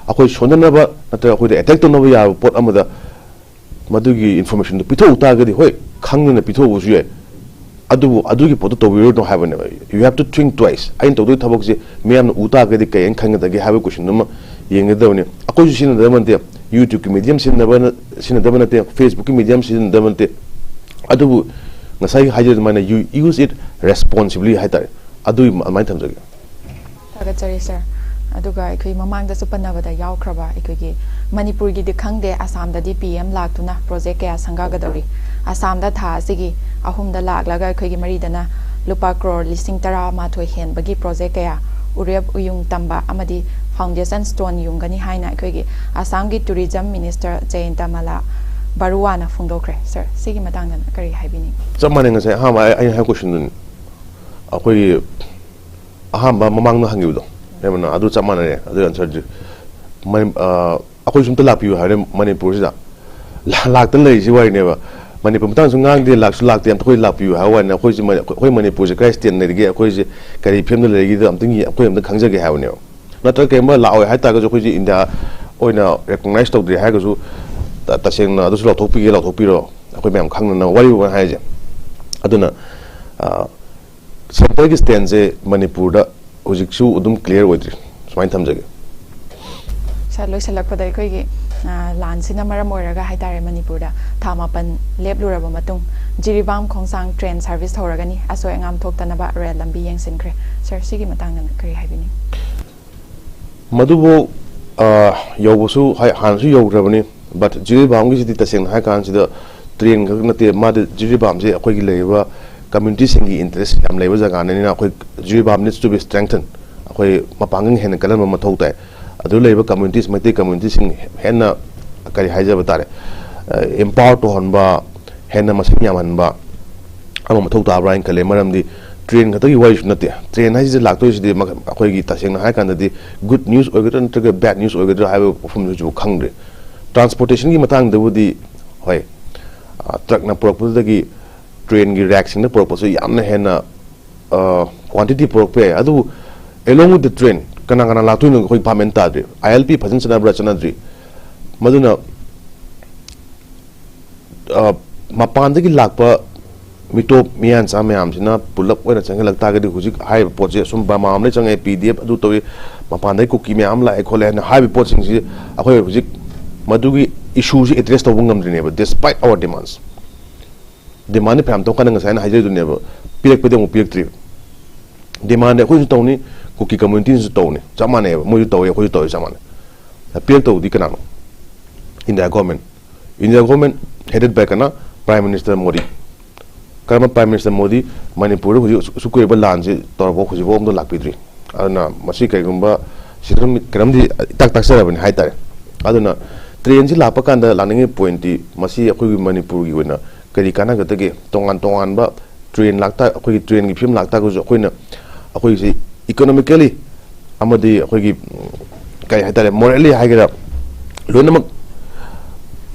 ꯑꯩꯈꯣꯏ ꯁꯣꯟꯗꯅꯕ ꯅꯠꯇ꯭ꯔꯒ ꯑꯩꯈꯣꯏꯗ attack ꯇꯧꯅꯕ ꯌꯥꯕ ꯄꯣꯠ ꯑꯃꯗ ꯃꯗꯨꯒꯤ informationꯗꯨ ꯄꯤꯊꯣꯛꯎ ꯇꯥꯔꯒꯗꯤ, ꯍꯣꯏ, ꯈꯪꯗꯅ ꯄꯤꯊꯣꯛꯎꯕꯁꯨ ꯌꯥꯏ, ꯑꯗꯨꯕꯨ ꯑꯗꯨꯒꯤ ꯄꯣꯠꯇꯨ ꯇꯧꯕꯤꯔꯨꯅꯨ ꯍꯥꯏꯕꯅꯦꯕ꯫ You have to think twice꯫ ꯑꯩꯅ ꯇꯧꯗꯣꯏ ꯊꯕꯛꯁꯦ ꯃꯤꯌꯥꯝꯅ ꯎ ꯇꯥꯔꯒꯗꯤ ꯀꯩ ꯍꯥꯏꯅ ꯈꯟꯒꯗꯒꯦ ꯍꯥꯏꯕ questionꯗꯨꯃ ꯌꯦꯡꯒꯗꯕꯅꯤ꯫ ꯑꯩꯈꯣꯏꯁꯨ ꯁꯤꯖꯤꯟꯅꯗꯕ ꯅꯠꯇꯦ, YouTubeꯀꯤ medium ꯁꯤꯖꯤꯟꯅꯕ ꯅ-, ꯁꯤꯖꯤꯟꯅꯗꯕ ꯅꯠꯇꯦ, Facebookꯀꯤ medium ꯁꯤꯖꯤꯟꯅꯗꯕ ꯅꯠꯇꯦ, ꯑꯗꯨꯕꯨ ꯉꯁꯥꯏꯒꯤ ꯍꯥꯏꯖꯔꯤꯕ ꯑꯗꯨꯃꯥꯏꯅ you use it responsibly ꯍꯥꯏꯇꯥꯔꯦ, ꯑꯗꯨꯒꯤ ꯑꯗꯨꯃꯥꯏꯅ ꯊꯝꯖꯒꯦ꯫ ꯊꯥꯒꯠꯆꯔꯤ ꯁꯥꯔ꯫ ꯑꯗꯨꯒ ꯑꯩꯈꯣꯏ ꯃꯃꯥꯡꯗꯁꯨ ꯄꯟꯅꯕꯗ ꯌꯥꯎꯈ꯭ꯔꯕ ꯑꯩꯈꯣꯏꯒꯤ ꯃꯅꯤꯄꯨꯔꯒꯤꯗꯤ ꯈꯪꯗꯦ, ꯑꯁꯥꯝꯗꯗꯤ ꯄꯤ ꯑꯦꯝ ꯂꯥꯛꯇꯨꯅ ꯄ꯭ꯔꯣꯖꯦꯛ ꯀꯌꯥ ꯁꯪꯒꯥꯒꯗꯧꯔꯤ꯫ ꯑꯁꯥꯝꯗ ꯊꯥ ꯑꯁꯤꯒꯤ ꯑꯍꯨꯝꯗ ꯂꯥꯛꯂꯒ ꯑꯩꯈꯣꯏꯒꯤ ꯃꯔꯤꯗꯅ ꯂꯨꯄꯥ ꯀ꯭ꯔꯣꯔ ꯂꯤꯁꯤꯡ ꯇꯔꯥꯃꯥꯊꯣꯏ ꯍꯦꯟꯕꯒꯤ ꯄ꯭ꯔꯣꯖꯦꯛ ꯀꯌꯥ, ꯎꯔꯦꯞ ꯎꯌꯨꯡ ꯇꯝꯕ ꯑꯃꯗꯤ ꯐꯥꯎꯟꯗꯦꯁꯟ ꯁ꯭ꯇꯣꯟ ꯌꯨꯡꯒꯅꯤ ꯍꯥꯏꯅ ꯑꯩꯈꯣꯏꯒꯤ ꯑꯁꯥꯝꯒꯤ ꯇꯨꯔꯤꯖꯝ ꯃꯤꯅꯤꯁꯇꯔ ꯖꯌꯟꯇ ꯃꯂꯥ ꯕꯔꯨꯋꯥꯅ ꯐꯣꯡꯗꯣꯛꯈ꯭ꯔꯦ꯫ ꯁꯥꯔ, ꯁꯤꯒꯤ ꯃꯇꯥꯡꯗ ꯀꯔꯤ ꯍꯥꯏꯕꯤꯅꯤꯡ? ꯆꯞ ꯃꯥꯟꯅꯩ, ꯉꯁꯥꯏ ꯑꯍꯥꯟꯕ ꯑꯩ, ꯑꯩꯅ ꯍꯥꯏ questionꯗꯨꯅꯤ꯫ ꯑꯩꯈꯣꯏꯒꯤ ꯑꯍꯥꯟꯕ ꯃꯃꯥꯡꯗ ꯍꯪꯈꯤꯕꯗꯣ, ꯍꯦꯃꯟꯅ ꯑꯗꯨ ꯆꯞ ꯃꯥꯟꯅꯔꯦ꯫ ꯑꯗꯨꯒꯤ answerꯗꯨ ꯃꯅꯤ-, ꯑ, ꯑꯩꯈꯣꯏ ꯁꯨꯝꯇ ꯂꯥꯛꯄꯤꯌꯨ ꯍꯥꯏꯔꯦ ꯃꯅꯤꯄꯨꯔꯁꯤꯗ꯫ ꯂꯥ-, ꯂꯥꯛꯇꯅ ꯂꯩꯔꯤꯁꯤ ꯋꯥꯔꯤꯅꯦꯕ꯫ ꯃꯅꯤꯄꯨꯔ ꯃꯇꯥꯡꯁꯨ ꯉꯥꯡꯗꯦ, ꯂꯥꯛꯁꯨ ꯂꯥꯛꯇꯦ, ꯑꯝꯇ ꯑꯩꯈꯣꯏ ꯂꯥꯛꯄꯤꯌꯨ ꯍꯥꯏꯕ ꯋꯥꯅꯤ꯫ ꯑꯩꯈꯣꯏꯁꯤ ꯃꯅꯤ-, ꯑꯩꯈꯣꯏ ꯃꯅꯤꯄꯨꯔꯁꯦ ꯀꯔꯥꯏ state ꯂꯩꯔꯤꯒꯦ, ꯑꯩꯈꯣꯏꯁꯦ ꯀꯔꯤ ꯐꯤꯕꯝꯗ ꯂꯩꯔꯤꯒꯦꯗꯣ ꯑꯝꯇꯪ ꯌꯦ-, ꯑꯩꯈꯣꯏ ꯑꯝꯇ ꯈꯪꯖꯒꯦ ꯍꯥꯏꯕꯅꯦꯕ꯫ ꯅꯠꯇ꯭ꯔꯒ ꯀꯔꯤꯒꯨꯝꯕ ꯂꯥꯛꯑꯣꯏ ꯍꯥꯏꯇꯥꯔꯒꯁꯨ ꯑꯩꯈꯣꯏꯁꯦ ꯏꯟꯗꯤꯌꯥ ꯑꯣꯏꯅ recognize ꯇꯧꯗ꯭ꯔꯦ ꯍꯥꯏꯔꯒꯁꯨ ꯇ-, ꯇꯁꯦꯡꯅ ꯑꯗꯨꯁꯨ ꯂꯧꯊꯣꯛꯄꯤꯒꯦ, ꯂꯧꯊꯣꯛꯄꯤꯔꯣ, ꯑꯩꯈꯣꯏ ꯃꯌꯥꯝ ꯈꯪꯅꯅꯕ ꯋꯥꯔꯤꯕꯨ ꯍꯥꯏꯔꯤꯁꯦ꯫ ꯑꯗꯨꯅ, ꯑ, centreꯒꯤ standꯁꯦ ꯃꯅꯤꯄꯨꯔꯗ ꯍꯧꯖꯤꯛꯁꯨ ꯑꯗꯨꯝ clear ꯑꯣꯏꯗ꯭ꯔꯤ, ꯁꯨꯃꯥꯏꯅ ꯊꯝꯖꯒꯦ꯫ ꯁꯥꯔ, ꯂꯣꯏꯁꯤꯜꯂꯛꯄꯗ ꯑꯩꯈꯣꯏꯒꯤ, ꯑ, ꯂꯥꯟꯁꯤꯅ ꯃꯔꯝ ꯑꯣꯏꯔꯒ ꯍꯥꯏꯇꯥꯔꯦ, ꯃꯅꯤꯄꯨꯔꯗ ꯊꯥ ꯃꯥꯄꯟ ꯂꯦꯞꯂꯨꯔꯕ ꯃꯇꯨꯡ ꯖꯤꯔꯤꯕꯥꯝ ꯈꯣꯡꯁꯥꯡ train service ꯍꯧꯔꯒꯅꯤ, ꯑꯁꯣꯏ ꯑꯉꯥꯝ ꯊꯣꯛꯇꯅꯕ ꯔꯦꯜ ꯂꯝꯕꯤ ꯌꯦꯡꯁꯤꯟꯈ꯭ꯔꯦ꯫ ꯁꯥꯔ, ꯁꯤꯒꯤ ꯃꯇꯥꯡꯗ ꯀꯔꯤ ꯍꯥꯏꯕꯤꯅꯤꯡ? ꯃꯗꯨꯕꯨ, ꯑ, ꯌꯧꯕꯁꯨ ꯍꯥꯏ-, ꯍꯥꯟꯅꯁꯨ ꯌꯧꯈ꯭ꯔꯕꯅꯤ, but ꯖꯤꯔꯤꯕꯥꯝꯒꯤꯁꯤꯗꯤ ꯇꯁꯦꯡꯅ ꯍꯥꯏ ꯀꯥꯟꯁꯤꯗ ꯇ꯭ꯔꯦꯟ ꯈꯛ ꯅꯠꯇꯦ, ꯃꯥꯗꯤ ꯖꯤꯔꯤꯕꯥꯝꯁꯦ ꯑꯩꯈꯣꯏꯒꯤ ꯂꯩꯔꯤꯕ community ꯁꯤꯡꯒꯤ interest ꯌꯥꯝ ꯂꯩꯕ ꯖꯒꯥꯅꯤꯅ ꯑꯩꯈꯣꯏ Jiribam needs to be strengthened꯫ ꯑꯩꯈꯣꯏ ꯃꯄꯥꯡꯒꯜ ꯍꯦꯟꯅ ꯀꯜꯍꯟꯕ ꯃꯊꯧ ꯇꯥꯏ꯫ ꯑꯗꯨ ꯂꯩꯔꯤꯕ communities, ꯃꯩꯇꯩ community ꯁꯤꯡ ꯍꯦꯟꯅ, ꯀꯔꯤ ꯍꯥꯏꯖꯕ ꯇꯥꯔꯦ, empower ꯇꯧꯍꯟꯕ, ꯍꯦꯟꯅ ꯃꯁꯤꯡ ꯌꯥꯝꯍꯟꯕ ꯑꯃ ꯃꯊꯧ ꯇꯥꯕ꯭ꯔꯥ ꯍꯥꯏꯅ ꯈꯜꯂꯦ꯫ ꯃꯔꯝꯗꯤ ꯇ꯭ꯔꯦꯟ ꯈꯛꯇꯒꯤ ꯋꯥꯔꯤꯁꯨ ꯅꯠꯇꯦ, ꯇ꯭ꯔꯦꯟ ꯍꯥꯏꯁꯤꯗ ꯂꯥꯛꯇꯣꯏꯁꯤꯗꯤ ꯃꯈ-, ꯑꯩꯈꯣꯏꯒꯤ ꯇꯁꯦꯡꯅ ꯍꯥꯏꯔꯀꯥꯟꯗꯗꯤ good news ꯑꯣꯏꯒꯗ꯭ꯔꯥ ꯅꯠꯇ꯭ꯔꯒ bad news ꯑꯣꯏꯒꯗ꯭ꯔꯥ ꯍꯥꯏꯕ ꯋꯥꯐꯝꯁꯤꯁꯨ ꯈꯪꯗ꯭ꯔꯦ꯫ Transportation ꯒꯤ ꯃꯇꯥꯡꯗꯕꯨꯗꯤ ꯍꯣꯏ, ꯇ꯭ꯔꯛꯅ ꯄꯨꯔꯛꯄꯗꯨꯗꯒꯤ ꯇ꯭ꯔꯦꯟꯒꯤ ꯔꯦꯛꯁꯤꯡꯗ ꯄꯨꯔꯛꯄꯁꯨ ꯌꯥꯝꯅ ꯍꯦꯟꯅ quantity ꯄꯨꯔꯛꯄ ꯌꯥꯏ꯫ ꯑꯗꯨꯕꯨ along with the train ꯀꯅꯥ ꯀꯅꯥ ꯂꯥꯛꯇꯣꯏꯅꯣ ꯑꯩꯈꯣꯏ ꯚꯥꯞ ꯃꯦꯟ ꯇꯥꯗ꯭ꯔꯤ꯫ ILP ꯐꯖꯅ ꯆꯠꯅꯕ꯭ꯔꯥ ꯆꯠꯅꯗ꯭ꯔꯤ꯫ ꯃꯗꯨꯅ ꯃꯄꯥꯟꯗꯒꯤ ꯂꯥꯛꯄ ꯃꯤꯇꯣꯞ ꯃꯤꯌꯥꯟꯆꯥ ꯃꯌꯥꯝꯁꯤꯅ ꯄꯨꯂꯞ ꯑꯣꯏꯅ ꯆꯪꯁꯤꯜꯂꯛ ꯇꯥꯔꯒꯗꯤ, ꯍꯧꯖꯤꯛ ꯍꯥꯏꯔꯤꯕ ꯄꯣꯠꯁꯦ ꯁꯨꯝ ꯕꯔꯃꯥ ꯑꯃꯗꯒꯤ ꯆꯪꯉꯛꯑꯦ, ꯄꯤ ꯗꯤ ꯑꯦꯐ ꯑꯗꯨ ꯇꯧꯏ, ꯃꯄꯥꯟꯗꯒꯤ ꯀꯨꯀꯤ ꯃꯌꯥꯝ ꯑꯃ ꯂꯥꯛꯑꯦ ꯈꯣꯠꯂꯦ ꯍꯥꯏꯅ ꯍꯥꯏꯔꯤꯕ ꯄꯣꯠꯁꯤꯡꯁꯤ ꯑꯩꯈꯣꯏ ꯍꯧꯖꯤꯛ ꯃꯗꯨꯒꯤ issue ꯁꯤ address ꯇꯧꯕ ꯉꯝꯗ꯭ꯔꯤꯅꯦꯕ, despite our demands꯫ Demand ꯗꯤ ꯐꯅꯌꯥꯝ ꯇꯧꯀꯥꯟꯗ ꯉꯁꯥꯏ ꯑꯩꯅ ꯍꯥꯏꯖꯔꯤꯗꯨꯅꯦꯕ, ꯄꯤꯔꯛꯄꯗꯤ ꯑꯃꯨꯛ ꯄꯤꯔꯛꯇ꯭ꯔꯤ꯫ Demand ꯗꯤ ꯑꯩꯈꯣꯏꯁꯨ ꯇꯧꯅꯤ, ꯀꯨꯀꯤ community ꯅꯁꯨ ꯇꯧꯅꯤ, ꯆꯞ ꯃꯥꯟꯅꯩꯕ, ꯃꯣꯏꯁꯨ ꯇꯧꯏ, ꯑꯩꯈꯣꯏꯁꯨ ꯇꯧꯏ, ꯆꯞ ꯃꯥꯟꯅꯩ꯫ ꯄꯤꯔꯛꯇꯧꯕꯗꯤ ꯀꯅꯥꯅꯣ? India government꯫ India government headed by ꯀꯅꯥ? Prime Minister Modi. ꯀꯔꯝꯕ Prime Minister ꯃꯣꯗꯤ? ꯃꯅꯤꯄꯨꯔꯗ ꯍꯧꯖꯤꯛ ꯑꯁꯨꯛ ꯀꯨꯏꯔꯕ ꯂꯥꯟꯁꯤ ꯇꯧꯔꯐꯥꯎ ꯍꯧꯖꯤꯛꯐꯥꯎ ꯑꯝꯇ ꯂꯥꯛꯄꯤꯗ꯭ꯔꯤ꯫ ꯑꯗꯨꯅ ꯃꯁꯤ ꯀꯩꯒꯨꯝꯕ ꯁꯤꯗ ꯀꯩꯅꯣꯝꯗꯤ ꯏꯇꯥꯛ ꯇꯥꯛꯆꯔꯕꯅꯤ ꯍꯥꯏꯇꯥꯔꯦ꯫ ꯑꯗꯨꯅ ꯇ꯭ꯔꯦꯟꯁꯤ ꯂꯥꯛꯄ ꯀꯥꯟꯗ ꯂꯥꯛꯅꯤꯡꯉꯤ point ꯇꯤ ꯃꯁꯤ ꯑꯩꯈꯣꯏꯒꯤ ꯃꯅꯤꯄꯨꯔꯒꯤ ꯑꯣꯏꯅ ꯀꯔꯤ ꯀꯥꯟꯅꯒꯗꯒꯦ? ꯇꯣꯉꯥꯟ ꯇꯣꯉꯥꯟꯕ ꯇ꯭ꯔꯦꯟ ꯂꯥꯛꯇꯥ-, ꯑꯩꯈꯣꯏꯒꯤ ꯇ꯭ꯔꯦꯟꯒꯤ ꯐꯤꯕꯝ ꯂꯥꯛꯇꯥꯔꯒꯁꯨ ꯑꯩꯈꯣꯏꯅ, ꯑꯩꯈꯣꯏꯒꯤꯁꯤ economically ꯑꯃꯗꯤ ꯑꯩꯈꯣꯏꯒꯤ, ꯎꯝ, ꯀꯔꯤ ꯍꯥꯏꯇꯥꯔꯦ, morally ꯍꯥꯏꯒꯦꯔꯥ, ꯂꯣꯏꯅꯃꯛ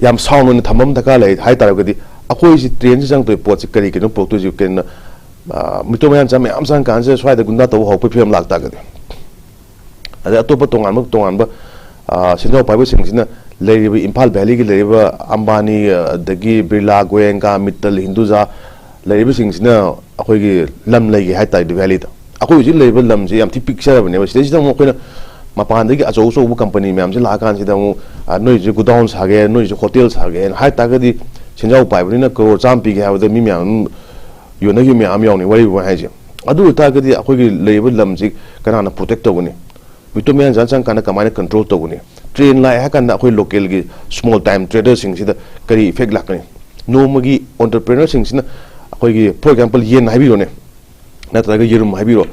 ꯌꯥꯝ sound ꯑꯣꯏꯅ ꯊꯝꯕ ꯑꯃ ꯗꯔꯀꯥꯔ ꯂꯩ ꯍꯥꯏ ꯇꯥꯔꯒꯗꯤ, ꯑꯩꯈꯣꯏꯁꯤ ꯇ꯭ꯔꯦꯟꯁꯤ ꯆꯪꯉꯛꯇꯣꯏ ꯄꯣꯠꯁꯤ ꯀꯔꯤ ꯀꯩꯅꯣ ꯄꯨꯔꯛꯇꯣꯏꯁꯤ? ꯀꯩꯅꯣ, ꯑ, ꯃꯤꯇꯣꯞ ꯃꯌꯥꯟꯆꯥ ꯃꯌꯥꯝ ꯆꯪꯉꯀꯥꯟꯁꯤꯗ ꯁ꯭ꯋꯥꯏꯗ ꯒꯨꯟꯗꯥ ꯇꯧꯕ ꯍꯧꯔꯛꯄꯒꯤ ꯐꯤꯕꯝ ꯂꯥꯛꯇꯥꯔꯒꯗꯤ, ꯑꯗꯩ ꯑꯇꯣꯞꯄ ꯇꯣꯉꯥꯟꯕ ꯇꯣꯉꯥꯟꯕ, ꯑ, ꯁꯦꯟꯖꯥꯎ ꯄꯥꯏꯕꯁꯤꯡꯁꯤꯅ ꯂꯩꯔꯤꯕ ꯏꯝꯐꯥꯜ ꯚꯦꯂꯤꯒꯤ ꯂꯩꯔꯤꯕ ꯑꯝꯕꯥꯅꯤ, ꯑꯗꯒꯤ ꯕꯤꯔꯂꯥ, ꯒꯣꯌꯦꯡꯀꯥ, ꯃꯤꯠꯇꯜ, ꯍꯤꯟꯗꯨꯖꯥ ꯂꯩꯔꯤꯕꯁꯤꯡꯁꯤꯅ ꯑꯩꯈꯣꯏꯒꯤ ꯂꯝ ꯂꯩꯒꯦ ꯍꯥꯏ ꯇꯥꯔꯗꯤ ꯚꯦꯂꯤꯗ, ꯑꯩꯈꯣꯏ ꯍꯧꯖꯤꯛ ꯂꯩꯔꯤꯕ ꯂꯝꯁꯤ ꯌꯥꯝ ꯊꯤ ꯄꯤꯛꯆꯔꯕꯅꯦꯕ꯫ ꯁꯤꯗꯩꯁꯤꯗ ꯑꯃꯨꯛ ꯑꯩꯈꯣꯏꯅ ꯃꯄꯥꯟꯗꯒꯤ ꯑꯆꯧ ꯑꯆꯧꯕ company ꯃꯌꯥꯝꯁꯤ ꯂꯥꯛꯑꯀꯥꯟꯁꯤꯗ ꯑꯃꯨꯛ, ꯑ, "ꯅꯣꯏꯁꯤ godown ꯁꯥꯒꯦ, ꯅꯣꯏꯁꯤ hotel ꯁꯥꯒꯦꯅ" ꯍꯥꯏ ꯇꯥꯔꯒꯗꯤ, ꯁꯦꯟꯖꯥꯎ ꯄꯥꯏꯕꯅꯤꯅ ꯀ꯭ꯔꯣꯔ ꯆꯥꯝꯃ ꯄꯤꯒꯦ ꯍꯥꯏꯕꯗ ꯃꯤ ꯃꯌꯥꯝ ꯑꯗꯨꯝ ꯌꯣꯟꯅꯈꯤꯕ ꯃꯌꯥꯝ ꯌꯥꯎꯅꯤ, ꯋꯥꯔꯤꯕꯨ ꯍꯥꯏꯁꯦ꯫ ꯑꯗꯨ ꯑꯣꯏꯇꯥꯔꯒꯗꯤ ꯑꯩꯈꯣꯏꯒꯤ ꯂꯩꯔꯤꯕ ꯂꯝꯁꯤ ꯀꯅꯥꯅ protect ꯇꯧꯒꯅꯤ? ꯃꯤꯇꯣꯞ ꯃꯌꯥꯟꯆꯥ ꯆꯪꯉꯀꯥꯟꯗ ꯀꯃꯥꯏꯅ control ꯇꯧꯒꯅꯤ? ꯇ꯭ꯔꯦꯟ ꯂꯥꯛꯑꯦ ꯍꯥꯏ ꯀꯥꯟꯗ ꯑꯩꯈꯣꯏ local ꯒꯤ small time trader ꯁꯤꯡꯁꯤꯗ ꯀꯔꯤ effect ꯂꯥꯛꯀꯅꯤ? ꯅꯣꯡꯃꯒꯤ ꯑꯣꯟꯇꯔꯄ꯭ꯔꯦꯅꯔꯁꯤꯡꯁꯤꯅ ꯑꯩꯈꯣꯏꯒꯤ, for example, ꯌꯦꯟ ꯍꯥꯏꯕꯤꯔꯣꯅꯦ, ꯅꯠꯇ꯭ꯔꯒ ꯌꯦꯔꯨꯝ ꯍꯥꯏꯕꯤꯔꯣ,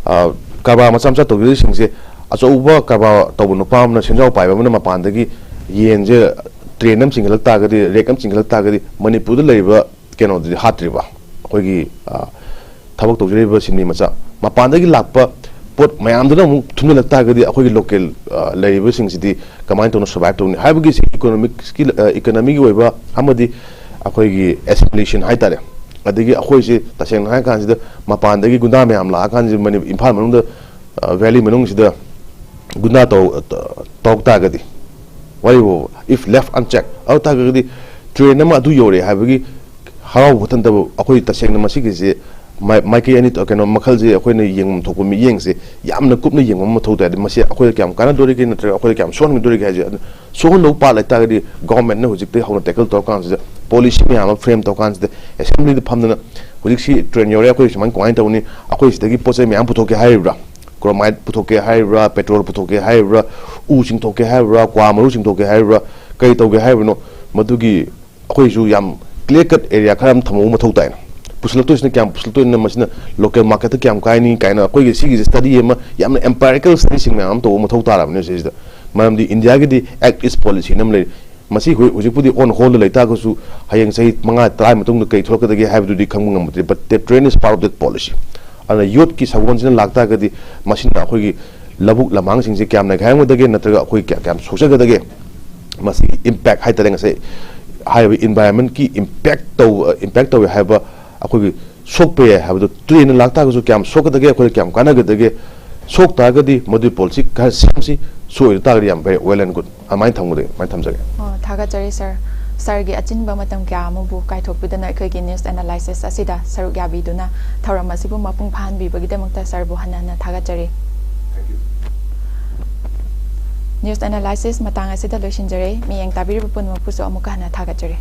ꯑ, ꯀꯔꯕꯥꯔ ꯃꯆꯥ ꯃꯆꯥ ꯇꯧꯖꯔꯤꯁꯤꯡꯁꯦ, ꯑꯆꯧꯕ ꯀꯔꯕꯥꯔ ꯇꯧꯕ ꯅꯨꯄꯥ ꯑꯃꯅ, ꯁꯦꯟꯖꯥꯎ ꯄꯥꯏꯕ ꯑꯃꯅ ꯃꯄꯥꯟꯗꯒꯤ ꯌꯦꯟꯁꯦ ꯇ꯭ꯔꯦꯟ ꯑꯃ ꯆꯤꯡꯈꯠꯂꯛ ꯇꯥꯔꯒꯗꯤ, ꯔꯦꯛ ꯑꯃ ꯆꯤꯡꯈꯠꯂꯛ ꯇꯥꯔꯒꯗꯤ, ꯃꯅꯤꯄꯨꯔꯗ ꯂꯩꯔꯤꯕ ꯀꯩꯅꯣꯗꯨꯗꯤ ꯍꯥꯠꯇ꯭ꯔꯤꯕ? ꯑꯩꯈꯣꯏꯒꯤ, ꯑ, ꯊꯕꯛ ꯇꯧꯖꯔꯤꯕ ꯁꯤꯟꯃꯤ ꯃꯆꯥ, ꯃꯄꯥꯟꯗꯒꯤ ꯂꯥꯛꯄ ꯄꯣꯠ ꯃꯌꯥꯝꯗꯨꯅ ꯑꯃꯨꯛ ꯊꯨꯝꯖꯤꯜꯂꯛ ꯇꯥꯔꯒꯗꯤ, ꯑꯩꯈꯣꯏꯒꯤ ꯂꯣꯀꯦꯜ, ꯑ, ꯂꯩꯔꯤꯕꯁꯤꯡꯁꯤꯗꯤ ꯀꯃꯥꯏꯅ ꯇꯧꯅ ꯁꯔꯚꯥꯏꯚ ꯇꯧꯅꯤ ꯍꯥꯏꯕꯒꯤ ꯁꯤ ꯏꯀꯣꯅꯣꯃꯤꯛꯁꯀꯤ, ꯑ, ꯏꯀꯣꯅꯣꯃꯤꯒꯤ ꯑꯣꯏꯕ ꯑꯃꯗꯤ ꯑꯩꯈꯣꯏꯒꯤ ꯑꯦꯁꯤꯃꯤꯂꯦꯁꯟ ꯍꯥꯏꯇꯥꯔꯦ꯫ ꯑꯗꯒꯤ ꯑꯩꯈꯣꯏꯁꯦ ꯇꯁꯦꯡꯅ ꯍꯥꯏꯔ ꯀꯥꯟꯁꯤꯗ, ꯃꯄꯥꯟꯗꯒꯤ ꯒꯨꯟꯗꯥ ꯃꯌꯥꯝ ꯂꯥꯛꯑ ꯀꯥꯟꯁꯤꯗ, ꯃꯅꯤ-, ꯏꯝꯐꯥꯜ ꯃꯅꯨꯡꯗ, ꯑ, ꯚꯦꯂꯤ ꯃꯅꯨꯡꯁꯤꯗ ꯒꯨꯟꯗꯥ ꯇꯧ-, ꯇꯧꯔꯛ ꯇꯥꯔꯒꯗꯤ, ꯋꯥꯔꯤꯕꯨ, if left unchecked, ꯑꯗꯨ ꯇꯥꯔꯒꯗꯤ ꯇ꯭ꯔꯦꯟ ꯑꯃ ꯑꯗꯨ ꯌꯧꯔꯦ ꯍꯥꯏꯕꯒꯤ ꯍꯔꯥꯎꯕ ꯈꯛꯇ ꯅꯠꯇꯕ, ꯑꯩꯈꯣꯏ ꯇꯁꯦꯡꯅ ꯃꯁꯤꯒꯤꯁꯦ ꯃꯥꯏ-, ꯃꯥꯏꯀꯩ ꯑꯅꯤ, ꯀꯩꯅꯣ, ꯃꯈꯜꯁꯦ ꯑꯩꯈꯣꯏꯅ ꯌꯦꯡꯐꯝ ꯊꯣꯛꯄ ꯃꯤꯠꯌꯦꯡꯁꯦ ꯌꯥꯝꯅ ꯀꯨꯞꯅ ꯌꯦꯡꯕ ꯑꯃ ꯃꯊꯧ ꯇꯥꯏ꯫ ꯑꯗꯨ ꯃꯁꯤ ꯑꯩꯈꯣꯏꯗ ꯀꯌꯥꯝ ꯀꯥꯟꯅꯗꯣꯔꯤꯒꯦ ꯅꯠꯇ꯭ꯔꯒ ꯑꯩꯈꯣꯏꯗ ꯀꯌꯥꯝ ꯁꯣꯛꯍꯟꯒꯗꯣꯔꯤꯒꯦ ꯍꯥꯏꯁꯦ, ꯑꯗꯨ ꯁꯣꯛꯍꯟꯗꯧꯕ ꯄꯥꯔꯠ ꯂꯩꯇꯥꯔꯒꯗꯤ, ꯒꯣꯔꯃꯦꯟꯠꯅ ꯍꯧꯖꯤꯛꯇꯩ ꯍꯧꯅ ꯇꯦꯀꯜ ꯇꯧꯔꯀꯥꯟꯁꯤꯗ, ꯄꯣꯂꯤꯁꯤ ꯃꯌꯥꯝ ꯑꯃ ꯐ꯭ꯔꯦꯝ ꯇꯧꯔꯀꯥꯟꯁꯤꯗ, ꯑꯦꯁꯦꯝꯕ꯭ꯂꯤꯗ ꯐꯝꯗꯅ, "ꯍꯧꯖꯤꯛꯁꯤ ꯇ꯭ꯔꯦꯟ ꯌꯧꯔꯦ, ꯑꯩꯈꯣꯏ ꯁꯨꯃꯥꯏꯅ, ꯀꯃꯥꯏꯅ ꯇꯧꯅꯤ? ꯑꯩꯈꯣꯏ ꯁꯤꯗꯒꯤ ꯄꯣꯠ ꯆꯩ ꯃꯌꯥꯝ ꯄꯨꯊꯣꯛꯀꯦ ꯍꯥꯏꯔꯤꯕ꯭ꯔꯥ? ꯀ꯭ꯔꯣꯃꯥꯏꯠ ꯄꯨꯊꯣꯛꯀꯦ ꯍꯥꯏꯔꯤꯕ꯭ꯔꯥ? ꯄꯦꯇ꯭ꯔꯣꯜ ꯄꯨꯊꯣꯛꯀꯦ ꯍꯥꯏꯔꯤꯕ꯭ꯔꯥ? ꯎ ꯆꯤꯡꯊꯣꯛꯀꯦ ꯍꯥꯏꯔꯤꯕ꯭ꯔꯥ? ꯀ꯭ꯋꯥ ꯃꯔꯨ ꯆꯤꯡꯊꯣꯛꯀꯦ ꯍꯥꯏꯔꯤꯕ꯭ꯔꯥ? ꯀꯔꯤ ꯇꯧꯒꯦ ꯍꯥꯏꯔꯤꯕꯅꯣ?" ꯃꯗꯨꯒꯤ ꯑꯩꯈꯣꯏꯁꯨ ꯌꯥꯝ ꯀ꯭ꯂꯤꯌꯥꯔ ꯀꯠ ꯑꯦꯔꯤꯌꯥ ꯈꯔ ꯑꯃ ꯊꯝꯍꯧꯕ ꯃꯊꯧ ꯇꯥꯏꯅ꯫ ꯄꯨꯁꯤꯜꯂꯛꯇꯣꯏꯁꯤꯅ ꯀꯌꯥꯝ ꯄꯨꯁꯤꯜꯂꯛꯇꯣꯏꯅꯣ, ꯃꯁꯤꯅ ꯂꯣꯀꯦꯜ ꯃꯥꯔꯀꯦꯠꯇ ꯀꯌꯥꯝ ꯀꯥꯏꯅꯤ ꯀꯥꯏꯅ, ꯑꯩꯈꯣꯏꯒꯤ ꯁꯤꯒꯤꯁꯦ ꯁ꯭ꯇꯗꯤ ꯑꯃ, ꯌꯥꯝꯅ ꯑꯦꯝꯄꯥꯏꯔꯤꯀꯦꯜ ꯁ꯭ꯇꯗꯤꯁꯤꯡ ꯃꯌꯥꯝ ꯑꯃ ꯇꯧꯕ ꯃꯊꯧ ꯇꯥꯔꯕꯅꯦ ꯁꯤꯁꯤꯗ꯫ ꯃꯔꯝꯗꯤ ꯏꯟꯗꯤꯌꯥꯒꯤꯗꯤ Act is Policy ꯍꯥꯏꯅ ꯑꯃ ꯂꯩꯔꯤ꯫ ꯃꯁꯤ ꯍꯧꯖꯤꯛ, ꯍꯧꯖꯤꯛꯄꯨꯗꯤ ꯑꯣꯟ ꯍꯣꯜꯗ ꯂꯩꯇꯥꯔꯒꯁꯨ, ꯍꯌꯦꯡ ꯆꯍꯤ ꯃꯉꯥ, ꯇꯔꯥ ꯃꯇꯨꯡꯗ ꯀꯩ ꯊꯣꯛꯂꯛꯀꯗꯒꯦ ꯍꯥꯏꯕꯗꯨꯗꯤ ꯈꯪꯕ ꯉꯝꯗꯦ, but the train is part of that policy꯫ ꯑꯗꯨꯅ ꯌꯣꯠꯀꯤ ꯁꯒꯣꯜꯁꯤꯅ ꯂꯥꯛꯇꯥꯔꯒꯗꯤ, ꯃꯁꯤꯅ ꯑꯩꯈꯣꯏꯒꯤ ꯂꯧꯕꯨꯛ ꯂꯝꯍꯥꯡꯁꯤꯡꯁꯦ ꯀꯌꯥꯝ ꯅꯩꯒꯥꯏꯔꯝꯒꯗꯒꯦ, ꯅꯠꯇ꯭ꯔꯒ ꯑꯩꯈꯣꯏ ꯀꯌꯥ-, ꯀꯌꯥꯝ ꯁꯣꯛꯆꯒꯗꯒꯦ? ꯃꯁꯤꯒꯤ ꯏꯝꯄꯦꯛ ꯍꯥꯏꯇꯥꯔꯦ, ꯉꯁꯥꯏ ꯍꯥꯏꯔꯤꯕ ꯏꯟꯚꯥꯏꯔꯟꯃꯦꯟꯀꯤ ꯏꯝꯄꯦꯛ ꯇꯧ-, ꯏꯝꯄꯦꯛ ꯇꯧꯋꯦ ꯍꯥꯏꯕ, ꯑꯩꯈꯣꯏꯒꯤ ꯁꯣꯛꯄ ꯌꯥꯏ ꯍꯥꯏꯕꯗꯣ, ꯇ꯭ꯔꯦꯟꯅ ꯂꯥꯛꯇꯥꯔꯒꯁꯨ ꯀꯌꯥꯝ ꯁꯣꯛꯀꯗꯒꯦ, ꯑꯩꯈꯣꯏꯗ ꯀꯌꯥꯝ ꯀꯥꯟꯅꯒꯗꯒꯦ? ꯁꯣꯛ ꯇꯥꯔꯒꯗꯤ ꯃꯗꯨꯒꯤ ꯄꯣꯂꯤꯁꯤ ꯈꯔ ꯁꯦꯝꯁꯤ, ꯁꯣꯛꯑꯣꯏꯗ ꯇꯥꯔꯒꯗꯤ ꯌꯥꯝ ꯐꯩ, well and good꯫ ꯑꯗꯨꯃꯥꯏꯅ ꯊꯝꯒꯗꯣꯏ-, ꯑꯗꯨꯃꯥꯏꯅ ꯊꯝꯖꯒꯦ꯫ ꯑꯣ, ꯊꯥꯒꯠꯆꯔꯤ ꯁꯥꯔ꯫ ꯁꯥꯔꯒꯤ ꯑꯆꯤꯟꯕ ꯃꯇꯝ ꯀꯌꯥ ꯑꯃꯕꯨ ꯀꯥꯏꯊꯣꯛꯄꯤꯗꯨꯅ ꯑꯩꯈꯣꯏꯒꯤ ꯅ꯭ꯌꯨꯁ ꯑꯦꯅꯥꯂꯥꯏꯁꯤꯁ ꯑꯁꯤꯗ ꯁꯔꯨꯛ ꯌꯥꯕꯤꯗꯨꯅ ꯊꯧꯔꯝ ꯑꯁꯤꯕꯨ ꯃꯄꯨꯡ ꯐꯥꯍꯟꯕꯤꯕꯒꯤꯗꯃꯛꯇ ꯁꯥꯔꯕꯨ ꯍꯟꯅ ꯍꯟꯅ ꯊꯥꯒꯠꯆꯔꯤ꯫ ꯅ꯭ꯌꯨꯁ ꯑꯦꯅꯥꯂꯥꯏꯁꯤꯁ ꯃꯇꯥꯡ ꯑꯁꯤꯗ ꯂꯣꯏꯁꯤꯟꯖꯔꯦ꯫ ꯃꯤꯠꯌꯦꯡ ꯇꯥꯕꯤꯔꯤꯕ ꯄꯨꯝꯅꯃꯛꯄꯨꯁꯨ ꯑꯃꯨꯛꯀ ꯍꯟꯅ ꯊꯥꯒꯠꯆꯔꯤ꯫